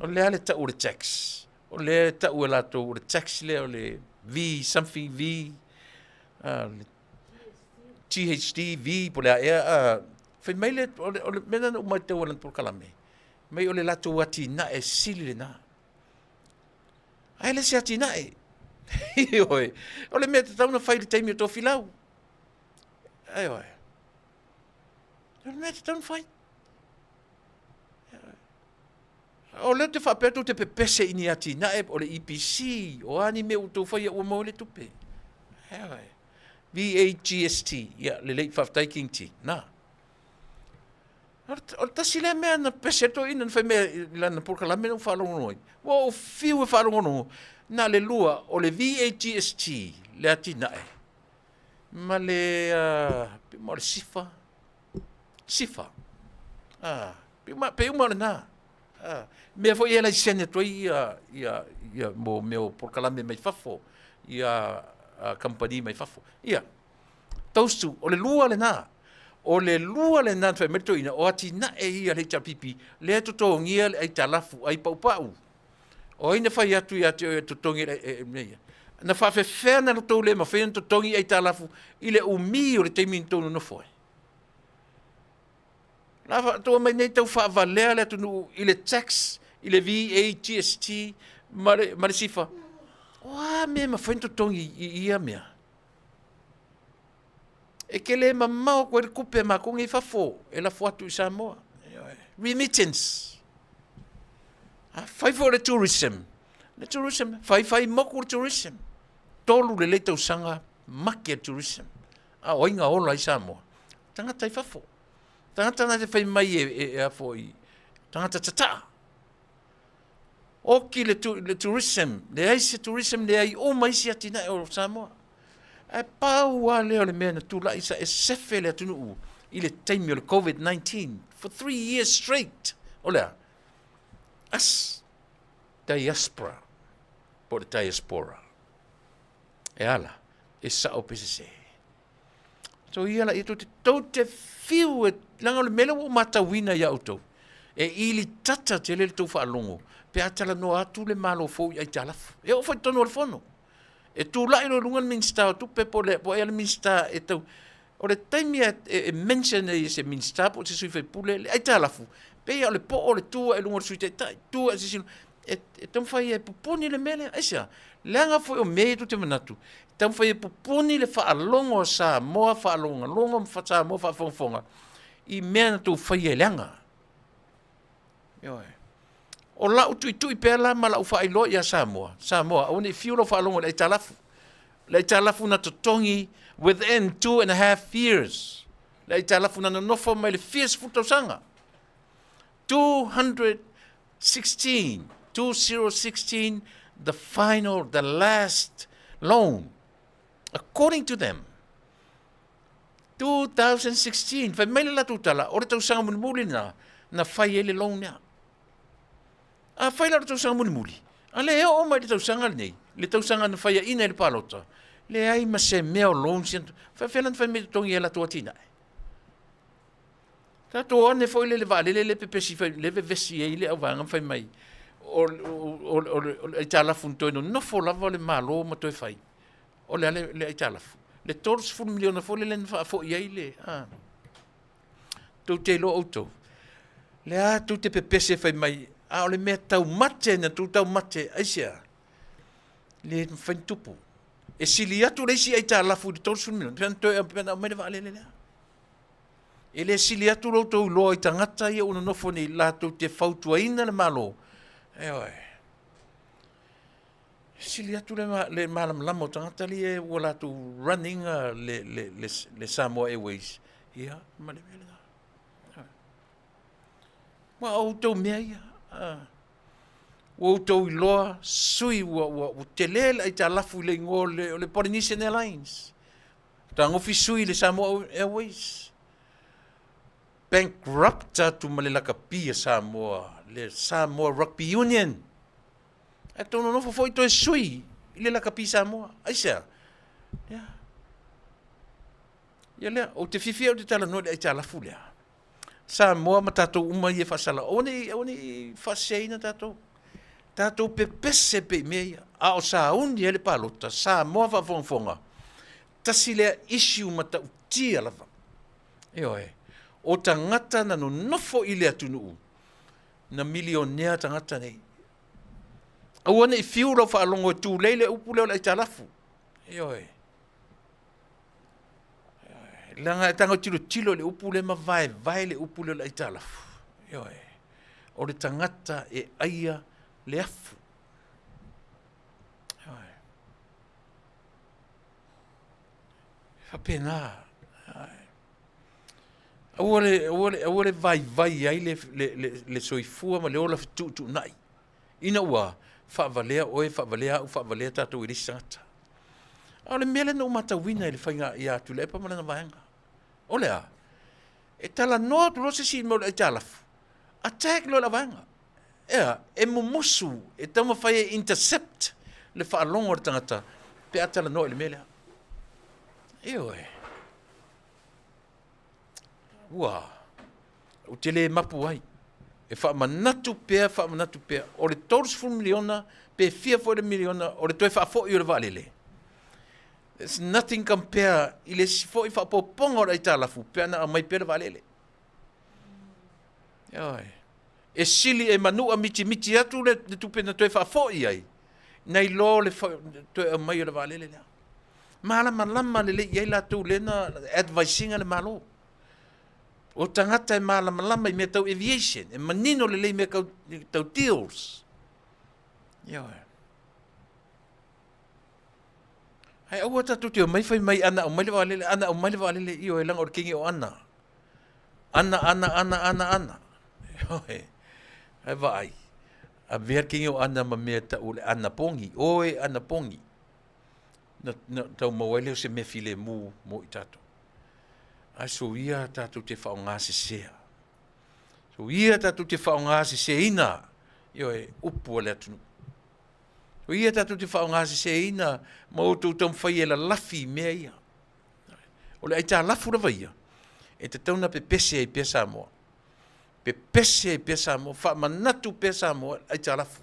O le a le tau o le tax? O lea e tau e latou o le tax lea o le V something V le THD V po o le a ea fai mai le o le, o le mea lena na ou matau i lana polokalame, mai o le latou atinae sili lena. Ae le se atinae. Ioe, o le mea tatau ona fai i le taimi o Tofilau. Ioe. O le mea tatau ona fai. O lea ou te faapea tou te pepese i ni atinae o le EPC, o a ni mea ua outou faia ua maua ai le tupe. VAGST, ia lelei, faafetai King T. Na. O le tasi lea mea na pepese ai le toeaina na fai mai i lana polokalame na ou faalogologo ai. Ua ou fiu e faalogologo, na o le lua, o le VAGST, le atinae, ma le, pe uma o le SIFA, SIFA, pei uma o lena. Mea foi ia e laisene atu ai ia mo mea o polokalame mai fafo, ia kamupani mai fafo. Ia, those two, o le lua lena. O le lua lena na fai mai le toeaina, o atinae ia a le HRPP, lea e totogia le aitalafu ai paupau. O ai na fai atu ia te oe e totogi le mea ia? Na faafefea na tou le mafai ona totogi aitalafu i le umi o le taimi na tou nonofo ai? La faatoa mai nei tau faavalea le atunuu i le tax, i le VAGST ma le, ma le SIFA. O a mea e mafai ona totogi i ia mea? E te le mamao atu ai le tupe a matou nei i fafo e lafo atu i Samoa. Remittance. Afai foi o le tourism, le tourism, faifai moku le tourism. 3 lelei tausaga make le tourism. A o ai na ola ai Samoa? Tagata i fafo. Tagata na te fai mai e a foi, tagata tataa. Oki le, le tourism, leai se tourism, leai uma isi atinae o Samoa. Ae pau lava lea o le mea na tulai sa e sefe le atunuu i le taimi o le COVID-19 for 3 years straight. O le a? Us, diaspora, po o le diaspora. E ala, e sao pe sese. So ia la, ia tou te, tou te fiu e, leaga o le mea lea ua ou matauina ia outou, e ili tata tele le tou faalogo pe a talanoa atu le Malo fou i aitalafu. E oo foi i totonu o le Fono. E tulai loa i luga le Minisita o Tupe po o ai le Minisita e tau... O le taimi e mention ai e se Minisita po o se sui usufono le aitalafu, pei lava o le poo o le tu ae i luga o le Sui Taitai, tu ae se isi, e taumafai e pupuni le mea lea. Aisea? Leaga foi o mea ia tou te manatu, e taumafai e pupuni le faalogo a Samoa faalogologo ma Samoa faafogafoga i mea na tou faia e leaga. Ioe. O lau tuitui pea la ma lau faailoa ia Samoa, Samoa, aua ne i fiu lau faalogo i le aitalafu. Le aitalafu na totogi within 2.5 years. Le aitalafu na nonofo mai le fia sefulu tausaga. 216, 2016, the final, the last loan, according to them. 2016, fai mai le latou tala, o le tausaga mulimuli lena, na fai ai le loan lea. A fai la o le tausaga mulimuli, a le oo mai le tausaga lenei, le tausaga na faiaina i le palota, leai ma se mea o loan, faafefea la na fai mai totogi e latou atinae. Tatou ane foi le vaalele le pepesi fai, le vevesi ai le auvaega ma fai mai, o le aitalafu na toe nonofo lava le Malo ma toe fai. O le a le aitalafu? Le $30 miliona foi lele na faafoi ai le, a. Tou te iloa outou. Le a tou te pepese fai mai, a o le mea taumate na tou taumate, aisea? Le mafai ona tupu. E sili atu le isi aitalafu i le $30 miliona, pe ana toe, pe ana aumai le vaalele lea. E le sili atu lo outou iloa i tagata ia ua nonofo nei latou te fautuaina le Malo. Ioe. E sili atu le malamalama o tagata ia ua latou run ina le Samoa Airways, ia, ma le mea lena. Ua outou mea ia. Ua outou iloa sui ua tele le aitalafu i le igoa o le Polynesian Airlines. Tagofi sui i le Samoa Airways. Bankrupt atu ma le lakapi a Samoa, le Samoa Rugby Union. Ae tou nonofo foi toe sui i le lakapi Samoa. Aisea? Ia. Ia lea, ou te fiafia ou te talanoa i le aitalafu lea. Samoa ma tatou uma ia e faasala. Aua ne i, aua ne i faaseseina tatou. Tatou pepese pea i mea ia, a o sauni ai le palota, Samoa faafogafoga, tasi lea issue matautia lava. Ioe, o tagata na nonofo i le atunuu, na milionea tagata nei. Aua ne i fiu lau faalogo e tulei le upu lea o le aitalafu. Ioe. Leaga e tago tilotilo i le upu lea ma vaevae le upu lea o le aitalafu. Ioe. O le tagata e aia le afu. Ioe. E faapena. Ioe. Aua le, aua le, aua le vaivai ai le, le, le, le soifua ma le ola fetuutuunai. Ina ua faavalea oe, faavalea au, faavalea tatou i le isi tagata. A o le mea lea na ou matauina i le faiga ia Tuilaepa ma lana vaega, o le a? E talanoa atu loa se isi i le mea o le aitalafu, attack loa le vaega. Ea, e mumusu, e taumafai e intercept le faalogo a le tagata pe a talanoa i le mea lea. Ioe. Ua, ou te le mapu ai. E faamanatu pea, faamanatu pea. O le 30 miliona, pe fia foi le miliona, o le toe faafoi o le vaalele. There's nothing compare i le isi foi faaopoopoga o le aitalafu pe ana aumai pea le vaalele. Ioe. E sili e manua mitimiti atu le tupe na toe faafoi ai, nai lo le toe aumai o le vaalele lea. Malamalama lelei i ai latou lea na advise ina le Malo. O tagata e malamalama i mea tau aviation, e manino lelei i mea tau deals. Ioe. Ae aua tatou te omai fai mai ana aumai le vaalele, ana aumai le vaalele, ioe, leaga o le kegi o Ana. Ana, ana, ana, ana, ana. Ioe. Ae vaai, avea le kegi o Ana ma mea tau o le anapogi, oe anapogi. Na, na tau maua ai lea o se mea filemu mo i tatou. Ae soia tatou te faaaoga sesea. Soia tatou te faaaoga seseina, ioe, upu a le atunuu. Soia tatou te faaaoga seseina ma outou taumafai e lalafi i mea ia. O le aitalafu lava ia, e tatau ona pepese ai pea Samoa. Pepese ai pea Samoa, faamanatu pea Samoa aitalafu.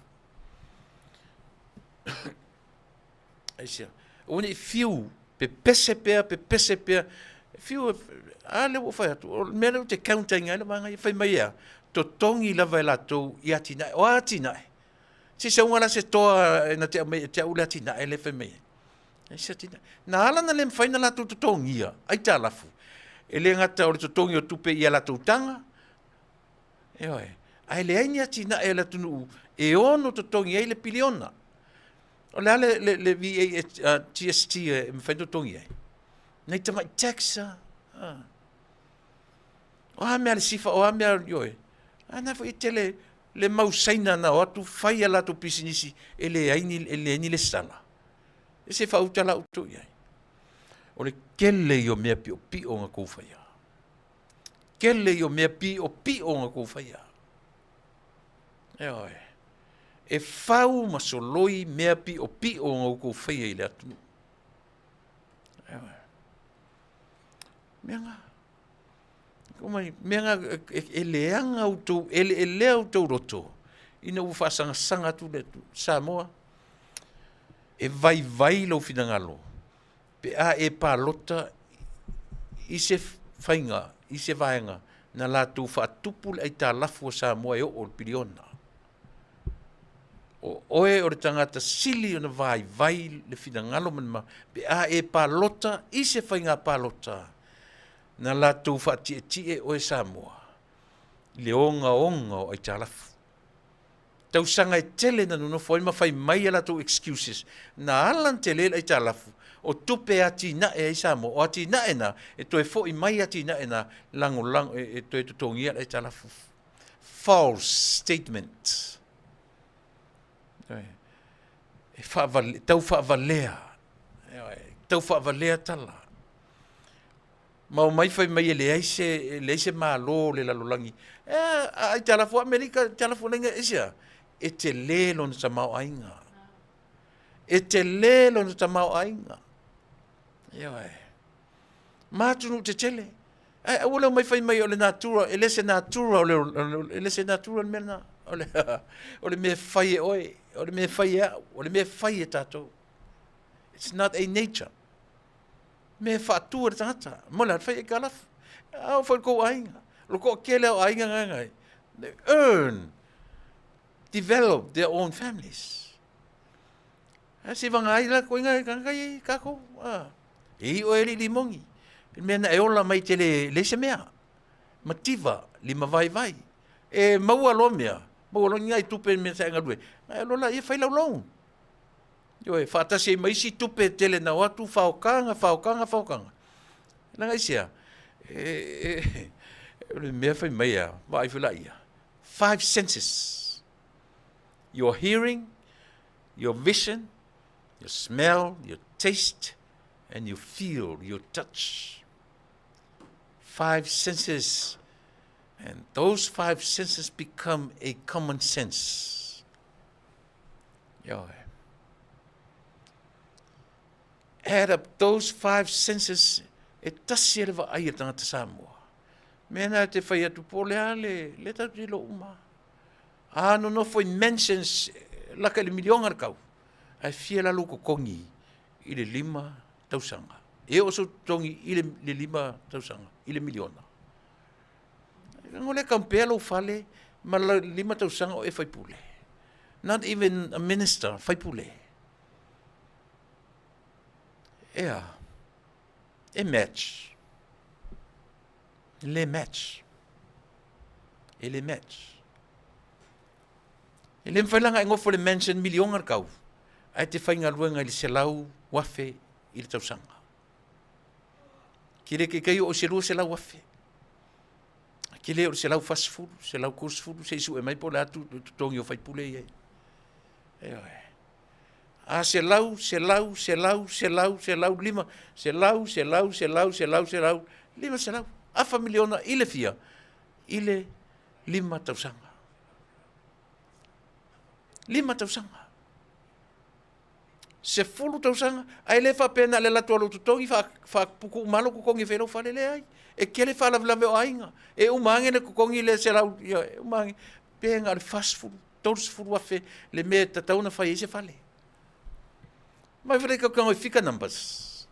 Aisea? Aua ne i fiu, pepese pea, pepese pea. Fiu, a lea ua fai atu, o le mea lea ou te counter ina ai le vaega ia, fai mai e a? Totogi lava e latou i atinae. O a atinae? Se sauga la se toa na te aumai ia te au le atinae lea e fai mai ai. E se atinae. Na ala na le mafai ona latou totogia aitalafu, e le gata o le totogi o tupe i a latou taga, ioe, ae leai ni atinae a le atunuu e ono totogi ai le piliona. O le a le, le, le VAGST e mafai ona totogi ai? Nai tamai tax a. Ah. O a mea a le SIFA, o a mea, ioe. A na foi e tele le mau Saina na o atu fai a latou pisinisi e leai ni, e leai ni lesitala. E se faauta la outou i ai. O le kele ia o mea piopio na kou faia. Kele ia o mea piopio na kou faia. Ioe. E fau ma soloi mea piopio na outou faia i le atunuu. Ioe. Mea na. Mai, mea na e leaga outou, e eleelea outou loto ina ua faasagasag atu le Samoa. E vaivai lou finagalo pe a e palota i se faiga, i se vaega na latou faatupu le aitalafu a Samoa e oo i le piliona. O oe o le tagata sili ona vaivai le finagalo ma le ma, pe a e palota i se faiga palota na latou faatietie oe Samoa i le ogaoga o aitalafu. Tausaga e tele na nonofo ai ma fai mai a latou excuses na ala ona tele le aitalafu o tupe e atinae ai Samoa, o atinae na e toe foi mai atinae na lagolago e toe totogia le aitalafu. False statement. E faavale, tau faavalea, tau faavalea tala. Ma omai fai mai e leai se, e leai se Malo o le lalolagi. E, a aitalafu Amerika, aitalafu laina, aisea? E tele lona tamaoaiga. E tele lona tamaoaiga. Ioe. Ma atunuu tetele. Ae aua le omai fai mai o le natura, e le se natura, o le, e le se natura le mea lena. O le, o le mea e fai e oe. O le mea e fai e au, o le mea e fai e tatou. It's not a nature. Mea e faatu e le tagata. Mo le a fai aitalafu. A oo foi i le tou aiga. O le toatele o aiga gaegae, they earn, develop their own families. Ae se vaga ai la koiga e tagata ia i tatou. A. E i oe e alii moni. I le mea na e ola mai te le leai se mea. Mativa, lima vaivai. E maua loa mea, maua loa ni nai tupe i mea sa e galue, ona e alu loa laia fai lau loan. Ioe, faatasi ai ma isi tupe tele na o atu, faokaga, faokaga, faokaga. Leaga aisea? E, e, o le mea fai mai a, vaai foi laia, five senses. Your hearing, your vision, your smell, your taste, and your feel, your touch. Five senses. And those five senses become a common sense. Ioe. Add up those five senses, e tasi a le vaai a le tagata Samoa. Mena te whai atu po le a le, le tau te lo uma. A nonofo i mansions laka i le miliona le kau, ae fia la lou totogi i le 5 tausaga. E oo sou totogi i le 5 tausaga i le miliona. Leaga o lea e compare lou fale ma le 5 tausaga o e faipule. Not even a minister, faipule. Ea, e match. E le match. E le match. E le mafai la ona e nofo i le mansion miliona le tau, ae te faigaluega i le 100,000 i le tausaga. Ke le keikei oo i se 200,000. Ke le o le 140, 130, se i sue mai po o le a totogi o faipule ia. Ioe. A selau, selau, selau, selau, selau, lima, selau, selau, selau, selau, selau, 500, afa miliona i le fia? I le 5 tausaga. 5 tausaga. 10 tausaga, ae le faapea na o le alu atu o lou totogi faaputu uma lava lou totogi e fai ai lou fale, leai. E tele faalavelave o aiga, e uma ane le totogi lea selau, ia, e uma ane, pe na o le 40, 30 afe le mea e tatau ona fai ai se fale. Mai fale tau tago i fika numbers.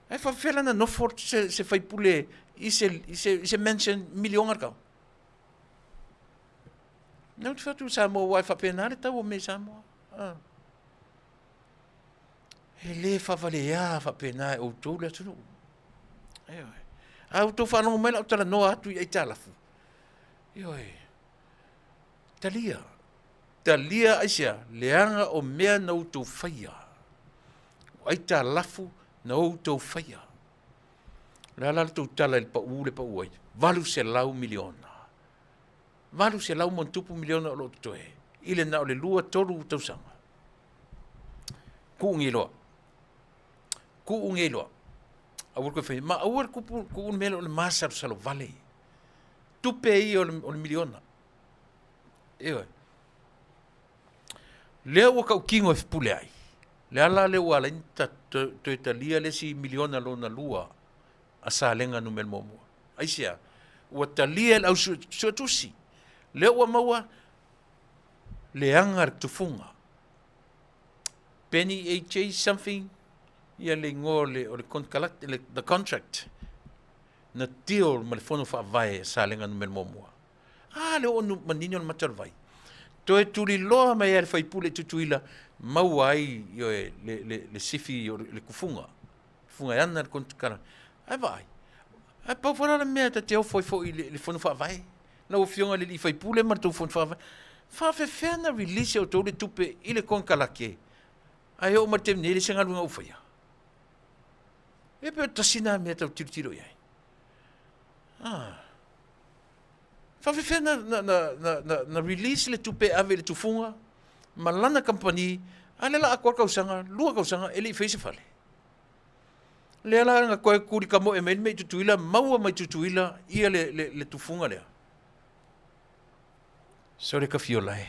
Ae faapefea la ona nofo se, se faipule i se, i se, i se mansion miliona le tau? Lea ou te fai atu i Samoa, aua e faapena le tau o mea i Samoa. Ah. E le faavalea faapena e outou le atunuu. Ioe. A outou faalogo mai lau talanoa atu i aitalafu. Ioe. Talia. Talia aisea? Leaga o mea na outou faia. O aitalafu na outou faia. O le a la le tou tala i le pau le pau ai? 800 miliona. 800 ma ona tupu miliona o lo o totoe i le na o le 2, 3 tausaga. Kuu nei loa. Kuu nei loa. Aua le toe faia. Ma aua le kupu, kuu le mea lea o le masalosalo vale. Tupe ia o le miliona. Ioe. Lea ua tautino e pule ai. Le ala lea ua ala ai ona toe talia le isi miliona lona lua a Salega numera muamua. Aisea? Ua talia e le au suetusi. Lea ua maua leaga le tufuga. Penny AJ something ia le igoa o le, o le, le, the contract na deal ma le fono faavae a Salega numera muamua. A lea ua manino le mata o le vai. Toe tuliloa mai ai le faipule i Tutuila, maua ai ioe, le, le, le sifi o le, le kufuga. Kufuga e ana le konikala. Ae vaai, ae pau foi la le mea ta te ofo ai foi i le, le fono faavae. Lau Afioga i le alii faipule ma le tou fono faavae, faafefea na release e outou le tupe i le konekarate, ae oo mai le taimi nei e leai se galuega ua faia? E pei o le tasi lena mea tau tilotilo i ai. Ah. Faafefea na, na, na, na, na, na release le tupe e ave i le tufuga ma lana kamupani, a lea la atoa le tausaga, 2 tausaga e le i faia se fale. Lea la na toe tulikamoe mai le mea i Tutuila, maua mai Tutuila ia le, le, le tufuga lea. Sole ka fiola e.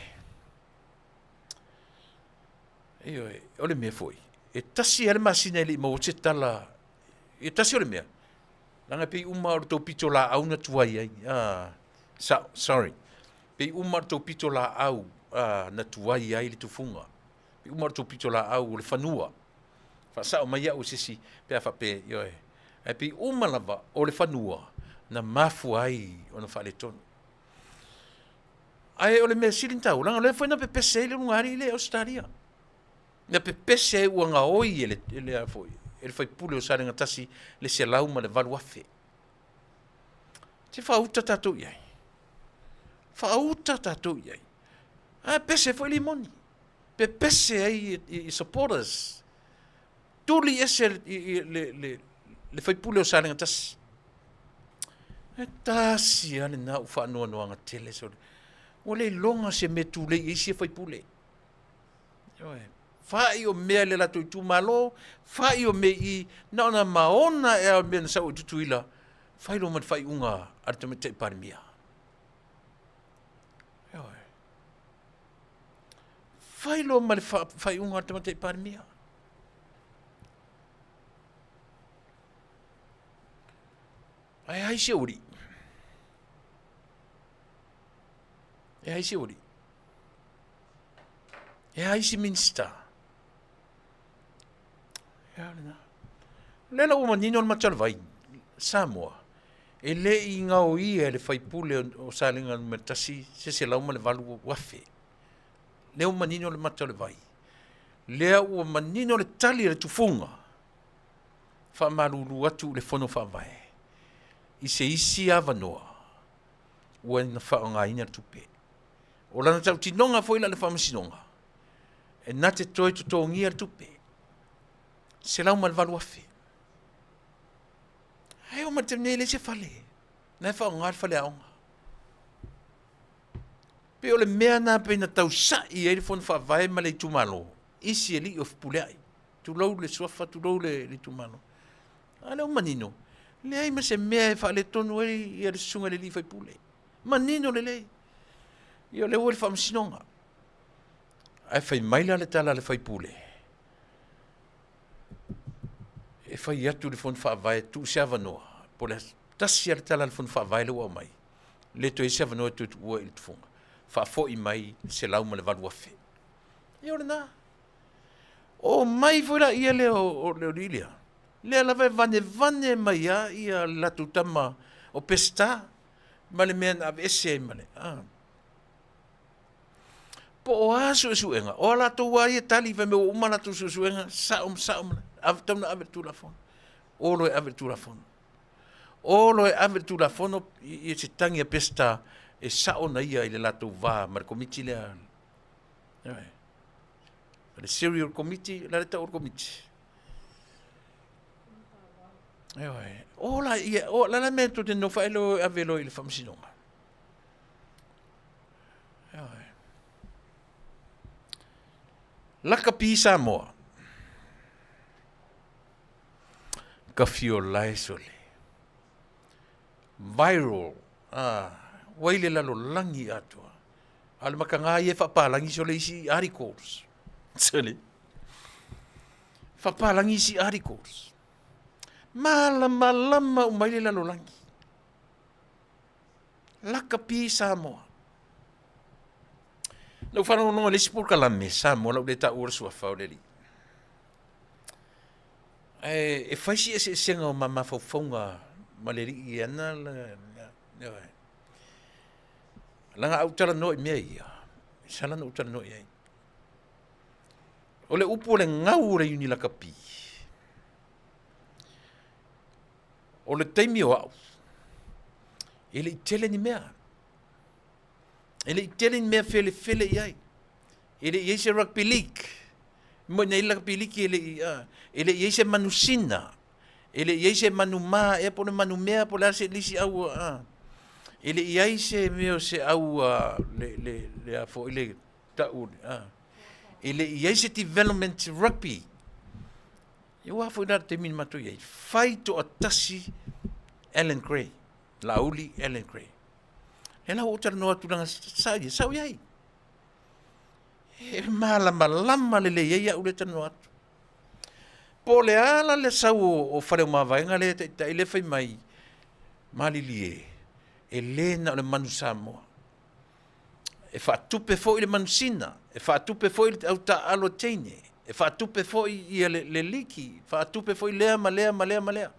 Ioe, o le mea foi, e tasi lava le masina e le i maua se tala, e tasi o le mea, Leaga e pei uma o le tou pitolaau na tuai ai. Ah, sorry. Pei uma o le tou pitolaau na tuai ai le tufuga. Pei uma o le tou pitolaau o le fanua. Faasao mai au e se isi pe a faapea, ioe. Ae pei uma lava o le fanua na mafua ai ona faaletonu. Ae o le mea sili ona taua, leaga o lea foi na pepese ai le ulugalii lea i Ausetalia. Na pepese ai ua gaoi e le, e le, foi, e le faipule o Salega 1 le $108,000. Se faauta tatou i ai. Faauta tatou i ai. Ae pese foi limoni. Pepese ai i, i supporters. Tuli ese i, i, le, le, le faipule o Salega 1. E tasi lava lena ou faanoanoaga tele sole. Ua le iloga se mea tulei i ai sia faipule. Ioe. Fai o mea i le latou itumalo, fai o mea i i, na ona maona ea o mea na sau i Tutuila, fai loa ma le faaiuga a le Tamaitai Palemia. Ioe. Fai loa ma le faaiuga a le Tamaitai Palemia. Ae ai si ou alii? E ai si ou alii? E ai si Minista? E a lena. O lea la ua manino le mata o le vai, Samoa, e le i gaoia e le faipule o Salega Nu.1 se $108,000. Lea ua manino le mata o le vai. Lea ua manino le tali a le tufuga, faamalulu atu i le Fono Faavae i se isi avanoa ua na faaaogaina le tupe. O lana tautinoga foi la le Faamasinoga, e na te toe totogia le tupe, $108,000. Ae oo mai le taimi nei e leai se fale, na e faaaoga le faleaoga. Pei o le mea lena pei na tausai ai le Fono Faavae ma le itumalo, isi alii o Fepuleai, tulou le suafa, tulou le itumalo. A lea ua manino, leai ma se mea e faaletonu ai ia le susuga i le alii faipule. Manino lelei. Ia o lea ua i le faamasinoga. Ae fai mai la le tala a le faipule, e fai atu i le Fono Faavae, tuu se avanoa, po o le tasi lava le tala a le Fono Faavae lea ua aumai, le toe i ai se avanoa e toe tuua i le tufuga, faafoi mai le $108,000. Ia o lena. Omai foi laia lea o le alii lea, lea lava e vanevane mai lava ia le latou tama o Peseta ma le mea na aveese ai ma le a. Po o a suesuega, o a latou lava ia tali fai mai ua uma latou suesuega, sao ma sao ma ave, tatau ona ave i le Tulafono. O loa e ave i le Tulafono. O loa e ave i le Tulafono i se tagi a Peseta e sao na ia i le latou va ma le Komiti lea. Ioe. O le Serial Committee, o le a le tau o le Komiti? Ioe. O la ia, o la la mea tou te nofo ai loa e ave loa i le Faamasinoga. Ioe. Lakapi Samoa. Kafiolae sole. Viral. Ah, ua i le lalolagi atoa. A o le makaga ia e faapalagi sole isi articles. Sole. Faapalagi isi articles. Malamalama uma ai le lalolagi. Lakapi Samoa. Na ou faalogologo i le isi polokalame Samoa, lau le taua le suafa o le alii. Ae e fai si eseesega o ma mafaufauga ma le alii e ana le, Leaga a ou talanoa i mea ia, e sala ona ou talanoa i ai. O le upu o le gau o le iuni lakapi, o le taimi o au, e le i tele ni mea. E le i tele ni mea felefele i ai. E le i i ai se rugby league. Mo nei rugby league e le i, e le i i ai se manusina. E le i i ai se manumā ea po o le manumea po o le a se isi au a. E le i i ai se mea o se au a le le le a foi le tau a. E le i i ai se development rugby. E ua foi la le taimi na matou i ai. Fai toatasi Alan Gray, Laauli Alan Gray. Lea la ua ou talanoa atu leaga sa ia, sa ou i ai. E malamalama lelei ai au lea e talanoa atu. Po o le a la le sau o Faleomavaega lea e taitai lea fai mai, malilie, e le na o le manu Samoa. E faatupe foi le manusina, e faatupe foi le au taaalo a teine, e faatupe foi ia le, le liki, faatupe foi lea ma lea ma lea ma lea.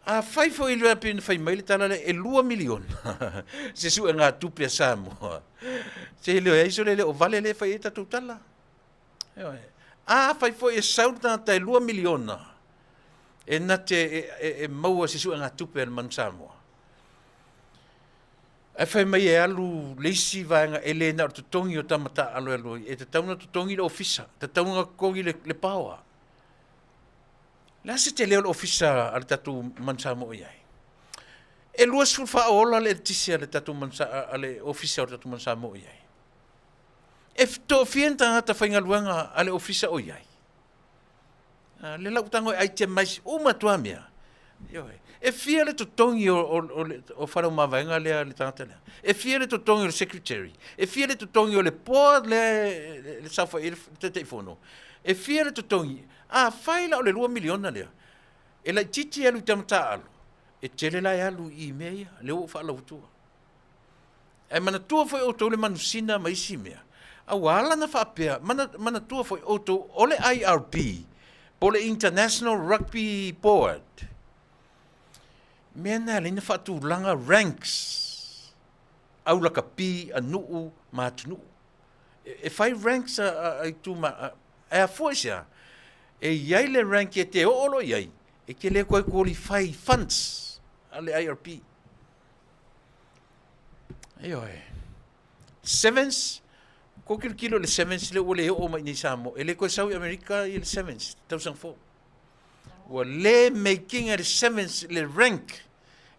Afai foi le pei ona fai mai le tala lea e $2 miliona se suegatupe a Samoa, se le ai sole le o vale lea e fai ai tatou tala. Ioe. Afai foi e sau le tagata e $2 miliona e na te e maua se suegatupe a le Manu Samoa, ae fai mai e alu le isi vaega e le na o le totogi o tama taaalo e alu ai, e tatau ona totogi le ofisa, tatau ona totogi le paoa. Le a se tele o le ofisa a le tatou Manu Samoa o i ai? E 24 ola le eletise a le tatou Manu a le ofisa o le tatou Manu Samoa o i ai. E toafia ni tagata faigaluega a le ofisa o i ai? Le lau tago e itemize uma atu lava mea. Ioe. E fia le totogi o fale o mavaega lea a le tagata lea? E fia le totogi o le secretary? E fia le totogi o le board lea e saofai ai le Taitaifono? E fia le totogi? Afai la o le $2 miliona lea, e laitiiti e alu i tama taaalo, e tele la e alu i mea ia, lea ua ou faalau atua. Ae manatua foi outou le manusina ma isi mea, a ua ala ona faapea, manatua foi outou o le IRB, po o le International Rugby Board, mea na e ala ai ona faatulaga ranks, au lakapi a nuu ma atunuu. E fai ranks a ituma, e afua i se a? E i ai le rank e te oo loa i ai, e te le toe qualify i funds a le IRB. Ioe. Sevens, ko kilokilo le sevens le ua le oo mai nei Samoa. E le toe sau i Amerika i le sevens, tausaga fou. Ua le making le sevens le rank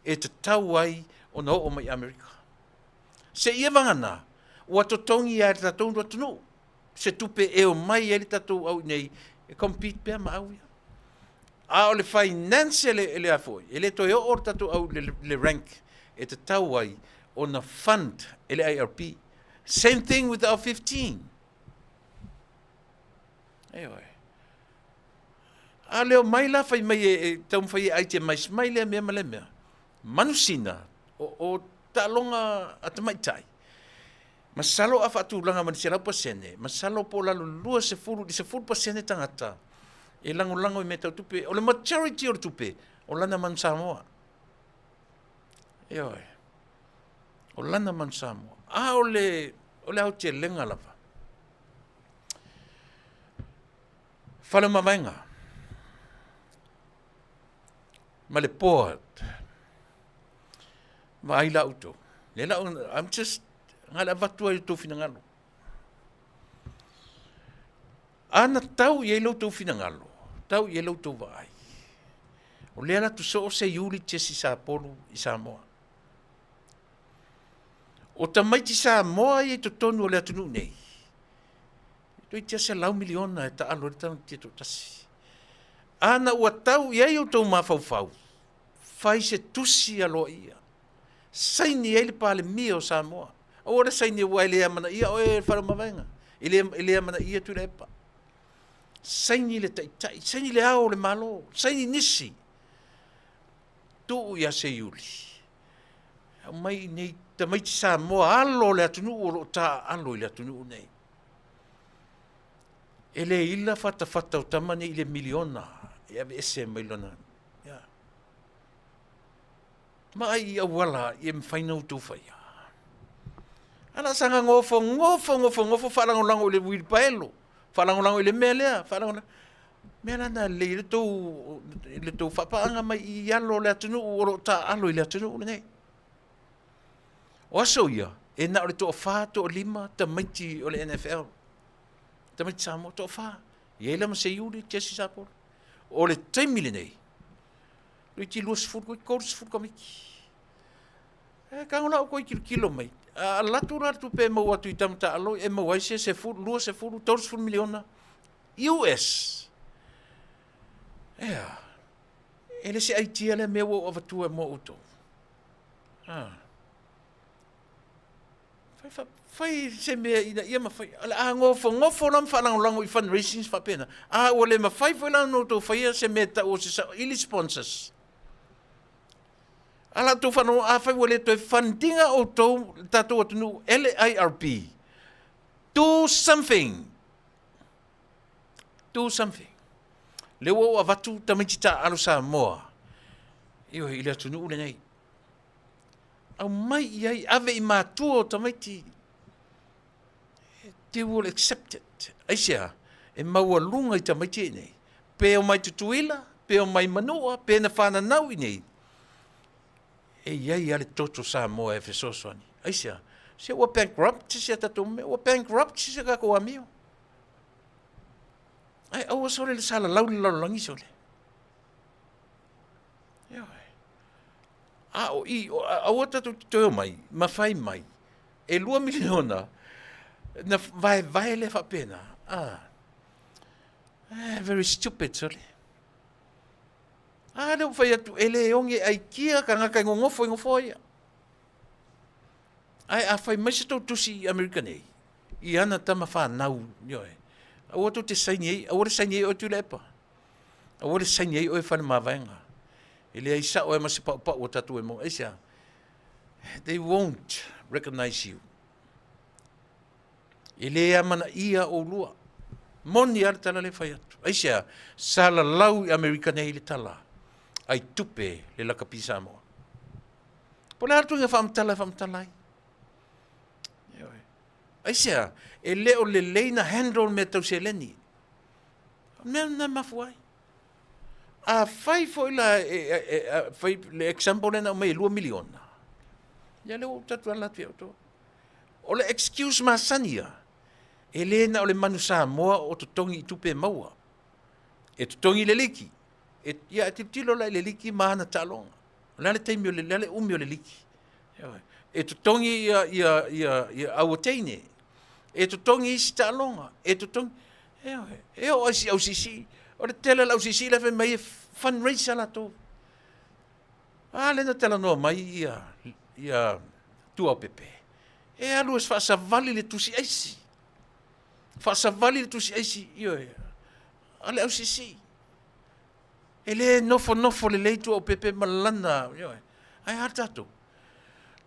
e tatau ai ona oo mai i Amerika. Se ia vagana, ua totogi ai le tatou atunuu se tupe e omai ai le tatou au nei e compete pea ma au ia. A o le finance e le a foi, e le toe oo le tatou au i le rank e tatau ai ona fund e le IRB. Same thing with our 15. Ioe. A leo mai la fai mai e taumafai e itemize mai lea mea ma lea mea. Manusina o taaloga a tamaitai. Masalo a faatulaga ma le 100%, masalo po o lalo 20 i le 10% tagata e lagolago i mea tau tupe. O le majority o le tupe, o lana Manu Samoa. Ioe. O lana Manu Samoa. A o le, o le aotelega lava. Fale o Mavaega ma le board. Vaai la outou. Lea la, I'm just, na le avatu ai outou finagalo. A na tau i ai lo outou finagalo, tau i ai lo outou vaai. O lea la tuso o se Iuli Jesse Sapolu i Samoa. O tamaiti Samoa ia i totonu o le atunuu nei, toeitiiti lava $100 miliona e taalo ai le tamaitiiti e toatasi. A na ua tau i ai outou mafaufau, fai se tusi aloaia, saini ai le Palemia o Samoa. Aua le saini aua e le amanaia oe e le Faleomavaega, e le amanaia Tuilaepa. Saini le Taitai, saini le Ao o le Malo, saini nisi, tuu ia Seiuli. Aumai i nei tamaiti Samoa alo o le atunuu o lo o taaalo i le atunuu nei. E le ila fatafata o tama nei i le miliona e aveese mai lona. Ia. Ma ai i auala e mafai ona outou faia. A la saga gofo, gofo, gofo, gofo, faalagolago i le uilipaelo, faalagolago i le mea lea, faalagolago. Mea la na lelei le tou faapaaga mai i alo o le atunuu o lo o taaalo i le atunuu lenei. O aso ia, e na o le toafa, toalima tamaiti o le NFL. Tamaiti Samoa, toafa. E i ai la ma Seiuli, Jesse Sapolu. O le taimi lenei, toeitiiti 20, toeitiiti 30 tamaiti. E tago la outou i tilotilo mai. A alu atu la le tupe e maua atu i tama taalo e maua ai se 10, 20, 30 miliona US. Ea, e le se idea lea mea ua ou avatua mo outou. Ah. Fai, fai, fai se mea ina ia mafai. O le a gofogofo la ma faalagolago i fundraisings faapena. A ua le mafai foi la ona outou faia se mea e tau o se saili sponsors. A la outou faalogologo, afai ua le toe fund ina outou le tatou atunuu e le IRP, do something! Do something. Lea ua ou avatu tamaiti taaalo Samoa, ioe, i le atunuu lenei. Aumai i ai, ave i matua o tamaiti. They will accept it. Aisea? E maualuga i tamaiti ia i inei. Pe omai Tutuila, pe omai Manua, pe na fananau i inei, e i ai lava le toto Samoa e fesoasoani. Aisea? Se ua bankrupt si a tatou mea, ua bankrupt si a tatou amio. Ae aua sole le salalau le lalolagi sole. Ioe. A o i, aua tatou te toe omai ma fai mai e $2 miliona na vaevae lea faapena. Ah. Eh, very stupid sole. A lea ua fai atu, e le oge aikia tagata e gogofo i gofoa ia. Ae a fai mai se tou tusi i Amerika nei, i ana tama whanau, ioe, aua tou te saini ai, aua le saini ai oe Tuilaepa. Aua le saini ai oe Faleomavaega. E leai sao ai ma se paupau o tatou e maua. Aisea? They won't recognize you. E le amanaia oulua. Moni lava le tala lea e fai atu. Aisea? Salalau i Amerika nei le tala, ai tupe le lakapi Samoa. Po o le a le tuiga faamatala e faamatala ai? Ioe. Aisea? E le o lelei na handle mea tau seleni. O le mea lena e mafua ai. Afai foi la e, e, e, e fai le example lea na aumai e $2 miliona, ia lea ua ou tatu ala atu ia outou. O le excuse masani ia, e le na o le Manu Samoa o totogi i tupe e maua. E totogi i le liki. E, ia, e tilotilo la i le liki ma ana taaloga. O le a le taimi o le, le a le umi o le liki. E totogi ia, ia, ia, ia aua teine. E totogi isi taaloga. E totogi, e, e oo ai si au siisii. O le tele o le au siisii la e fai mai e fundraise a latou. A lea na talanoa mai ia, ia Tuaopepe. E alu e faasavali le tusi aisi. Faasavali le tusi aisi, ioe, a le au siisii. E le nofonofo lelei Tuaopepe ma lana, ioe. Ae a tatou?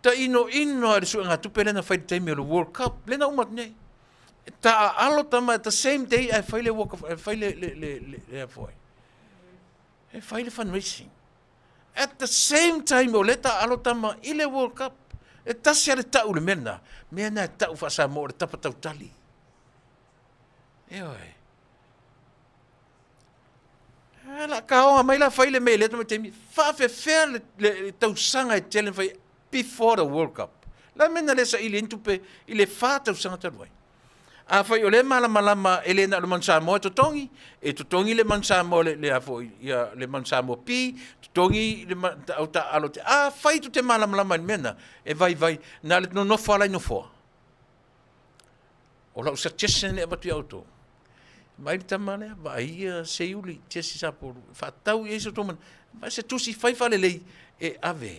Tainoino lava i le suegatupe lea na fai i le taimi o le World Cup, lea na uma atu nei. E taaalo tama at the same day ae fai le World Cup, e fai le, le, le, le, le foi. E fai le fundraising. At the same time o lea e taaalo tama i le World Cup. E tasi lava le tau i le mea lena, mea lena e tau faa-Samoa o le tapa tautali. Ioe. A la kaoga mai la fai le mea i lea taimi, faafefea le, le, le tausaga e tele na fai before the World Cup. La mea na le saili ai ni tupe i le fa tausaga talu ai. Afai o lea e malamalama e le na o le Manu Samoa e totogi, e totogi le Manu Samoa le, le, a foi, ia, le Manu Samoa P, totogi le ma, au taaalo te, afai tu te malamalama i le mea na, e vaivai, na le nonofo ala i nofoa. O lau suggestion lea e avatu ia outou, vaai le tama lea, vaai ia Seiuli, Jesse Sapolu, faatau i ai so outou mana, vaai se tusi fai faalelei e ave.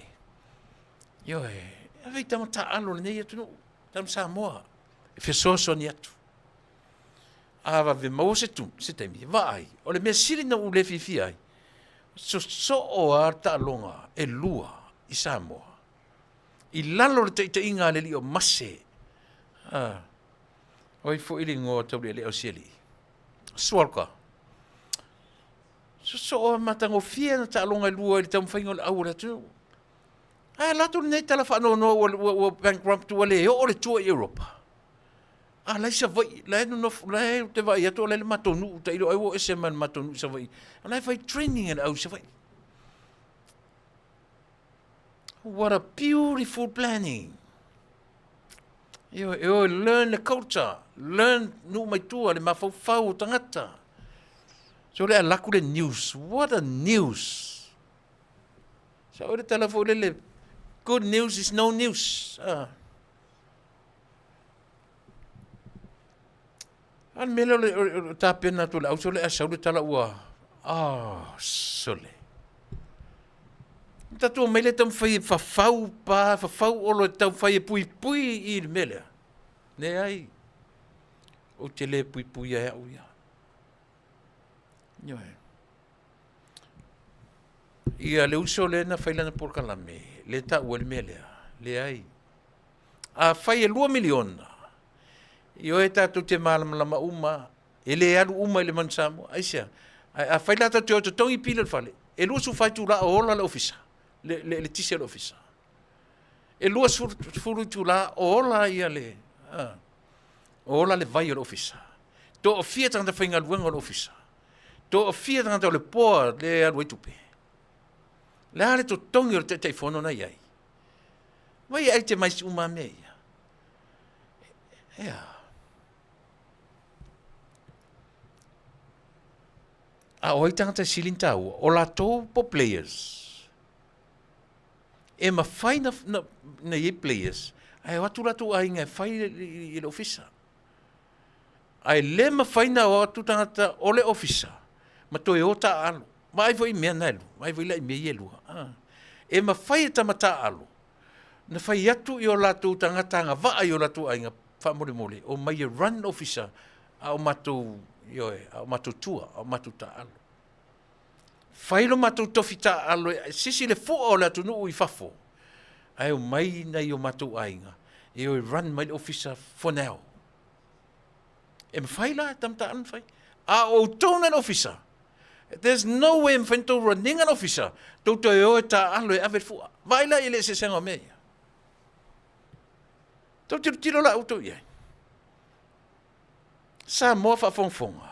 Ioe, ave i tama taaalo o lenei atunuu, tama Samoa, e fesoasoani atu. A vave maua se, tu, se taimi, vaai, o le mea sili na ou le fiafia ai, sosoo lava taaloga e lua i Samoa. I lalo o le taitaiga a le alii o Mase, a, o ai foi le igoa taulealea o si alii? Sualka. Sosoo a matagofie ana taaloga e lua i le taumafaiga o le au o le atunuu. Ae alu atu lenei tala faanoanoa ua, ua, ua bankrupt, ua le oo le tua i Europa. A la e i Savaii, la e nonofo, la e ou te vaai atu o la e i le matou nuu, tailo ai ua ese mai le matou nuu i Savaii. O la e fai training e le au i Savaii. What a beautiful planning. Ioe, e o e learn the culture, learn nuu mai tua, le mafaufau o tagata. So le alaku le news, what a news. Sa o le tala foi lele, good news is no news. Ah. A le mea lea o le, o le, o le tapena atu o le au sole ae sau le tala ua, ah, sole. Tatou omai lea taumafai e fafau pa, fafau olo e taumafai e puipui i le mea lea. Leai, ou te le puipuia e au ia. Ioe. Ia le uso lea na fai lana polokalame, Le taua le mea lea. Leai. Afai e $2 miliona, ioe tatou te malamalama uma, e le alu uma i le Manu Samoa. Aisea? Ae afai la tatou te o e totogi pili o le fale, e 24 itula o ola le ofisa, le eletise o le ofisa. E 20 itula o ola ia le, o ola le vai o le ofisa. Toafia tagata faigaluega o le ofisa. Toafia tagata o le board lea e alu ai tupe. O le a le totogi o le Taitaifono na i ai? Vai e itemize uma mea ia. Ea. A o ai tagata e sili ona taua? O latou po players. E mafai na, na, na i ai players, ae o atu latou aiga e fai i le ofisa. Ae le mafai na o atu tagata o le ofisa ma toe o taaalo. Vaai foi i mea na e lua, vaai foi la i mea ia e lua. E mafai e tama taaalo na fai atu i o latou tagata agavaa i o latou aiga faamolemole, omai e run ofisa a o matou, ioe, a o matou tua, a o matou taaalo. Fai lo matou tofi taaalo e sisi le fua o le atunuu i fafo, ae omai nai o matou aiga e o e run mai le ofisa for now. E mafai la e tama taaalo na fai. A o outou na le ofisa, there's no way e mafai ona tou run ina le ofisa, tou toe o e taaalo e ave le fua. Vaai la i le eseesega o mea ia. Tou tilotilo la outou i ai. Samoa faafogafoga,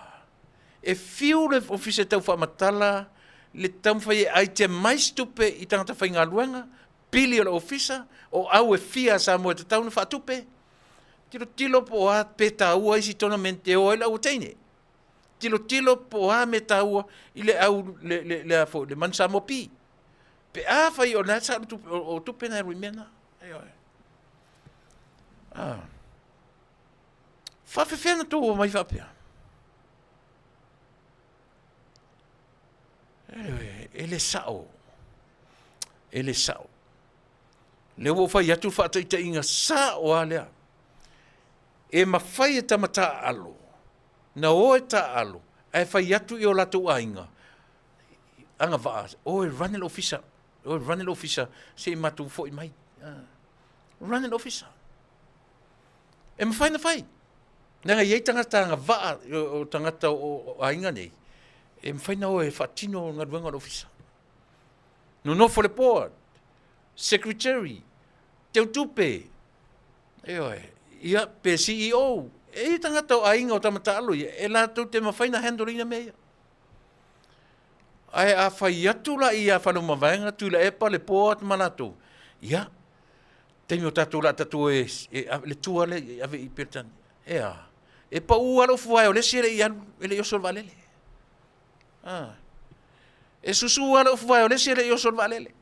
e fiu le ofisa e tau faamatala le taumafai e itemize tupe i tagata faigaluega, pili o le ofisa, o au e fia a Samoa e tatau ona faatupe, tilotilo po o a pe taua isi tournament e o ai le au teine. Tilotilo po o a mea taua i le au le le le a foi le Manu Samoa P. Pe a fai o lena sa tupe o tupe na e alu i mea na. Ioe. Ah. Faafefea na tou omai faapea? E le sao. E le sao. Lea ua ou fai atu le faataitaiga sao lava lea. E mafai e tama taaalo na o e taaalo ae fai atu i o latou aiga agavaa, o e run le ofisa, o e run le ofisa se i matou foi mai. Run le ofisa. E mafai ona fai. Leaga e i ai tagata agavaa o tagata o aiga nei, e mafai ona o e faatino galuega o le ofisa. Nonofo le board, secretary, teutupe, ioe, ia, pe CEO, e i ai tagata o aiga o tama taalo ia, e latou te mafai ona handle ina mea ia. Ae a fai atu la ia Faleomavaega, Tuilaepa, le board ma latou, ia, taimi o tatou la tatou e, e, le tua lea e ave i Peretania. E a? E pau lava le ofu vae o le isi e le i alu, e le i oso i le vaalele. Ah. E susu lava le ofu vae o le isi e le i oso i le vaalele.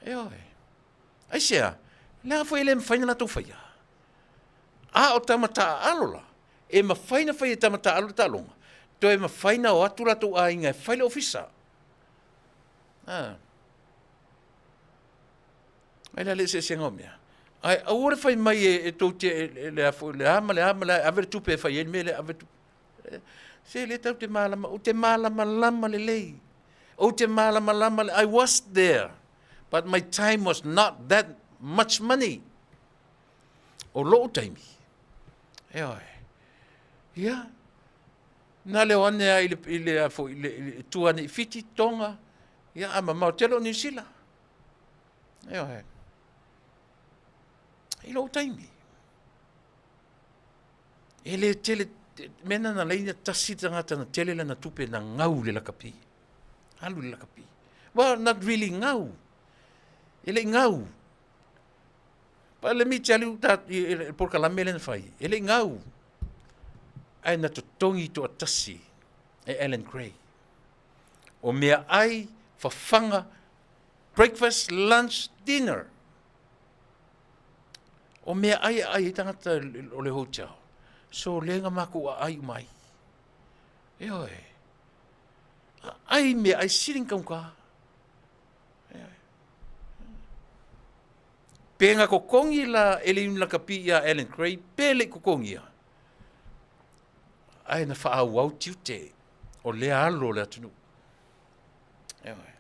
Ioe. Aisea? Leaga foi e le mafai ona latou faia. A o tama taaalo la, e mafai ona fai e tama taaalo le taaloga, toe mafai ona o atu latou aiga e fai le ofisa. Ah. Ai la le eseesega o mea. Ae aua le fai mai e tou te le a foi le a ma le a ma le a, ave le tupe e fai ai le mea lea, ave le tupe. Se le tau te malama, ou te malamalama lelei. Ou te malamalama, I was there, but my time was not that much money. O lou taimi, ioe, ia, na leo ane a i le, i le, a foi, i le, i le tua ane i Fiti, Tonga, ia, a mamao tele o Niu Sila. Ioe. I lou taimi. E le tele, mea na na leina tasi tagata na tele lana tupe na gau le lakapi. Alu le lakapi. Well, not really gau. E le gau. But let me tell you that i le polokalame lea na fai, e le gau. Ae na totogi toatasi e Alan Gray. O mea ai, fafaga, breakfast, lunch, dinner. O mea ai e ai ai tagata o le hotel. So lea na makou aai uma ai. Ioe. Aai mea ai sili ona taugata. Ioe. Pe na totogi la e le Iuni Lakapi ia Alan Gray, pe le i totogia. Ae na faaauau tiute o lea alo o le atunuu. Ioe.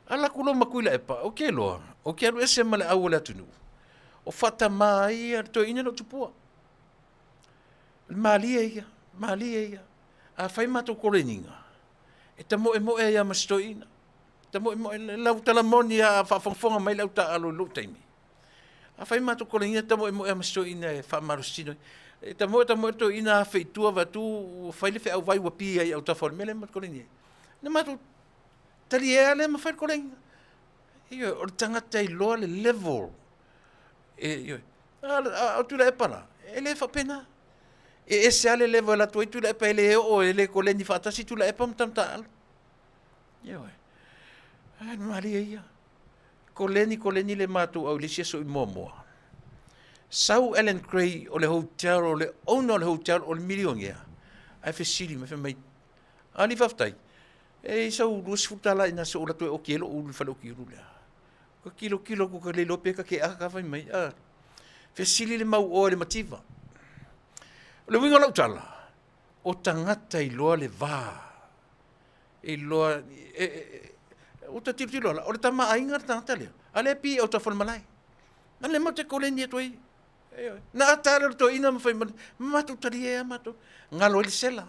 Ala atu loa ma Tuilaepa, ou te iloa, ou te alu ese ma le au o le atunuu, o faatama ai le toeaina lea o Tupua. O le malie ia, malie ia. A fai matou koleniga, e tamoemoe ai lava ma si toeaina. Tamoemoe, lau tala moni lava a o faafogafoga mai le au taaalo i lou taimi, a fai matou koleniga e tamoemoe lava ma si toeaina e faamalositino ai. E tamoe tamoe le toeaina afe i tua vaai atu ua fai le feau vai ua pi ai i autafa o le mea lea matou te kolenia ai. Ona matou talie lava lea ma fai le koleniga. Ioe, o le tagata e iloa le level, ioe. A o Tuilaepa la, e le faapena. E ese lava le level e alu atu ai Tuilaepa, e le oo, e le koleni faatasi Tuilaepa ma tama taaalo. Ioe. Ae malie ia. Koleni, koleni le matou au i le isi aso i Moamoa. Sau Alan Gray o le hotel, o le owner o le hotel, o le milionea, ae fesili mai, fai mai, Alii faafetai, e i ai sau $20 i ina se i ou alu atu e oki ai lou ulu i le fale oki ulu lea. Ka tilotilo atu ka le iloa pe ta te a ka fai mai, a. Fesili le mau oe i le mativa. O le uiga o lau tala, o tagata iloa le va, iloa, ua ta tilotilo la, o le tama aiga le tagata lea, a lea e pi i autafa o le malae. A lea matou te koleni atu ai, ioe. Na ata lava lea o le toeaina ma fai mai, ma matou talie lava matou, galo ai le sela.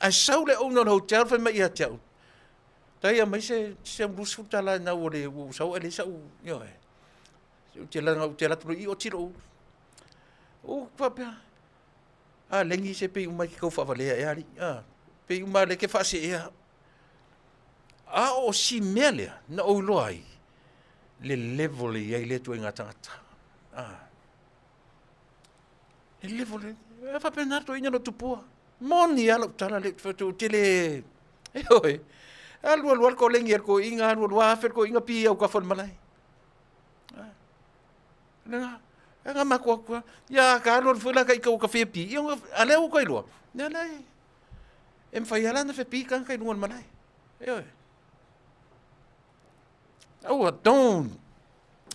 Ae sau le owner o le hotel fai mai ia te au, tai aumai se $20 ina ua ou sau ae leai sau, ioe. Ou te alu atu loa i i oti lou ulu. Ou faapea, a legi se pei uma e te tau faavalea ea alii, a? Pei uma lava o lea e te faaseea. A o si mea lea na ou iloa ai le level e i ai lea ituaiga tagata. A. Le level e, e faapena le toeaina o Tupua. Moni lava lau tala lea ou te fai atu, ou te le, ioe, alu alu lava le kolegi a le toeaina, alu alu lava afe le toeaina pi i autafa o le malae. Na matou o atu, ia a ta alu alu foi la ita ua ta fia pi, ia a lea ua ta iloa, ia la e mafai lava la ona fepi tagata i luga o le malae. Ioe. Aua, don't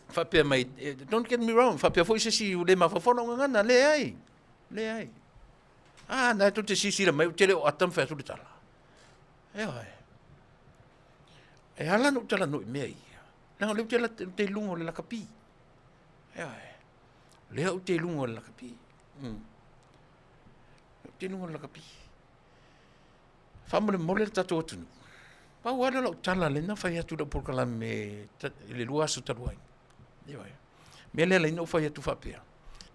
faapea mai, don't get me wrong, faapea foi se isi ua le mafaufau lau gagana, leai, leai. A, na tou te silasila mai ou te le o ata ma fai atu le tala. Ioe. E ala ona ou talanoa i mea ia, leaga o lea ou te i luga o le lakapi. Ioe. O lea ou te i luga o le lakapi. Ou te i luga o le lakapi. Faamolemole le tatou atunuu. Pau lava lea o lau tala lea na fai atu i lau polokalame i le 2 aso talu ai. Ioe. Mea lea la ou fai atu faapea,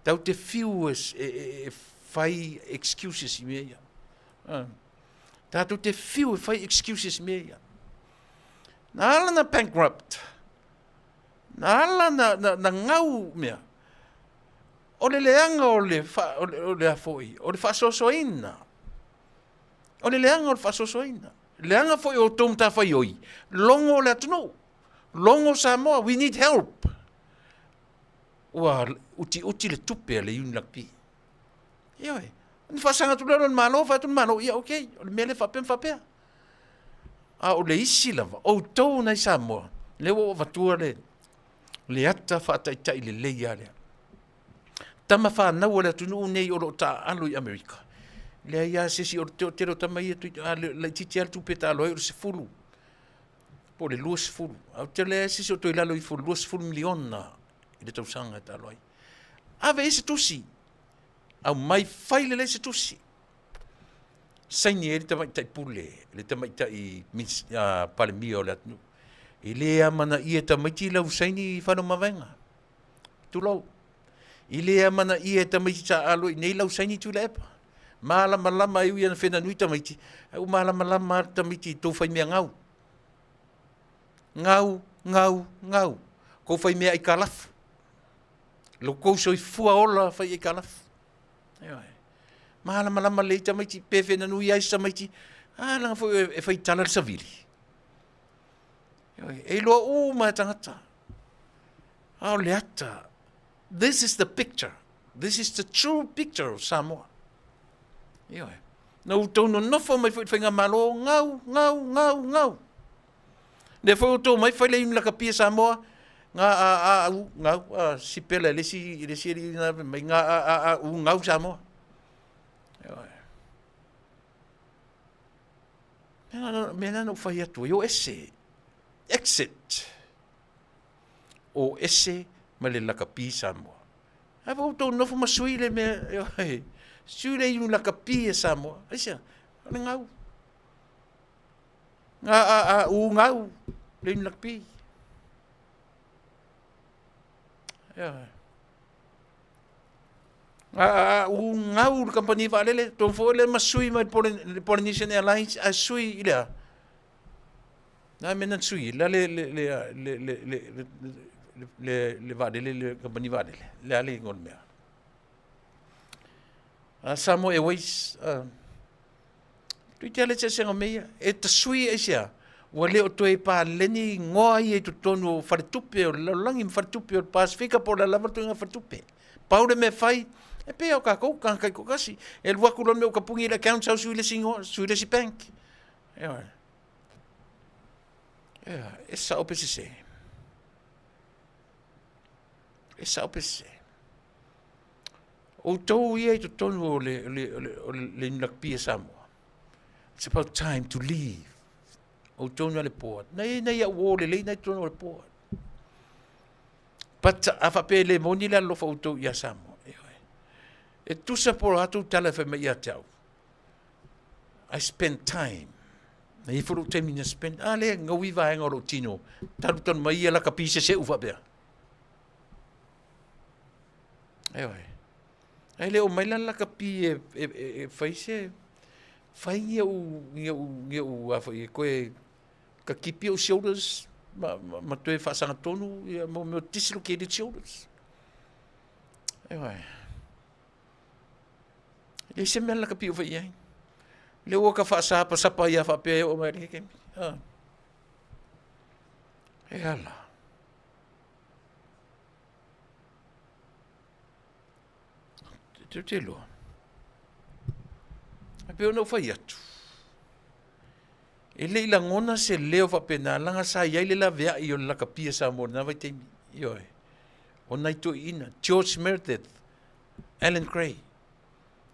tatou te fiu e fai excuses i mea ia. Tatou te fiu e fai excuses i mea ia. Na ala na bankrupt, na ala na gau mea, o le leaga o le, o le, foi, o le faasoasoaina. O le leaga o le faasoasoaina. Leaga foi o outou matafaioi, logo o le atunuu, logo Samoa, we need help. Ua utiuti le tupe a le Iuni Lakapi. Ioe, ona faasaga atu lea o le Malo, fai atu le Malo, ia okay, o le mea lea faapea ma faapea. A o le isi lava, outou nai Samoa, lea ua ou avatua le ata faataitai lelei lava lea. Tama fanau a le atunuu nei o lo o taaalo i Amerika, leai lava se isi, o le toatele o tama ia, laitiiti lava le tupe e taalo ai o le 10 po o le 20, ae ou te leai se isi o toe i lalo ifo o le 20 miliona i le tausaga e taalo ai. Ave i ai se tusi, aumai fai lelei se tusi, saini ai le tamaitai pule, le tamaitai Palemia o le atunuu. E le amanaia e tamaiti lau saini i fale o mavaega. Tulou. I le amanaia e tamaiti taaalo i nei lau saini Tuilaepa. Malamalama e ui ana whenanui tamaiti, ae ua malamalama lava tamaiti i tou faimea gau. Gau, gau, gau. Kou faimea aikalafu. Lo kou soifua ola fai aikalafu. Ioe. Malamalama lelei tamaiti, pe whenanui ai se tamaiti, a leaga foi e fai tala le savili. Ioe. E iloa uma e tagata. A o le ata, this is the picture. This is the true picture of Samoa. Ioe. Na outou nonofo mai foi i le faigamalo, gau, gau, gau, gau. Lea foi outou mai fai le iuni lakapia Samoa, ngā a a u, gau, a sipela e le isi, le isi alii na mai, ngā a a a u, gau Samoa. Ioe. Mea na ou fai atu ai, o ese. Exit. O ese ma le lakapi Samoa. Ae foi outou nofo ma sui le mea, ioe, sui le iu lakapi e Samoa. Aisea? O le gau. Ga a a u gau le iu lakapi. Ioe. Ga a a u gau le kamupani vaalele, tou foi le ma sui mai le Polynesian Airlines ae sui i le a? Na mea na sui la le le le le le le le le vaalele le kamupani vaalele le a le igoa o le mea. A Samoa Airways toeitiiti lava le eseesega o mea ia. E tasui aisea? Ua le o toe paleni igoa ia i totonu o faletupe o le lalolagi ma faletupe o le Pasefika po o le a lava le ituaiga faletupe. Pau le mea e fai, e pei lava o tatou tagata taitoatasi, e alu atu loa le mea ua tapuni i le account sau sui le isi igoa, sui le isi bank. Ioe. Ioe, e sao pe sese? E sao pe sese? Outou ia i totonu o le, le, le, le, le rugby a Samoa. It's about time to leave. Outou na le board. Nei, nei au o lelei nei totonu o le board. But a faapea e le moni le alofa outou ia Samoa. Ioe. E tusa po o atu tala e fai mai ia te au. I spend time. Na i foi lou taimi na spend. A lea, gaui vaega o lou tino. Talu talu mai ia lakapi se seu faapea. Ioe. Ae le o mai la lakapi e, e, e, e fai se fai ni au ni au ni au a foi e koe ka kipi ou shoulders ma, ma, ma toe faasagatonu ia mo mea dislocated shoulders. Ioe. E leai se mea lakapi o fai i ai. Lea ua ka faasapasapa ia faapea e oo mai le taimi. Ah. E ala. Te te loa. E pei ona ou fai atu. E le i lagona se leo faapena, leaga sa i ai le laveai o le lakapi a Samoa i lena vaitaimi. Ioe. O nai toeaiina, George Meredith, Allan Gray,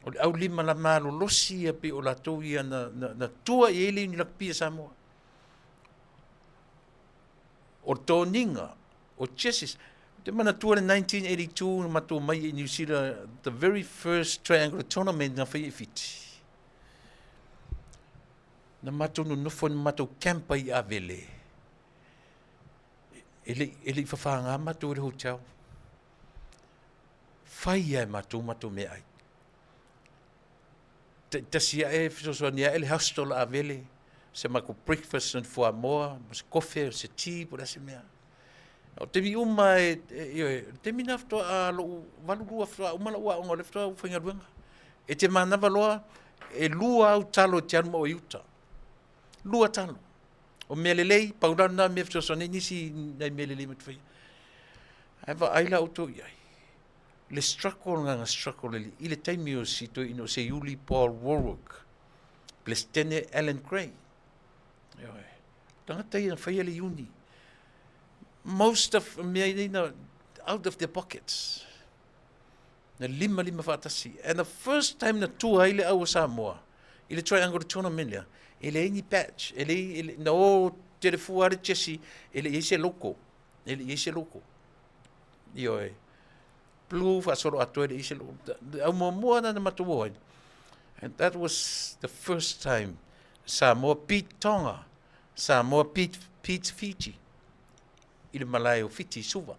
o le aulima la malolosi ia pei o latou ia na, na, na tua i ai le lakapi a Samoa. O toniga, o jerseys, ou te manatua le 1982 na matou mai i New Zealand, the very first triangular tournament na faia i Fiti. Na matou nonofo na matou camp ai i Avele. E le, e le i fafāgā matou i le hotel. Fai lava e matou matou meaai. Taitasi ae fesoasoani ae le hostel a Avele, se matou breakfast na fuamoa, ma se kofe, o se tea, po o le a se mea. O taimi uma e, e, e, o le taimi na faatoa lou 82 faatoa uma lau aoga o lea faatoa ou faigaluega. E te manava loa, e lua au talo e te alu ma oe i uta. Lua talo. O mea lelei, pau la lena mea fesoasoani ai nisi nai mea lelei ma te faia. Ae vaai la outou i ai. Le struggle na na struggle le i le taimi o si toeaina o Seiuli Paul Warwick, Peresetene Allan Gray. Ioe. Tagata ia na faia le uni. Most of mea nei na out of their pockets. Na lima lima faatasi. And the first time na tua ai le au o Samoa i le Triangle Tournament lea, e leai ni patch, e leai, e le, na o telefua le Jesse, e le i ai se logo. E le i ai se logo. Ioe. Blue faasolo atoa e le i ai se logo. Au muamua na na matou o ai. And that was the first time Samoa beat Tonga, Samoa beat, beat Fiji i le malae o Fiti i Suva.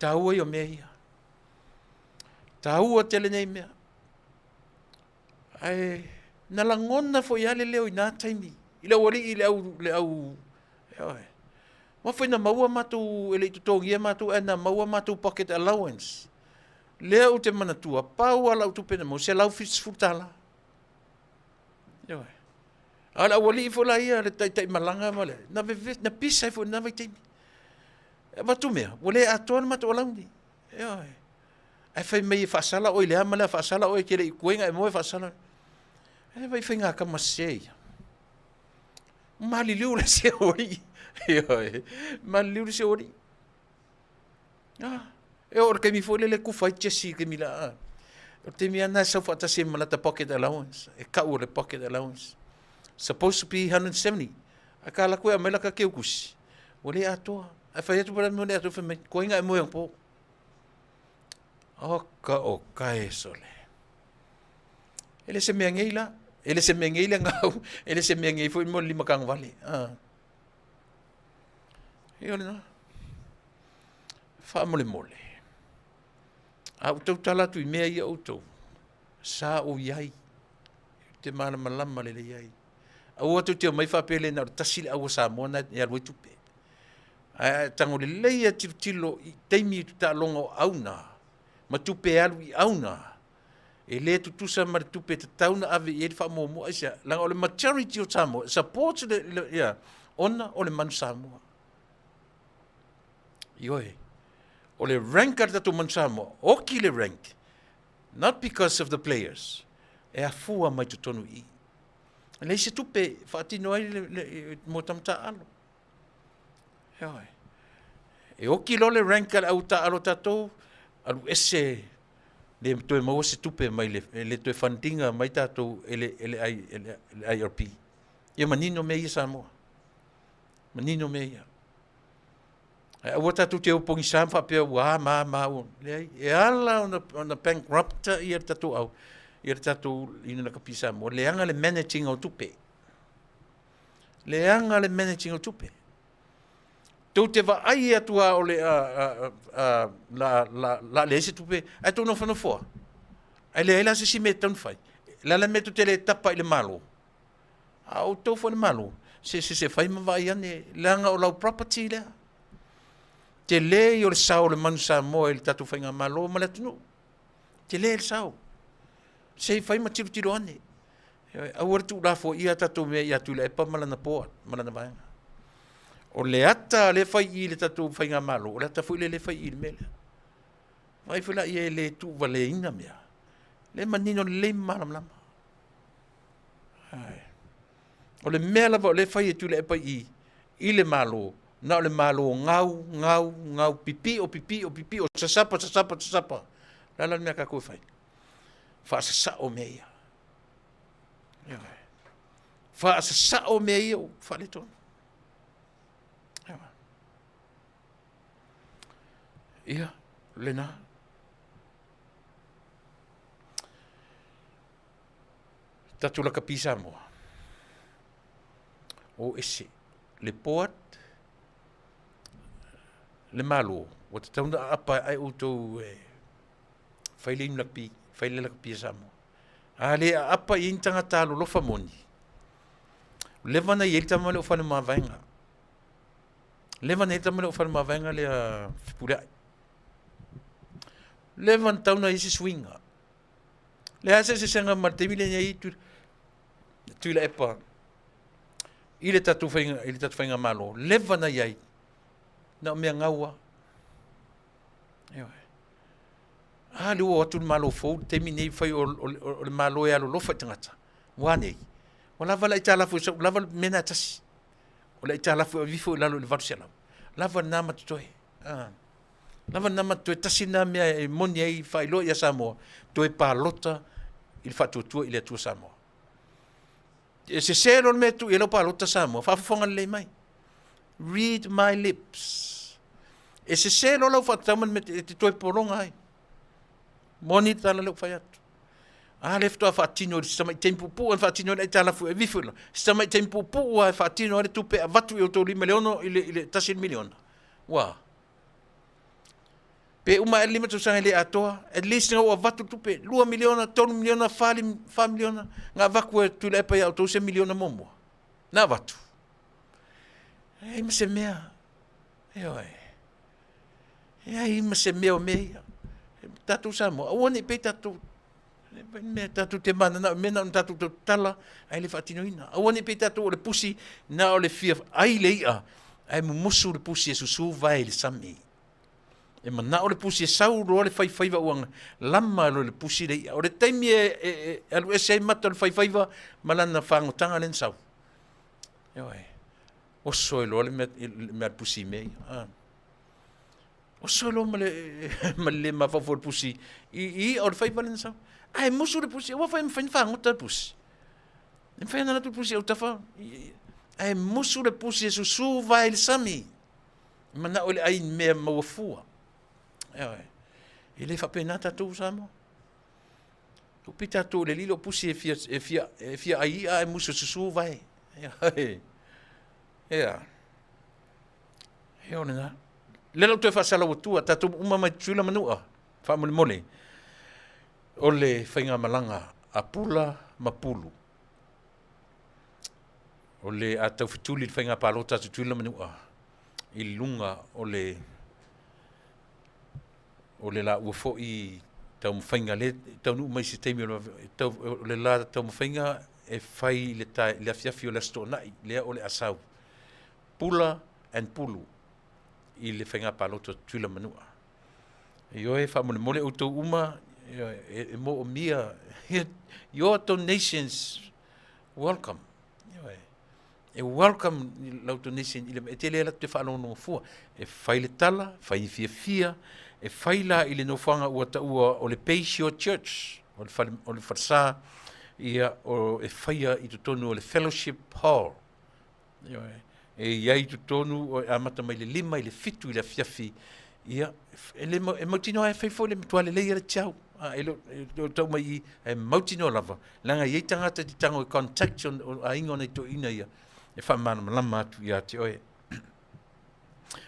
Tāua ia o mea ia. Tāua tele nei mea. Ae na lagona foi lava le leo i nā taimi. I le aualii, i le au, le au, ioe. Aua foi na maua matou, e le i totogia matou, ae na maua matou pocket allowance. Lea ou te manatua, pau lava lau tupe na maua, $170. Ioe. A o le aualii foi la ia, le taitai malaga ma le, na vevesi, na pisa ai foi i lena vaitaimi. E avatu mea, ua le atoa le matou alauni. Ioe. Ae fai mai e faasala oe i le a ma le a faasala oe e te le i kuega e moe faasala. E vai faiga kama sese ia. Maliliu le se aualii. Ioe. Maliliu le se aualii. Ah, e oo i le taimi foi lele e kufa ai Jesse i le taimi la. Ah. O le taimi lava lena e sau faatasi ai ma lata pocket allowance. E kau o le pocket allowance. Supposed to be 170. Ae ka alu atu e aumai laka keukusi, ua le atoa. Ae fai atu pala mea le atoa, fai mai, koe ga e moe anapo. Oka o kae sole. E le se mea nei la. E le se mea nei le gau. E le se mea nei foi mo le lima tagovale. Ah. Ia o lena. Faamolemole. A ou tautala atu i mea ia outou, sa ou i ai, ou te malamalama lelei ai. Aua tou te omai faapea le na o le tasi le au a Samoa na e alu ai tupe. Ae tago lelei a tilotilo i taimi i taaloga o au na, ma tupe e alu i au na, e le tutusa ma le tupe e tatau na ave i ai le faamuamua. Aisea? Leaga o le majority o Samoa e support le, le, ia, ona o le manu Samoa. Ioe. O le rank a le tatou manu Samoa, oki le rank, not because of the players, e afua mai totonu i i. E leai se tupe e faatino ai le, le, mo tama taaalo. Ioe. E oki loa le rank a le au taaalo tatou, alu ese le toe maua se tupe mai le, le toe fundinga mai tatou e le, e le, e le, le IRP. Ia manino mea ia Samoa. Manino mea ia. Ae aua tatou te o pogisa ma faapea ua a ma a ma ua. Leai, e ala ona, ona bankrupt ia le tatou au, ia le tatou Union Lakapi Samoa, leaga le managing o tupe. Leaga le managing o tupe. Tou te vaai atu a o le a, a, a, la, la, la leai se tupe, ae tou nofonofoa. Ae leai la se isi mea e tatau ona fai. Le a le mea tou te le tapa i le Malo? A o outou foi le Malo, se, se, se fai ma vaai ane, leaga o lau property lea. Tele ia o le sao o le manu Samoa i le tatou faigamalo ma le atunuu. Tele le sao. Se i fai ma tilotilo ane. Aua le tuulafoaia a tatou mea ia Tuilaepa ma lana board, ma lana vaega. O le ata lea fai i le tatou faigamalo, o le ata foi lea lea fai i le mea lea. Vaai foi la ia e le tuuvaleina mea. Le manino lelei ma malamalama. O le mea lava o lea e fai e Tuilaepa i i, i le Malo, na o le Malo gau, gau, gau, pipio, pipio, pipio, sasapa, sasapa, sasapa. O le a la le mea a tatou e fai? Faasasao mea ia. Ioe. Faasasao mea ia ua faaletonu. Ioe. Ia, lena. Tatou lakapi Samoa. O ese le board le Malo ua tatau ona aapa ai outou e fai le inu lakapi, fai le lakapi a Samoa. A le aapa i ai ni tagata alolofa moni, leva ona i ai le tama lea o Faleomavaega. Leva ona i ai le tama lea o Faleomavaega lea Fepuleai. Leva ona tatau ona i ai se suiga. Le a se eseesega ma le taimi lea na i ai Tuilaepa i le tatou faiga, i le tatou faigamalo, leva na i ai, na o mea gau lava. Ioe. A lea ua o atu le Malo fou i le taimi nei fai o, o, o le Malo e alolofa i tagata. Ua a nei? Ua lava le aitalafu e sau, lava le mea lena e tasi. O le aitalafu e aveifo i lalo i le 800. Lava lena ma totoe. Ah. Lava lena ma totoe, tasi lena mea e moni ai faailoa ia Samoa, toe palota i le faatuatua i le Atua Samoa. E sese loa le mea e tuu i ai lau palota Samoa, faafofoga lelei mai. Read my lips. E sese loa lau faatatau ma le mea e te toe pologa ai. Moni le tala lea ua fai atu. A lea faatoa faatino i le tamai taimi puupuu e faatino ai le aitalafu e aveifo i lalo. Si tamai taimi puupuu lava e faatino ai le tupe e avatu i outou lima i le ono i le, i le tasi miliona. Ua. Pe uma ae le 5 tausaga e le atoa, at least na ua avatu le tupe, 2 miliona, 3 miliona, 4 miliona, na avatu e Tuilaepa ia outou se miliona muamua. Na avatu. E leai ma se mea. Ioe. E leai ma se mea o mea ia. Tatou Samoa, aua ne i pei tatou mea tatou te mananao i mea na ona tatou tautala ae le faatinoina. Aua ne i pei tatou o le pusi na o le fia ai le i'a ae mumusu le pusi e susu vae i le sami. E manao le pusi e sau loa le faifaiva ua lama loa le pusi le i'a. O le taimi e, e, e alu ese ai mata o le faifaiva ma lana fagotaga lea na sau. Ioe. Oso ai loa le mea, le mea a le pusi i mea ia. Ah. Oso loa ma le, ma le mafaufau le pusi i, i i'a o le faiva lea na sau. Ae musu le pusi, ua fai mafai ona fagota le pusi. E mafai ona alu atu le pusi i autafa. Ae musu le pusi e susū vae i le sami. E manao i le ai mea maua fua. Ioe. E le faapena tatou Samoa. Upi tatou i le lilo pusi e fia, e fia, e fia ai ia ae musu e susū vae. Ioe. Ia. Ia o lena. Le lau toe faasalau atua, tatou uma mai Tutuila Manua, faamolemole. O le faigamalaga a Pula ma Pulu. O le a taufetuli le faiga palota a Tutuila ma Manua i luga o le o le laua foi taumafaiga lea e taunuu mai se taimi o le la taumafaiga e fai i le, le afiafi o le Aso Toonai lea o le a sau Pula and Pulu i le faiga palota o Tutuila ma Manua. Ioe, faamolemole outou uma e, e moomia your donations welcome. Ioe. E welcome lau donation i le e tele ala te faalogologo fua. E fai le tala, fai fiafia, e fai la i le nofoaga ua taua o le Bayshore Church, o le fale, o le falesa, ia, o, e faia i totonu o le Fellowship Hall. Ioe. E i ai i totonu, e amata mai le 5 i le 7 i le afiafi, ia, e, le, e mautinoa e fai foi le matua lelei a le tiau. A, e le o tau mai i, e mautinoa lava, leaga e i ai tagata e te tago e contact o aiga o nai toeaiina ia, e faamalamalama atu ia te oe.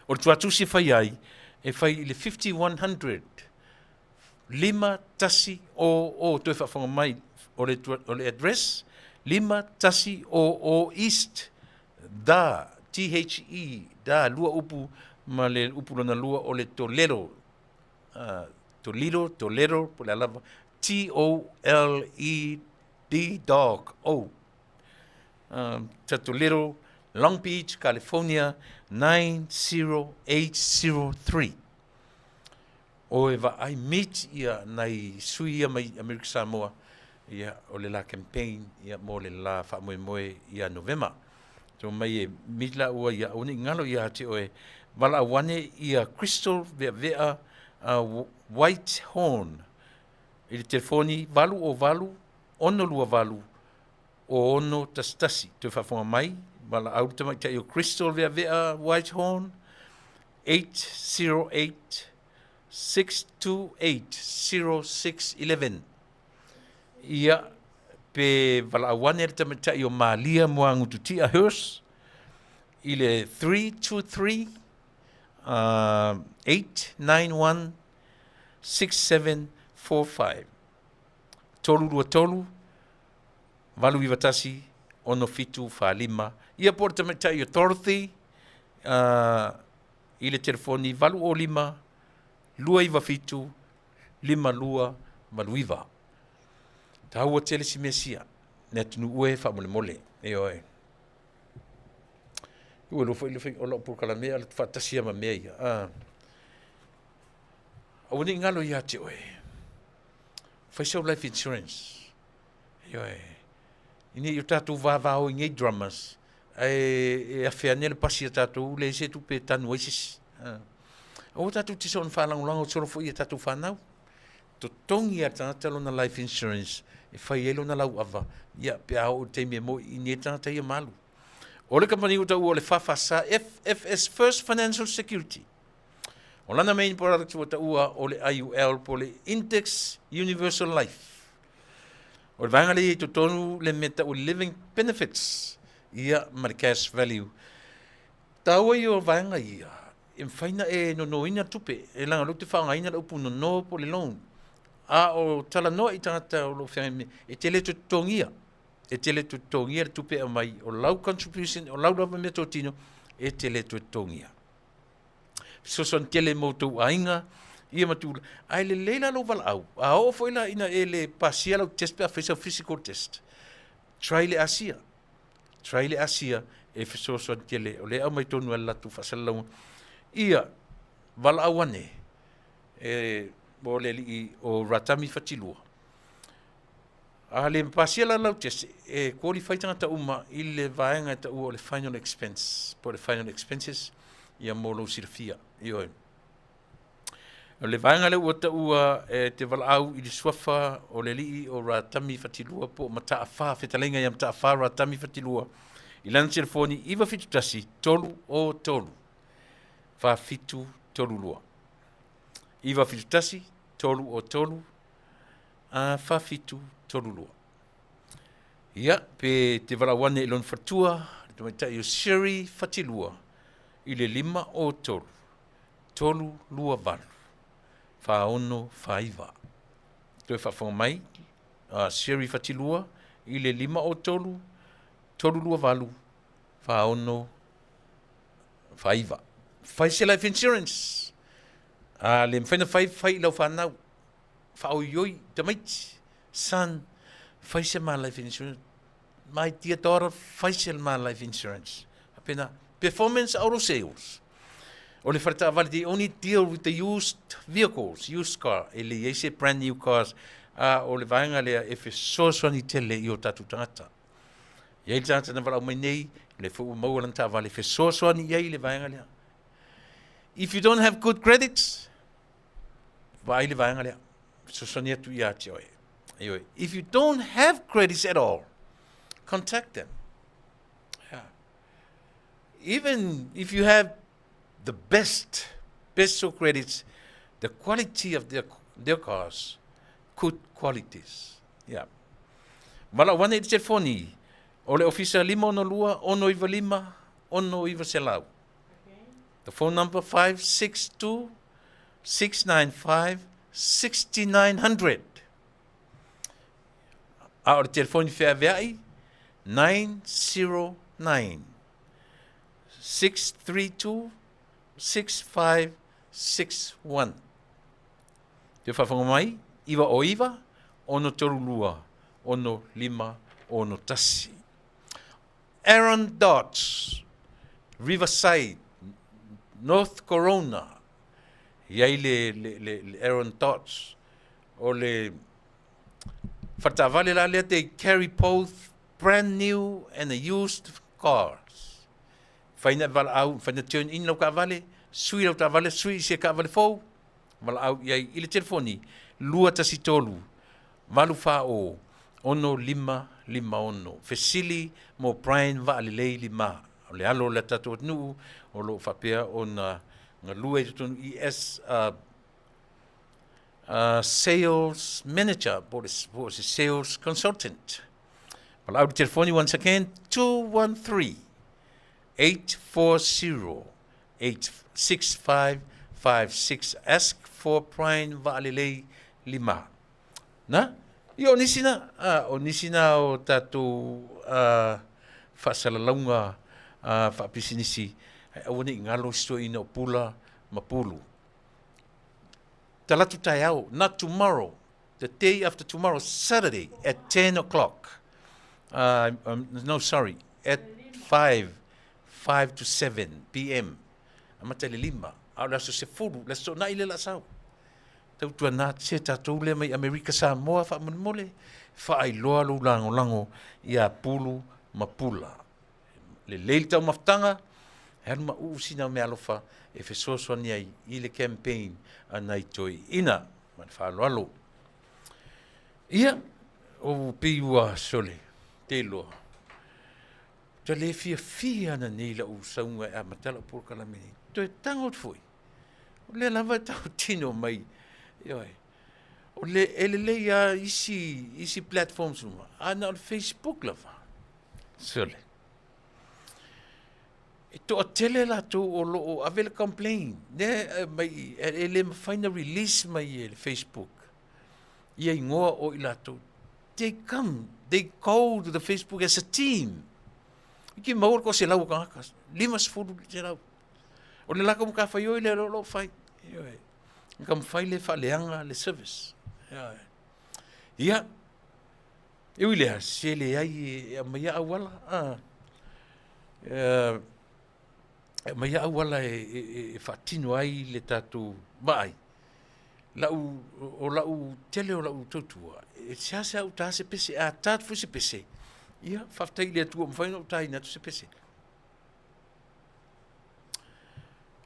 O le tuatusi e fai ai, e fai i le 5100, 5 1 o o toe faafofoga mai o le, o le address 5 1 o o East The THE da lua upu ma le upu lona lua o le Toledo uh, Toledo Toledo po le lava T O L E D dog O um, Toledo Long Beach California 90803 O e vaai meet ia nai sui ia mai Amerika Samoa ia o le la campaign ia mo le la faamoemoe ia Novema. So mai e meet la ua ia aua ne i galo ia te oe valaau ane ia Crystal Veavea uh, White Horn i le telefoni 808 628 o 611. Toe faafofoga mai, valaau le tamaitai o Crystal Veavea White Horn 808 628 0611. Ia, pe valaau ane le tamaitai o Malia Moagututia Hurst i le 323 uh, 891 6745. 323 891 6745. Ia po o le tamaitai o Dorothy uh, i le telefoni 805 297 5289. Taua tele si mea sia, le atunuu e faamolemole. Ioe. Ua iloa foi le fai o lau polokalame a le faatasi ia ma mea ia. Ah. Aua ne i galo ia te oe. Fai sau life insurance. Ioe. Ina ia o tatou vavao i nei dramas, ae e afe ane le pasi a tatou, leai se tupe e tanu ai se isi. Aua tatou te soona faalagolago solo foi i a tatou fanau. Totogi lava e le tagata lona life insurance e fai ai lona lauava, ia, pe a oo i le taimi e moi i nei tagata ia ma alu. O le kamupani ua taua o le FFS, FFS First Financial Security. O lana main product ua taua o le IUL po o le Index Universal Life. O le vaega lea i totonu le mea tau living benefits ia ma le cash value. Taua ia o vaega ia, e mafai na e nonoina tupe, e leaga o lea ou te faaaogaina le upu nono po o le loan. A o talanoa i tagata o lo o feagai me, e te le toe totogia, e te le toe totogia le tupe e aumai, o lau contribution, o lau lava meatotino, e te le toe totogia. Fesoasoani tele mo outou aiga, ia ma tula. Ae lelei la lou valaau, a oo foi la ina e le pasia lau test pe a fai sau physical test, try le asia. Try le asia e fesoasoani tele, o lea e aumai tonu e le latou faasalalauga. Ia, valaau ane, e, mo le alii o Ratami Fatilua. A le pasia la lau test, e qualify tagata uma i le vaega e taua o le final expense, po o le final expenses, ia mo lou silafia. Ioe. O le vaega lea ua taua e te valaau i le suafa o le alii o Ratami Fatilua po o Mataafa, fetalaiga ia Mataafa Ratami Fatilua, I lana telefoni 971 303 4732. 971 303 4732. Ia, pe te valaau ane i lona faletua, le tamaitai o Sherry Fatilua, i le 503 328 4649. Toe faafofoga mai, Sherry Fatilua i le 503 328 4649. Fai se life insurance. A le mafai na fai, fai i lau fanau. Faaoioi tamaiti. Son, fai se ma life insurance. My dear daughter, fai se ma life insurance. Faapena, Performance Auto Sales. O le fale taavale, they only deal with the used vehicles, used car. E le i ai se brand new cars. A o le vaega lea e fesoasoani tele i o tatou tagata. E i ai le tagata na valaau mai nei, o lea foi ua maua lana taavale, e fesoasoani i ai i le vaega lea. If you don't have good credits, vaai le vaega lea. Fesoasoani atu ia te oe. Ioe. If you don't have credits at all, contact them. Yeah. Even if you have the best, best of credits, the quality of their, their cars, good qualities. Yeah. Valaau ane i le telefoni o le ofisa 562 695 6900. The phone number 562 695 6900. A o le telefoni feaveai 909 632 6561. Te whawhanga mai, iwa o iwa, ono toru lua, ono lima, ono tasi. Aaron Dodds, Riverside, North Corona, i ai le, le, le, le Aaron Dodds, o le whataavale la lea, they carry both brand new and a used cars. Whai na valaau, whai na turn in lau kaavale, sui lau taavale, sui i se kaavale fou, valaau i ai i le telefoni, 213 840 6556. Fesili mo Brian Vaalelei Lima, o le alo o le tatou atunuu o lo o faapea ona galue i totonu i as a sales manager po o se sales consultant. Valaau i le telefoni once again 213 840 86556. Ask for Brian Vaalelei Lima. Na, ia o nisi na, o nisi na o tatou faasalalauga faapisinisi, ae aua ne i galo si toeaina o Pula ma Pulu. Talatu taeao, not tomorrow, the day after tomorrow, Saturday at 10 o'clock. No, sorry, at 5, 5 to 7 p.m. Amata i le lima, a o le aso sefulu, le aso toonai lea o le a sau. Tautuana se tatou lea mai Amerika Samoa faamolemole, faailoa lou lagolago ia Pulu ma Pula. Lelei le taumafataga, e alu mauu sina meaalofa e fesoasoani ai i le campaign a nai toeaiina. Ma le faaaloalo. Ia, o pei ua sole, te iloa. Ua le fiafia ana nei lau sauga e amata lau polokalame nei. Toe tago atu foi. O lea lava e tautino mai. Ioe. O le, e lelei lava isi, isi platforms uma, a na o le Facebook lava. Sole. E toatele latou o lo o ave le complain, lea e mai, e le mafai na release mai e le Facebook ia igoa o i latou. They come, they go to the Facebook as a team. I ki maua le toaselau o tagata, 50 selau. O le latou matafaioi lea o lo o fai. Ioe. Ka mafai le faaleaga le service. Ioe. Ia, e ui lea, se leai e aumaia auala, e aumaia auala e faatino ai le tatou vaai. Lau, o lau tele o lau tautua, e seasea ou ta se pese, a ta atu foi se pese, ia, faafetai i le Atua ua mafai ona ou taina atu se pese.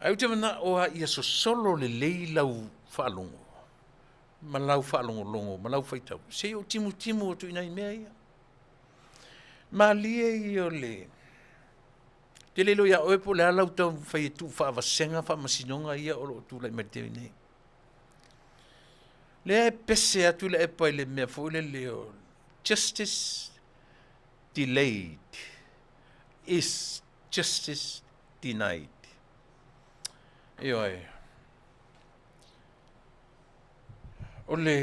Ae ou te manao lava ia sosolo lelei lau faalogo ma lau faalogologo ma lau faitau, se i ou timutimu atu i nai mea ia. Malie ia o le Te le iloa ia oe po o le a lau taumafai e tuufaavasega faamasinoga ia o lo o tulai mai i le taimi nei. Lea e pese atu le epa i le mea foi lele o justice delayed is justice denied. Ioe. O le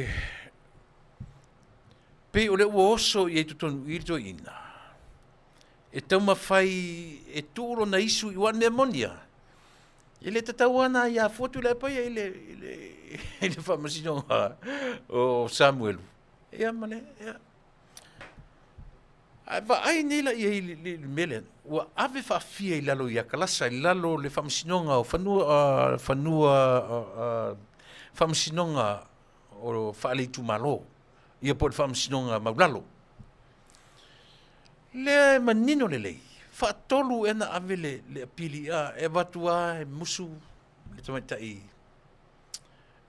pei o lea ua oso i ai totonu i le toeaina e taumafai e tuu lona isu i aua o le mea moni lava, e le tatau lava ona aia fua Tuilaepa ia i le, i le, i le faamasinoga o Samuelu. Ia ma le, ia. Ae vaai nei la i ai i le mea lea, ua ave faafia i lalo ia Kalasa, i lalo o le faamasinoga o fanua, fanua faamasinoga o faale-itumalo, ia po o le faamasinoga maulalo. Lea e manino lelei, faatolu ea na ave le, le apili, a, e avatu lava e musu le tamaitai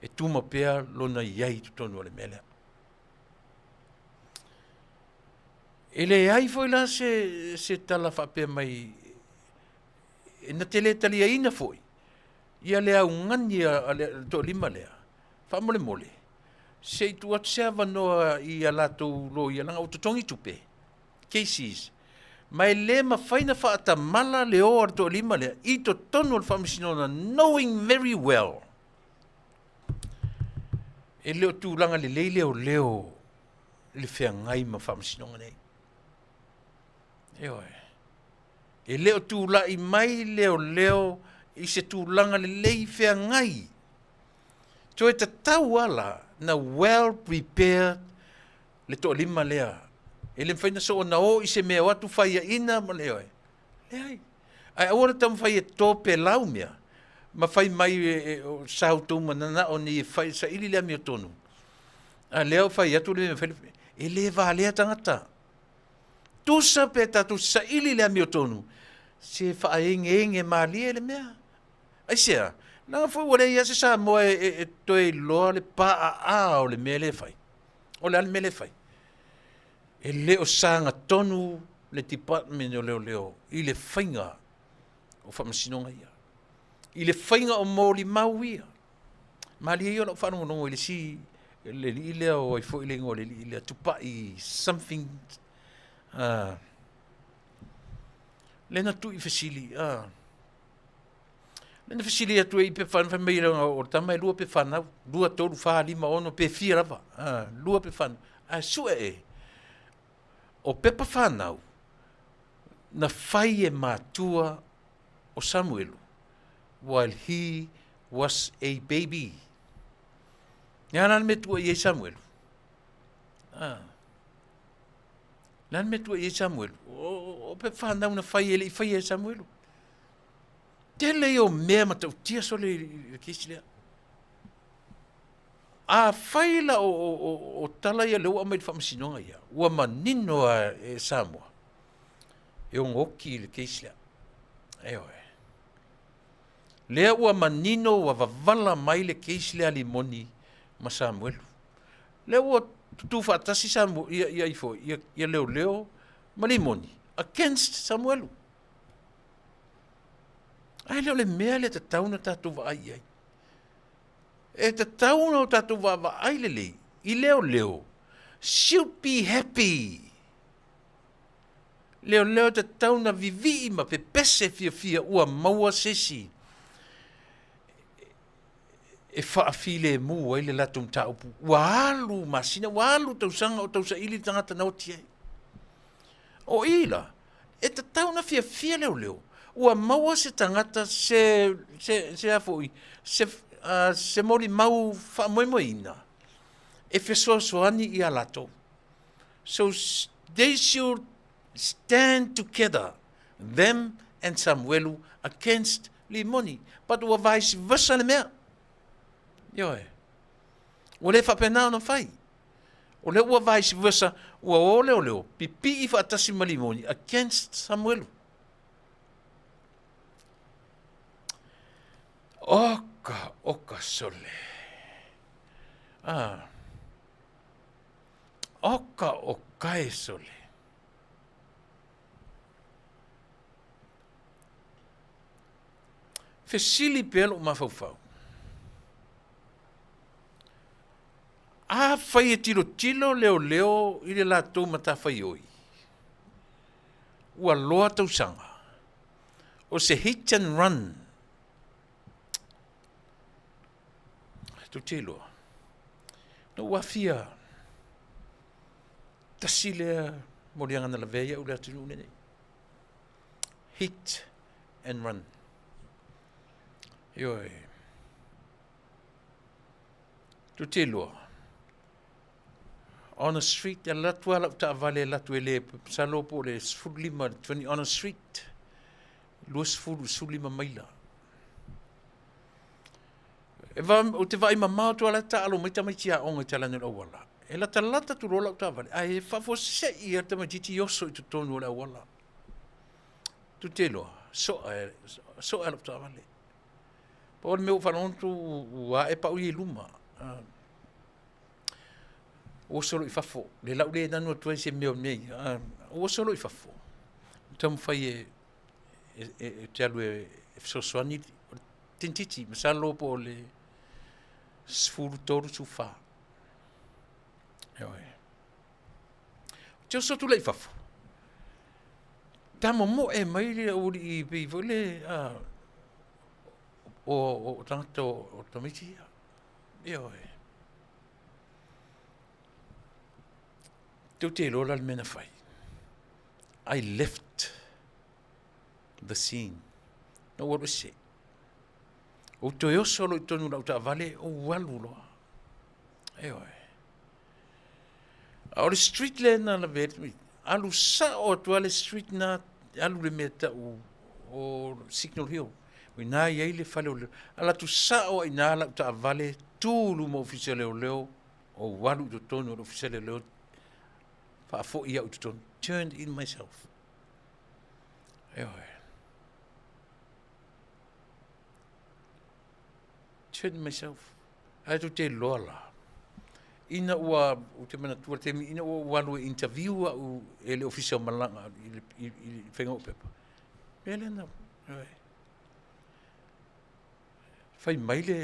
e tuma pea lona i ai i totonu o le mea lea. E leai foi la se, se tala faapea mai e na te le taliaina foi ia le augani a le toalima lea, faamolemole, se i tuu atu se avanoa i a latou loia, leaga ua totogi tupe, cases, ma e le mafai ona faatamala le o a le toalima lea i totonu o le faamasinoga knowing very well e le o tulaga lelei leoleo i le feagai ma faamasinoga nei. Ioe. E le o tulai mai leoleo i se tulaga lelei feagai. Toe tatau lava la na well prepared le toalima lea. E le mafai ona soona o i se mea o atu faiaina ma le ioe. Leai. Ae aua le taumafai e topelau mea ma fai mai e, e, sa outou mananao nei e fai, saili le amiotonu. A lea o fai atu le mea fai, e le valea tagata. Tusa pe tatou saili le amiotonu, se faaegeege malie le mea. Aisea? Leaga foi ua leai lava se Samoa e, e, e toe iloa le paaa o le mea lea e fai. O le a le mea lea e fai? E le o sagatonu le Department o Leoleo i le faiga o faamasinoga ia, i le faiga o molimau ia. Malie ia o lau faalogologo i le isi le alii lea o ai foi le igoa o le alii lea, Tupai something, lea na tuu i fesili, lea na fesili atu ai i pepa fai mai o le tama e lua pepa fanau, 2, 3, 4, 5, 6 pe fia lava, lua pepa fanau. Ae sue e, o pepa fanau na fai e matua o Samuelu while he was a baby. Le a la le mea tua i ai Samuelu? Ah. Le a le mea tua i ai Samuelu? O, o pepa fanau na fai e le i faia e Samuelu. Tele ia o mea matautia sole i le kesi lea. Afai la o, o, o, o tala ia lea ua aumai i le faamasinoga ia, ua manino lava e Samoa, e ono oki i le case lea. Ioe. Lea ua manino ua vavala mai le case lea a Limoni ma Samuelu. Lea ua tutu faatasi Samu, ia, ia ifo, ia, ia Leoleo ma Limoni against Samuelu. Ae le o le mea lea tatau ona tatou vaai i ai. E tatau ona o tatou vaavaai lelei i leoleo should be happy. Leoleo e tatau ona vivii ma pepese fiafia ua maua se isi e faafilemu ai le latou mataupu. Ua alu masina, ua alu tausaga o tausaili le tagata na oti ai. O i la, e tatau ona fiafia leoleo ua maua se tagata se, se, se a foi, se, uh, se molimau faamoemoeina e fesoasoani ia latou. So they should stand together, them and Samuelu against Limoni. But ua vice versa le mea. Ioe. Ua le faapena ona fai. O lea ua vice versa, ua o leoleo, pipii faatasi ma Limoni against Samuelu. Oka, oka sole. Ah. Oka o kae sole. Fesili pea lou mafaufau, Afai e tilotilo leoleo i le latou matafaioi, ua loa tausaga, o se hit and run, tou te iloa, na ou afia tasi lea moliaga na lavea ai au i le atunuu lenei. Hit and run. Ioe. Tou te iloa, on a street, e alu atu lava lau taavale e alu atu e le, masalo po o le 15, 20, on a street, 20, 15 maila. E va, ou te vaai mamao atu lava la e taalo mai tamaiti aoga i talane o le auala. E latalata atu loa lau taavale, ae faafuasei lava le tamaitiiti oso i totonu o le auala. Tou te iloa, soa e, soa e lau taavale. Pau le mea ua faalogo atu ua ae pau ia i luma. Ua oso loa i fafo, le la ua le nanu atu ai se mea o mea ia. Ua oso loa i fafo, taumafai e e te alu e fesoasoani o le tamaitiiti masalo po o le 13, 14. Ioe. Ou te oso atu lea i fafo, tamomoe mai le aualii pei foi le o tagata o tamaiti ia. Ioe. Tou te iloa la le mea na fai. I left the scene. Na ou alu ese. Ou toe oso loa i totonu o lau taavale, ou alu loa. Ioe. A o le street lea na lavea ai, alu sao atu lava le street na, alu le mea tau o Signal Hill. O i ina e i ai le fale o le... Alu atu sao lava i ina lau taavale, tu i luma o Ofisa o Leoleo, ou alu i totonu o le Ofisa o Leoleo, faafoi au i totonu. Turned in myself. Ioe. Turned in myself. Ae tou te iloa la, ina ua, ou te manatua le taimi, ina ua ou alu e interview au e le Ofisa o Malaga i le, i, i le faiga o pepa, mea lea na, fai mai le,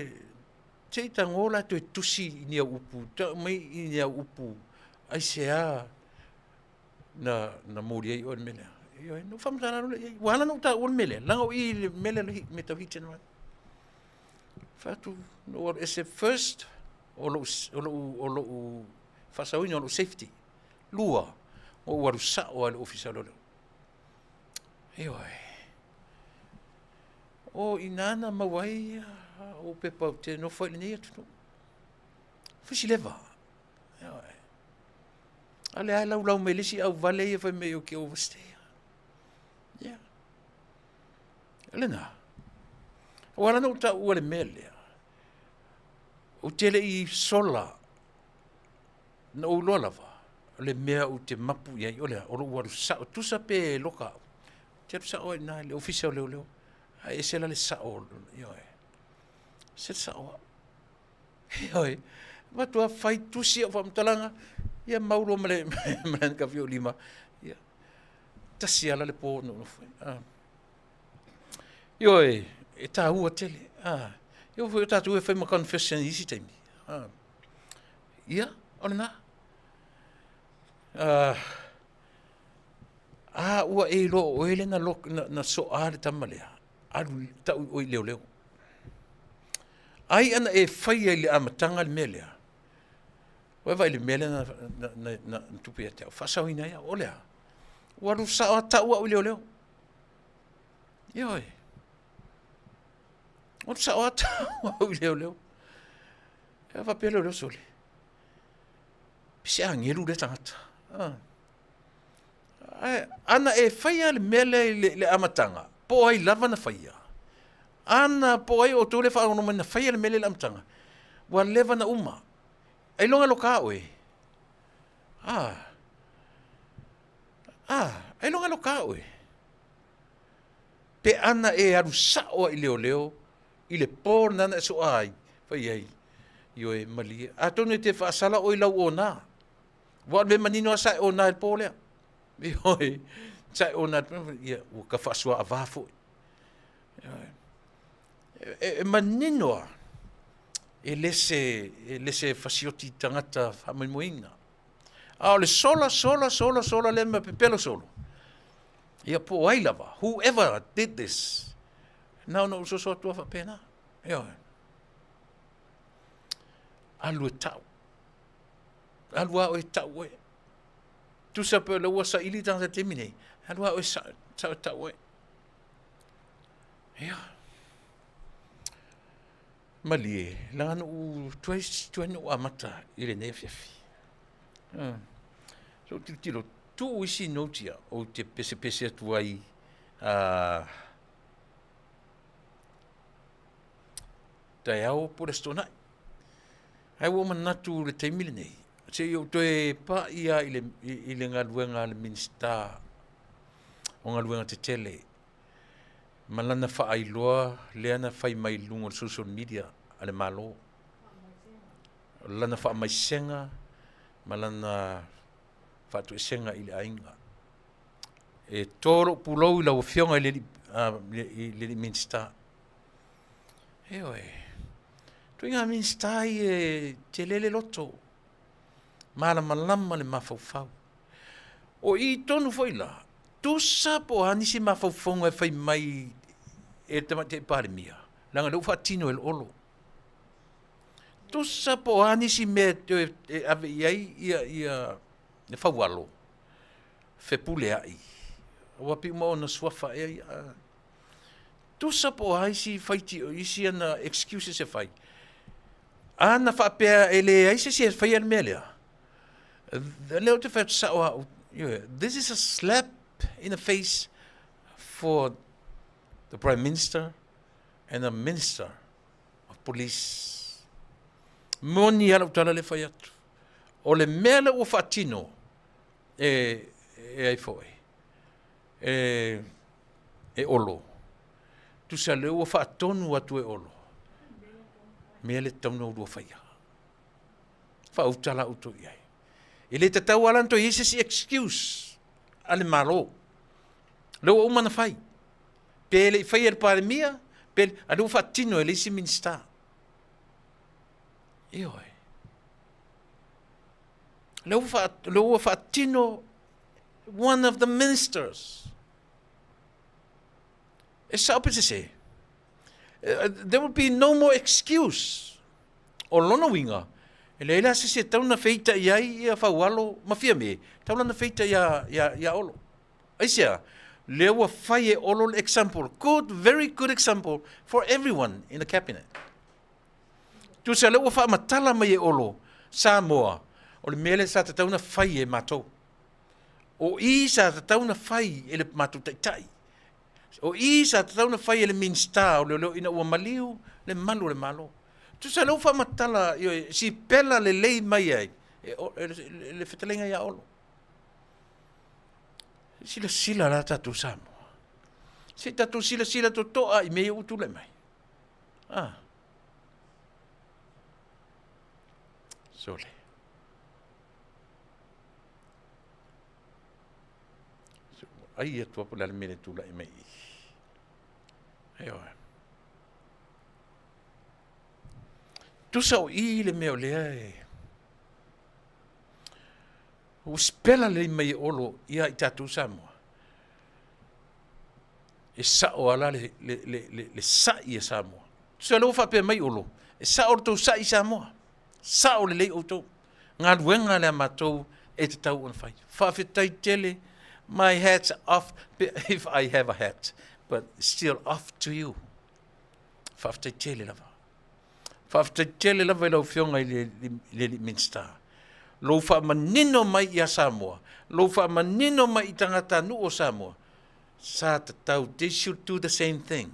se i tago la toe tusi i ni au upu, tau mai i ni au upu, aisea na, na moli ai oe le mea lea. Ioe, na ou faamatala loa lea i ai. Ua ala ona ou taua le mea lea, leaga o i le mea lea, le mea tau hit and run. Fai atu, na ou alu ese first, o lou, o lou, o lou faasaoina o lou safety. Lua, ua ou alu sao lava i le ofisa o leoleo. Ioe. O i ina na maua ai ou pepa ou te nofo ai i lenei atunuu. Fusileva. Ioe. A lea e laulau mai le isi auvale ia fai mai ou te overstay. Yeah. O lena. Ua ala ona ou taua le mea lea. Ou te le i sola na ou iloa lava o le mea ou te mapu i ai, o le a, o lou alu sao, tusa pe loka au, ou te alu sao ai i ina i le ofisa o leoleo, ae ese la le sao, ioe, ese le sao au. Ioe, avatu lava fai tusi au faamatalaga, ia mau loa ma le ma le hanakafi o lima, ia, tasi lava la le po na ou nofo ai. Ah. Ioe, e taua tele. Ah. E oo foi o tatou e fai ma confession i isi taimi. Ah. Ia, o lena. Ah, a ua e iloa o oe lea na, na, na soa le tama lea, alu tau i oe i leoleo. Ai ana e faia i le amataga le mea lea, ua e vaai i le mea lea na, na, na, na, na tupu ia te au, faasaoina ai au, o le a? Ua alu sao lava tau au i leoleo. Ioe. Ua alu sao lava tau au i leoleo. E faapea leoleo sole. Pe se agelu lea tagata. Ah. Ae, ana e faia le mea lea i le, le amataga, po o ai lava na faia. Ana po o ai outou lea faalogologo mai na faia le mea lea i le amataga, ua leva na uma. Ailoga e loka oe. Ah. Ah, ailoga e loka oe. Pe ana e alu sao ai i leoleo i le po lena na e soa ai, fai ai, ioe, malie. Atonu e te faasala oe i lau ona. Ua o le mea manino lava sa e ona i le po lea. Ioe, sa e ona, ia, ua ka faasuaava foi. Ioe. E, e manino a, e le se, e le se fasioti tagata faamoemoeina. A o le sola, sola, sola, sola lea ma pepelo solo. Ia po o ai lava, whoever did this, na ona ou soso atu lava faapena. Ioe. Alu e tau. Alu lava oe e tau oe. Tusa pe o lea ua saili tagata i le taimi nei, alu lava oe e tau oe. Ia. Malie, leaga na ou tuai, tuai na ou amata i lenei afiafi. Se i ou tilotilo, tuu isi notes ia ou te pesepese atu ai taeao po o le Aso Toonai. Ae ua ou manatu i le taimi lenei, se i ou toe pai lava i le, i le galuega a le Minisita o Galuega Tetele ma lana faailoa lea na fai mai i luga o le social media a le Malo. O lana faamaisega ma lana faatoesega i le aiga. E to lou pulou i lau Afioga i le alii Minisita. Ioe, ituaiga Minisita ia e tele le loto, malamalama le mafaufau. O i tonu foi la, tusa po o a nisi mafaufauga e fai mai e le Tamaitai Palemia, leaga o lea ua faatino e le Olo. Tusa po o a nisi mea e ave i ai le Faualo, Fepuleai, aua pei uma ona suafa ea ia. Tusa po o a isi faitio, isi ana excuses e fai, a na faapea e leai se isi e faia le mea lea, lea ou te fai atu sao lava au, ioe, this is a slap in the face for the Prime Minister and the Minister of Police. Moni lava lau tala lea e fai atu. O le mea lea ua faatino e, e ai foi, e, e Olo, tusa lea ua faatonu atu e Olo, mea le tatau ona oulua faia. Faauta la outou i ai. E le tatau lava la ona toe i ai se isi excuse a le Malo. Lea ua uma ona fai. Pe le i faia e le Palemia, pe, a lea ua faatino e le isi Minisita. Ioe. Lea ua, lea ua faatino one of the ministers. E sao pe sese? There will be no more excuse. O lona uiga, e leai la se isi e tatau ona feitai ai ia Faualo ma Fiame, e tatau la ona feitai ia, ia, ia Olo. Aisea? Lea ua fai e Olo le example, good, very good example for everyone in the cabinet. Tusa lea ua faamatala mai e Olo, Samoa, o le mea lea sa tatau ona fai e matou. O i sa tatau ona fai e le matou taitai. O i sa tatau ona fai e le Minisita o Leoleo ina ua maliu le malu o le Malo. Tusa lea ua faamatala, ioe, sipela lelei mai ai e, e, le, le fetalaiga ia Olo. Silasila la tatou Samoa. Se i tatou silasila totoa i mea ia ua tulai mai. Ah. Sole. Ai atu po le mea le tulai mai i. Ioe. Tusa o i le mea o lea e ua sipela lelei mai e Olo ia i tatou Samoa. E sao lava la le, le, le, le, le sa'i a Samoa. Tusa lea ua faapea mai Olo, e sao le tou sa'i Samoa. Sao lelei outou. Galuega lea a matou e tatau ona fai. Faafetai tele. My hat's off, if I have a hat, but still off to you. Faafetai tele lava. Faafetai tele lava i lau Afioga i le, le, le Minisita. Lou faamanino mai ia Samoa, lou faamanino mai i tagatanuu o Samoa, sa tatau, they should do the same thing.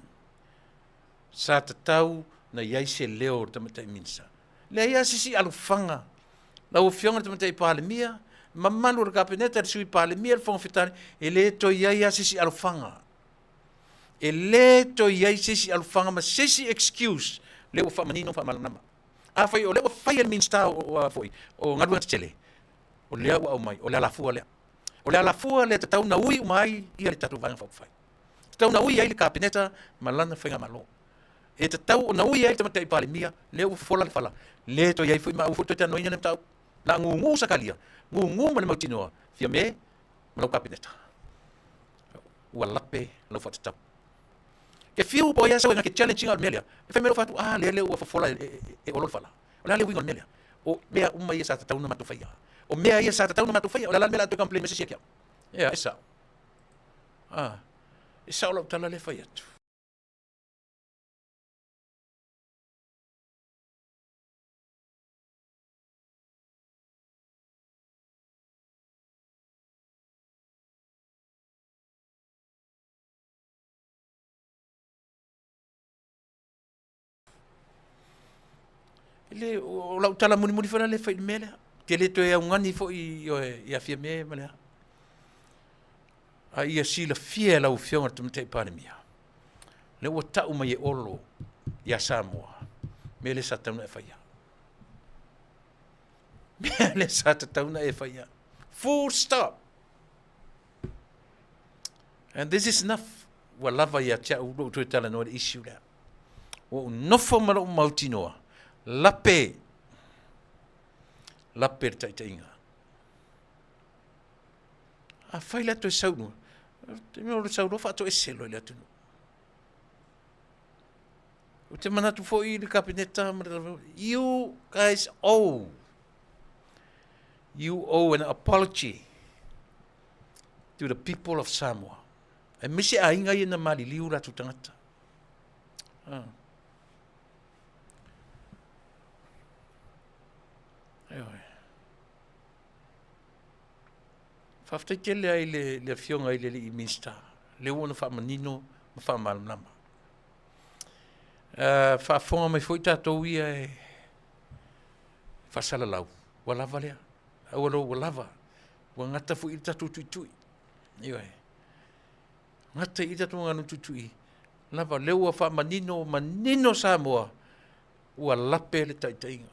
Sa tatau na i ai se leo o le Tamaitai Minisita. Leai lava se isi alofaga. Lau Afioga i le Tamaitai Palemia, mamalu o le Kapeneta, le Sui Palemia, le Fofoga Fetalai, e le toe i ai lava se isi alofaga. E le toe i ai se isi alofaga ma se isi excuse lea ua faamanino ma faamalamalama. Afai o lea ua fai e le Minisita o, foi, o Galuega Tetele, o lea ua aumai, o le alafua lea. O le alafua lea e tatau ona ui uma ai ia le tatou Vaega Faaupufai. Tatau ona ui ai le Kapeneta ma lana faigamalo. E tatau ona ui ai le Tamaitai Palemia, lea ua fofola le fala, le toe i ai foi ma aua foi le toe talanoaina lea mataupu. La gugu Sakaria, gugu ma le mautinoa, Fiame ma lau Kapeneta. Ua lape lau faatatau. Ke fiu po o ai lava sau e ke challenge ina o le mea lea, e fai mai lou fatu, a lea lea ua fofola e Olo le fala. O le a le uiga o le mea lea? O mea uma ia sa tatau ona matou faia. O mea ia sa tatau ona matou faia. O le a la le mea o le a toe complain mai se isi ia te au? Ea, e sao. A, e sao lau tala lea e fai atu. E le, o lau tala mulimuli foi la lea e fai i le mea lea. Ou te le toe augani foi ia Fiame ma le a. A ia silafia e lau Afioga i le Tamaitai Palemia, lea ua tau mai e Olo ia Samoa, mea lea sa tatau ona e faia. Mea lea sa tatau ona e faia. Full stop. And this is enough. Ua lava ia te au lou toe talanoa i le issue lea. Ua ou nofo ma lou mautinoa, lape, lape le taitaiga. Afai la toe sau i luga, o le sau loa faatoese loa i le atunuu. Ou te manatu foi i le Kapeneta ma le, you guys owe, you owe an apology to the people of Samoa. Aemaise aiga ia na maliliu latou tagata. Ah. Ioe. Faafetai tele ai le, le afioga i le alii Minisita, lea ua ona faamanino ma faamalamalama. Uh, faafofoga mai foi tatou ia e faasalalau, ua lava lea. Aua loa ua lava. Ua gata foi i le tatou tuitui. Ioe. Gata i le tatou ganu tuitui. Lava, lea ua faamanino, manino Samoa, ua lape le taitaiga.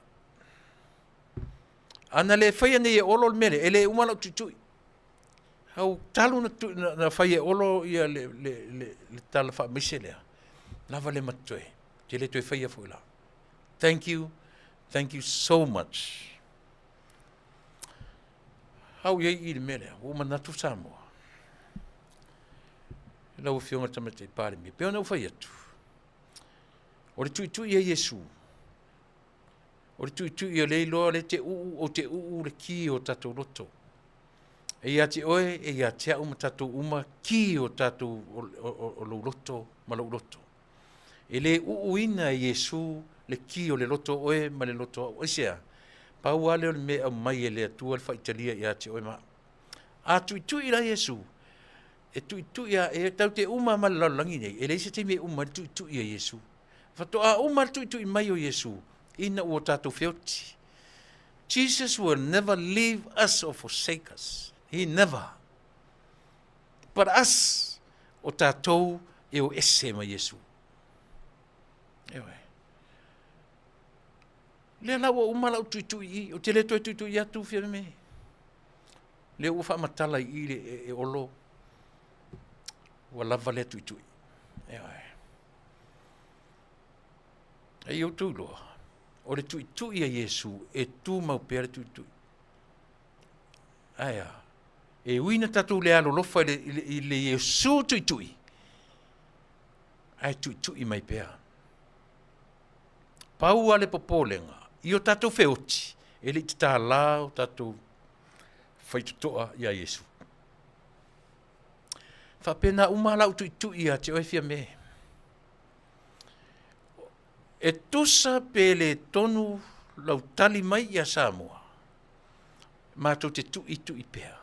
Ana le faia nei e Olo le mea lea, e le uma lau tuitui. Au talu na, tu, na, na fai e Olo ia le, le, le, le tala faamaise lea, lava le matoe. Te le toe faia foi la. Thank you. Thank you so much. Au i ai i le mea lea, ua manatu Samoa. Lau Afioga i le Tamaitai Palemia, pei ona ou fai atu, o le tuitui a Iesu, o le tuitui o le iloa le te uu o te uu le ki o tatou loto. E ia te oe, e ia te au ma tatou uma ki o tatou o, o, o lou loto ma lou loto. E le uuina e Iesu le ki o le loto o oe ma le loto o au. Aisea? Pau lava lea o le mea e aumai e le Atua le faitalia ia te oe ma au. A tuitui la Iesu, e tuitui a, e tau te uma ma le lalolagi nei, e leai se taimi e uma ai le tuitui a Iesu. Faatoa uma le tuitui mai o Iesu ina ua tatou feoti. Jesus will never leave us or forsake us. He never. But us, o tatou e o ese ma Iesu. Ioe. Lea la ua uma lau tuitui i, ou te le toe tuitui atu Fiame. Lea ua faamatala i i le e, e Olo, ua lava lea tuitui. Ioe. E i outou iloa, o le tuitui a Iesu e tumau pea le tuitui. Ae a? E ui na tatou le alolofa i le, i le, i le Iesu tuitui, ae tuitui mai pea. Pau lava le popolega i o tatou feoti, e le i tatala o tatou faitotoa iā Iesu. Faapena uma lau tuitui ia te oe Fiame. E tusa pe le tonu lau tali mai ia Samoa, matou te tuitui pea.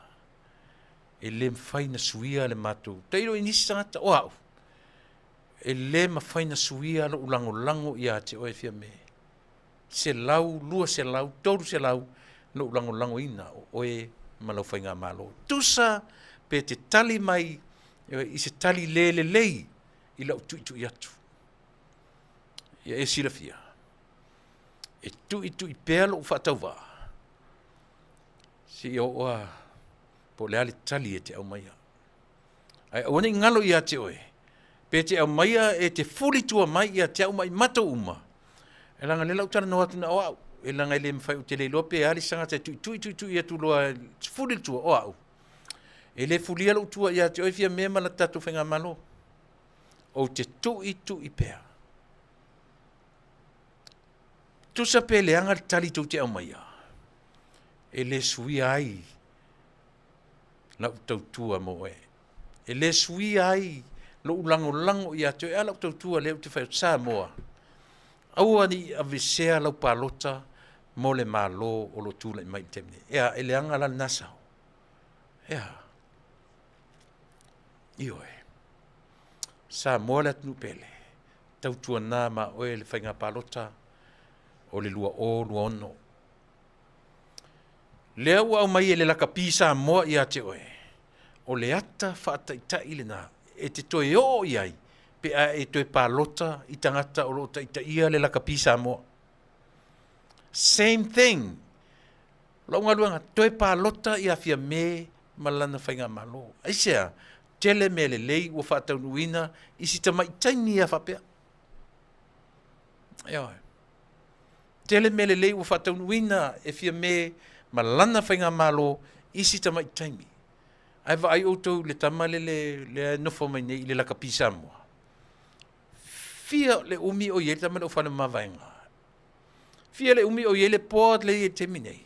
E le mafai na suia le matou, tailo i nisi tagata, o au, e le mafai na suia lou lagolago ia te oe Fiame. 100, 200, 300 lou lagolagoina o oe ma lau faigamalo. Tusa pe te tali mai i se tali le lelei i lau tuitui atu. Ia e silafia, e tuitui pea lou faatauvaa, seia oo lava po o le a le tali e te aumaia. Ae aua ne i galo ia te oe, Pe te aumaia e te fuli tua mai ia te au ma i matou uma, e leaga lea la ou talanoa atu na o au, e leaga e le mafai ou te le iloa pe a le isi tagata e tuitui tuitui atu loa e fuli le tua, o au. E le fulia lou tua ia te oe Fiame ma la tatou faigamalo. Ou te tuitui pea. Tusa pe leaga le tali tou te aumaia, e le suia ai lau tautua mo oe. E le suia ai lou lagolago ia te oe, a lau tautua lea ou te fai atu, Samoa, aua ne i avesea lau palota mo le Malo o lo o tulai mai i le taimi nei. Ea, e leaga la lena sao? Ea. Ioe. Samoa le atunuu pele, tautuana ma oe le faiga palota o le 2026. Lea ua aumai e le lakapi Samoa ia te oe, o le ata faataitai lena e te toe oo i ai pe a e toe palota i tagata o lo o taitaia le lakapi Samoa. Same thing. O lau galuega, toe palota ia Fiame ma lana faigamalo. Aisea? Tele mea lelei ua faataunuuina i si tamai taimi lava faapea. Ioe. Tele mea lelei ua faataunuuina e Fiame ma lana faigamalo i si tamai taimi. Ae vaai outou i le tama lele lea e nofo mai nei i le lakapi Samoa. Fia le umi o i ai le tama lea o Fale Mavaega? Fia le umi o i ai le board lea e i ai i le taimi nei?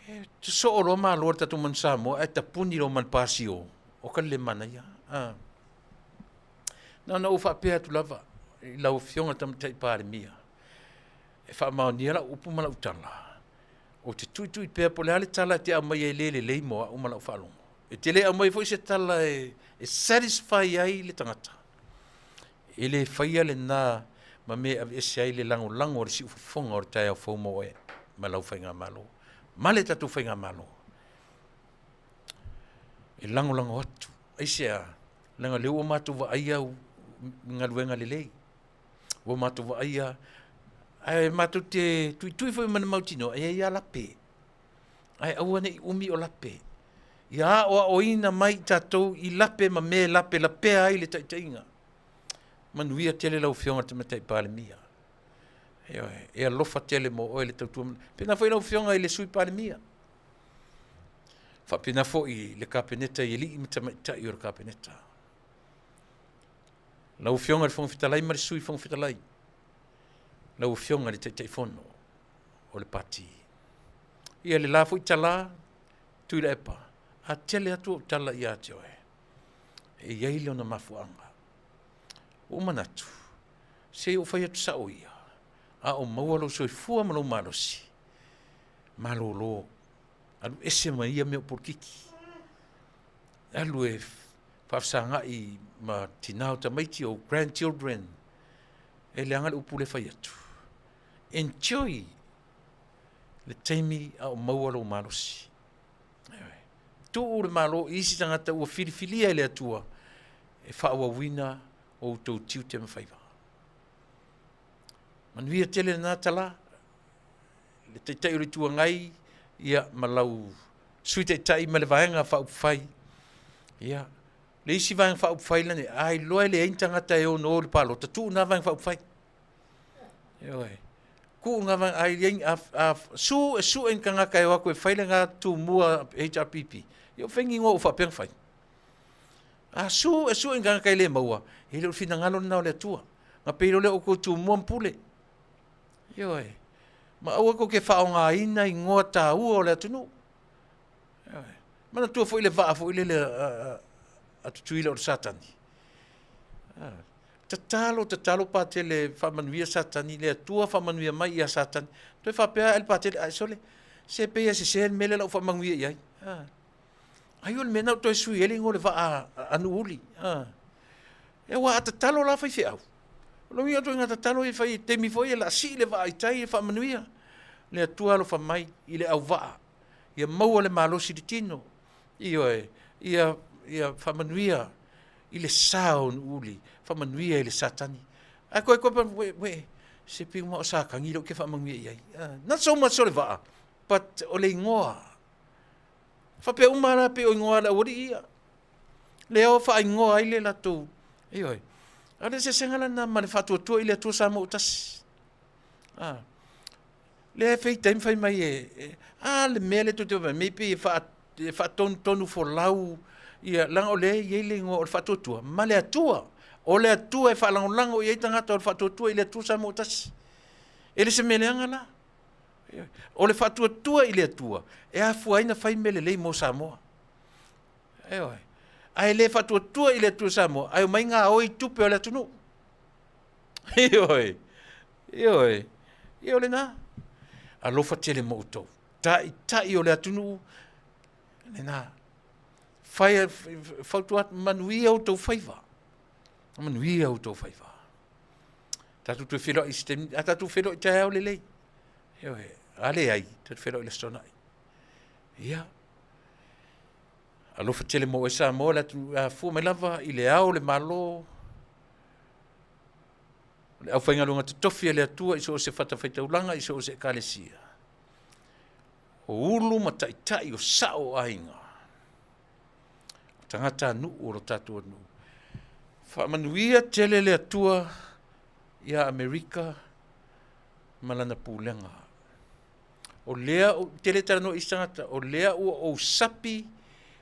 E sosoo loa malo le tatou manu Samoa ae tapuni loa ma le pasio o ka le manaia. Ah. Na ona ou faapea atu lava i lau Afioga i le Tamaitai Palemia, e faamaonia lau upu ma lau tala, ou te tuitui pea po o le a le tala e te aumaia e le lelei mo au ma lau faalogo. E te le aumaia foi se tala e satisfy ai le tagata. E le faia lena ma mea e aveese ai le lagolago a le siufofoga o le taeao fou mo oe ma lau faigamalo ma le tatou faigamalo. E lagolago atu. Aisea? Leaga o lea ua matou vaaia galuega lelei. Ua matou vaaia, ae matou te tuitui foi ma le mautinoa, e i ai lava lape. Ae aua ne i umi o lape. Ia aoaoina mai i tatou i lape ma mea e lapelapea ai le taitaiga. Manuia tele lau Afioga i le Tamaitai Palemia. Ioe, e alofa tele mo oe le tautua. Pena foi lau Afioga i le Sui Palemia. Faapena foi le Kapeneta i alii ma tamaitai o le Kapeneta. Lau Afioga i le Fofoga Fetalai ma le Sui Fofoga Fetalai, lau Afioga i le Taitaifono o le Pati. Ia le la foi tala, Tuilaepa, a tele atu ou tala ia te oe, e i ai lona mafuaaga. Ua ou manatu, se i ou fai atu sao ia, a o maua lou soifua ma lou malosi, malolo, alu ese ma ia mea o polokiki. Alu e faafesagai ma tina o tamaiti, o grandchildren, e leaga le upu lea e fai atu. Enjoy le taimi a o maua lou malosi. Tuu le Malo i isi tagata ua filifilia e le Atua e faaauauina o outou tiute ma faiva. Manuia tele lena tala, le Taitai o le Itu Agai ia, ma lau Sui Taitai ma le Vaega Faaupufai. Ia, le isi Vaega Faaupufai lani, a iloa e leai ni tagata e ono o i le palota, tuu na Vaega Faaupufai. Ioe. Tuu na vaega, a i ai, a, a, su, e sue ni tagata e o atu e fai le na tumua HRPP, ia o fai ni igoa ua faapea ona fai. A su, e sue ni tagata e le maua, e le o le finagalo lena o le Atua. Na pei loa lea o outou tumua ma pule. Ioe. Ma aua tou te faaaogaina igoa taua o le atunuu. Ioe. Manatua foi le vaa foi lele a, a, a Tutuila o le Satani. Tatalo, tatalo Patele faamanuia Satani, le Atua faamanuia mai ia Satani. Toe faapea ae le Patele, ai sole, se pei e sese le mea lea la u faamanuia i ai. Ai o le mea na ou toe sui ai le igoa o le vaa a Nuuuli. E aua a tatalo la faifeau, o lona uiga o ituaiga tatalo ia e fai i taimi foi ia o le a sii le vaa i tai e faamanuia. Le Atua alofa mai i le auvaa, ia maua le malosi i le tino, ioe, ia, ia faamanuia i le sa o Nuuuli, faamanuia i le Satani. Ae koe koe we, we, se pei uma o Satani lea ou te faamanuia i ai. Not so much o le vaa, but o le igoa. Faapea uma la pei o igoa a le aualii ia. Lea ua faaigoa ai le latou, ioe. A o le eseesega lena ma le faatuatua i le Atua Samoa ua tasi. A. Lea e fai taimi fai mai e, e a le mea lea tou te vaai mai pei e faa e faatonutonu folau ia leaga o lea e i ai le igoa o le faatuatua ma le Atua. O le Atua e faalagolago i ai tagata o le faatuatua i le Atua Samoa tasi. E le se mea leaga la. O le faatuatua i le Atua e afua ai na fai mea lelei mo Samoa. Ioe. Ae le faatuatua i le Atua Samoa ae omai gaoi tupe o le atunuu. Ioe. Ioe. Ia o lena. Alofa tele mo outou. Taitai o le atunuu lena. Fai fautua manuia outou faiva. Manuia outou faiva. Tatou toe feiloai i se taimi, a tatou feiloai taeao lelei. Ioe. A leai, tatou feiloai i le Aso Toonai. Ia. Alofa tele mo oe Samoa, le atunuu e afua mai lava i le ao o le Malo, o le aufaigaluega totofi a le Atua i so o se fatafaitaulaga i so o se ekalesia. O ulu ma taitai o sao o aiga, o tagatanuu o lo tatou atunuu. Faamanuia tele le Atua ia Amerika ma lana pulega. O lea ou te le talanoa i isi tagata, o lea ua ou sapi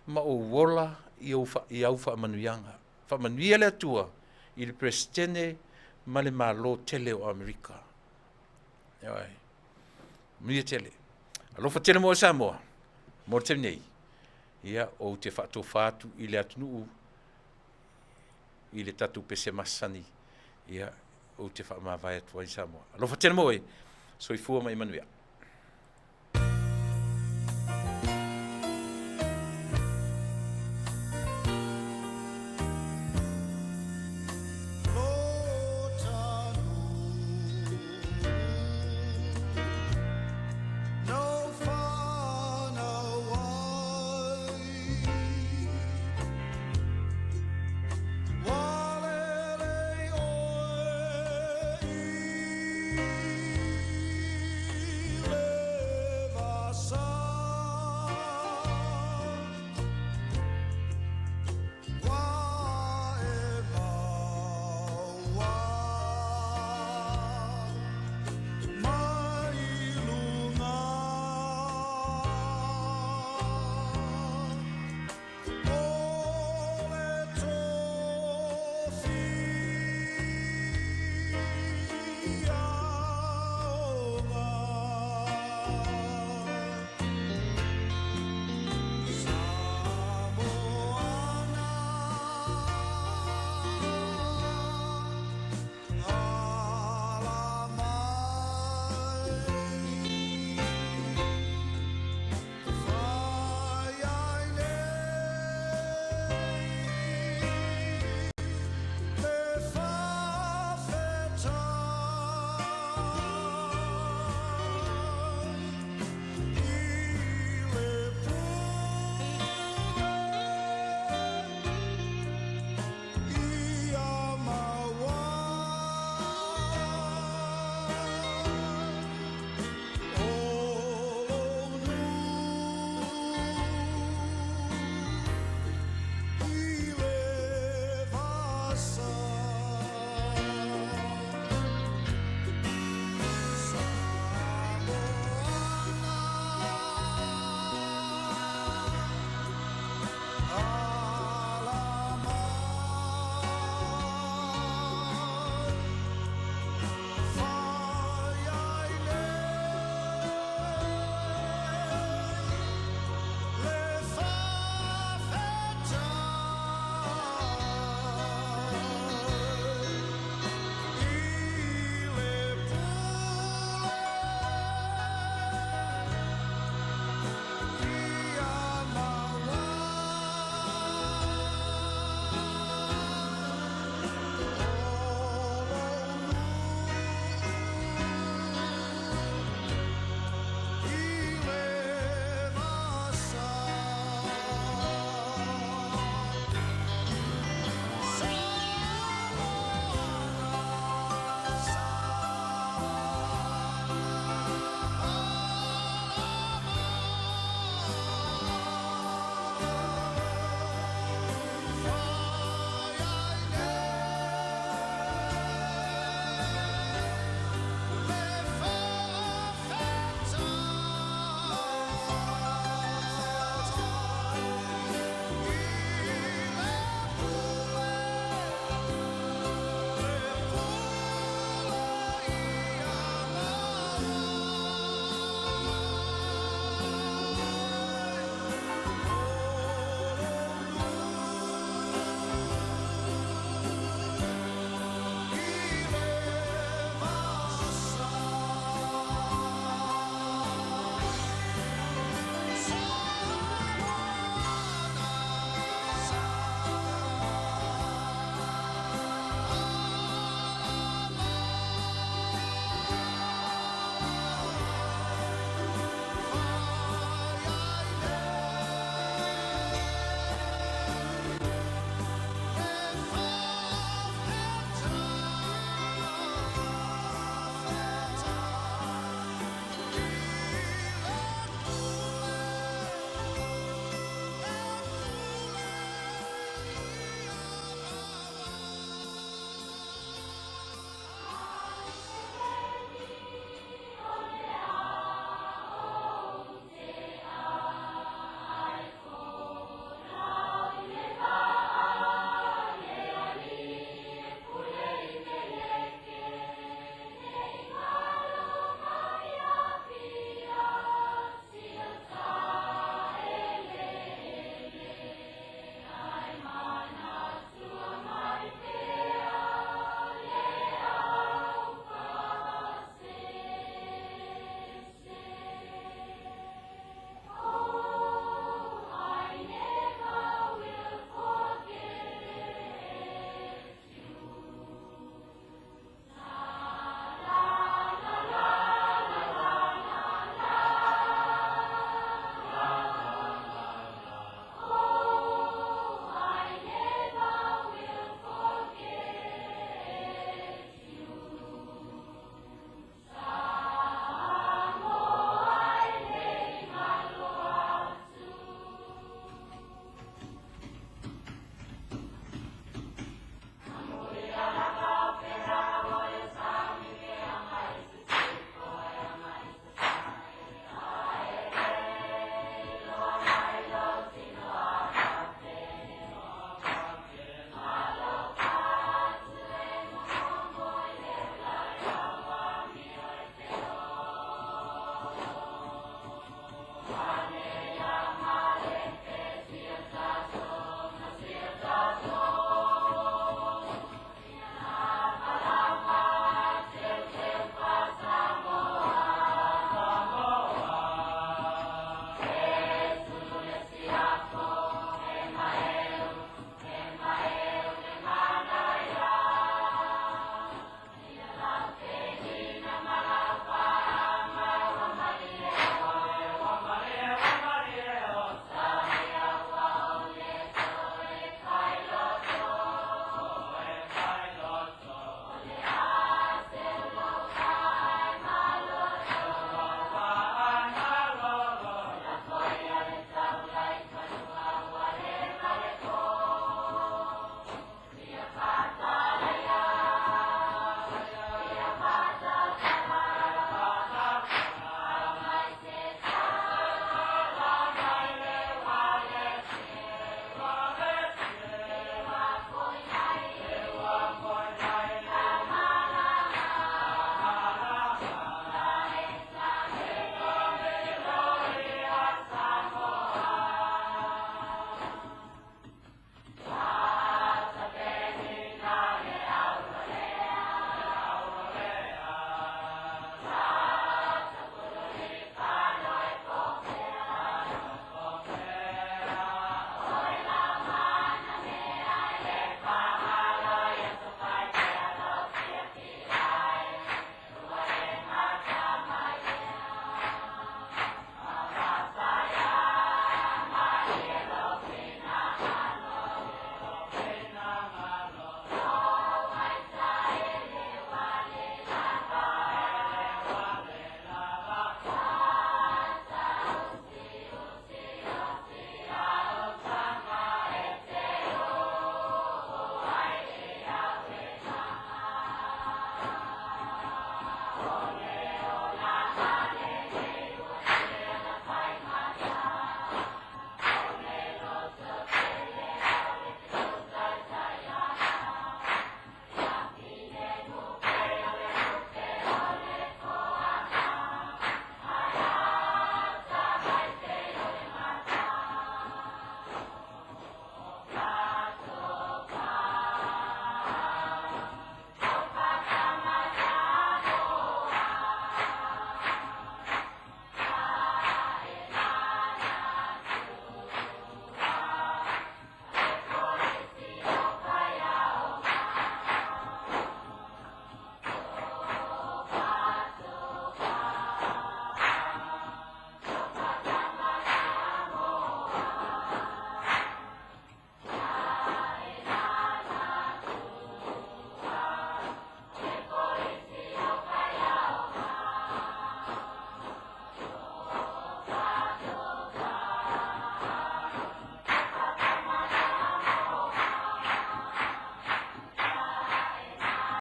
ma ou ola i ou i au faamanuiaga. Faamanuia le Atua i le Peresetene ma le Malo tele o Amerika. Ioe. Manuia tele. Alofa tele mo oe Samoa, mo le taimi nei. Ia, ou te faatofa atu i le atunuu i le tatou pese masani, ia, ou te faamavae atu ai Samoa. Alofa tele mo oe, soifua ma ia manuia.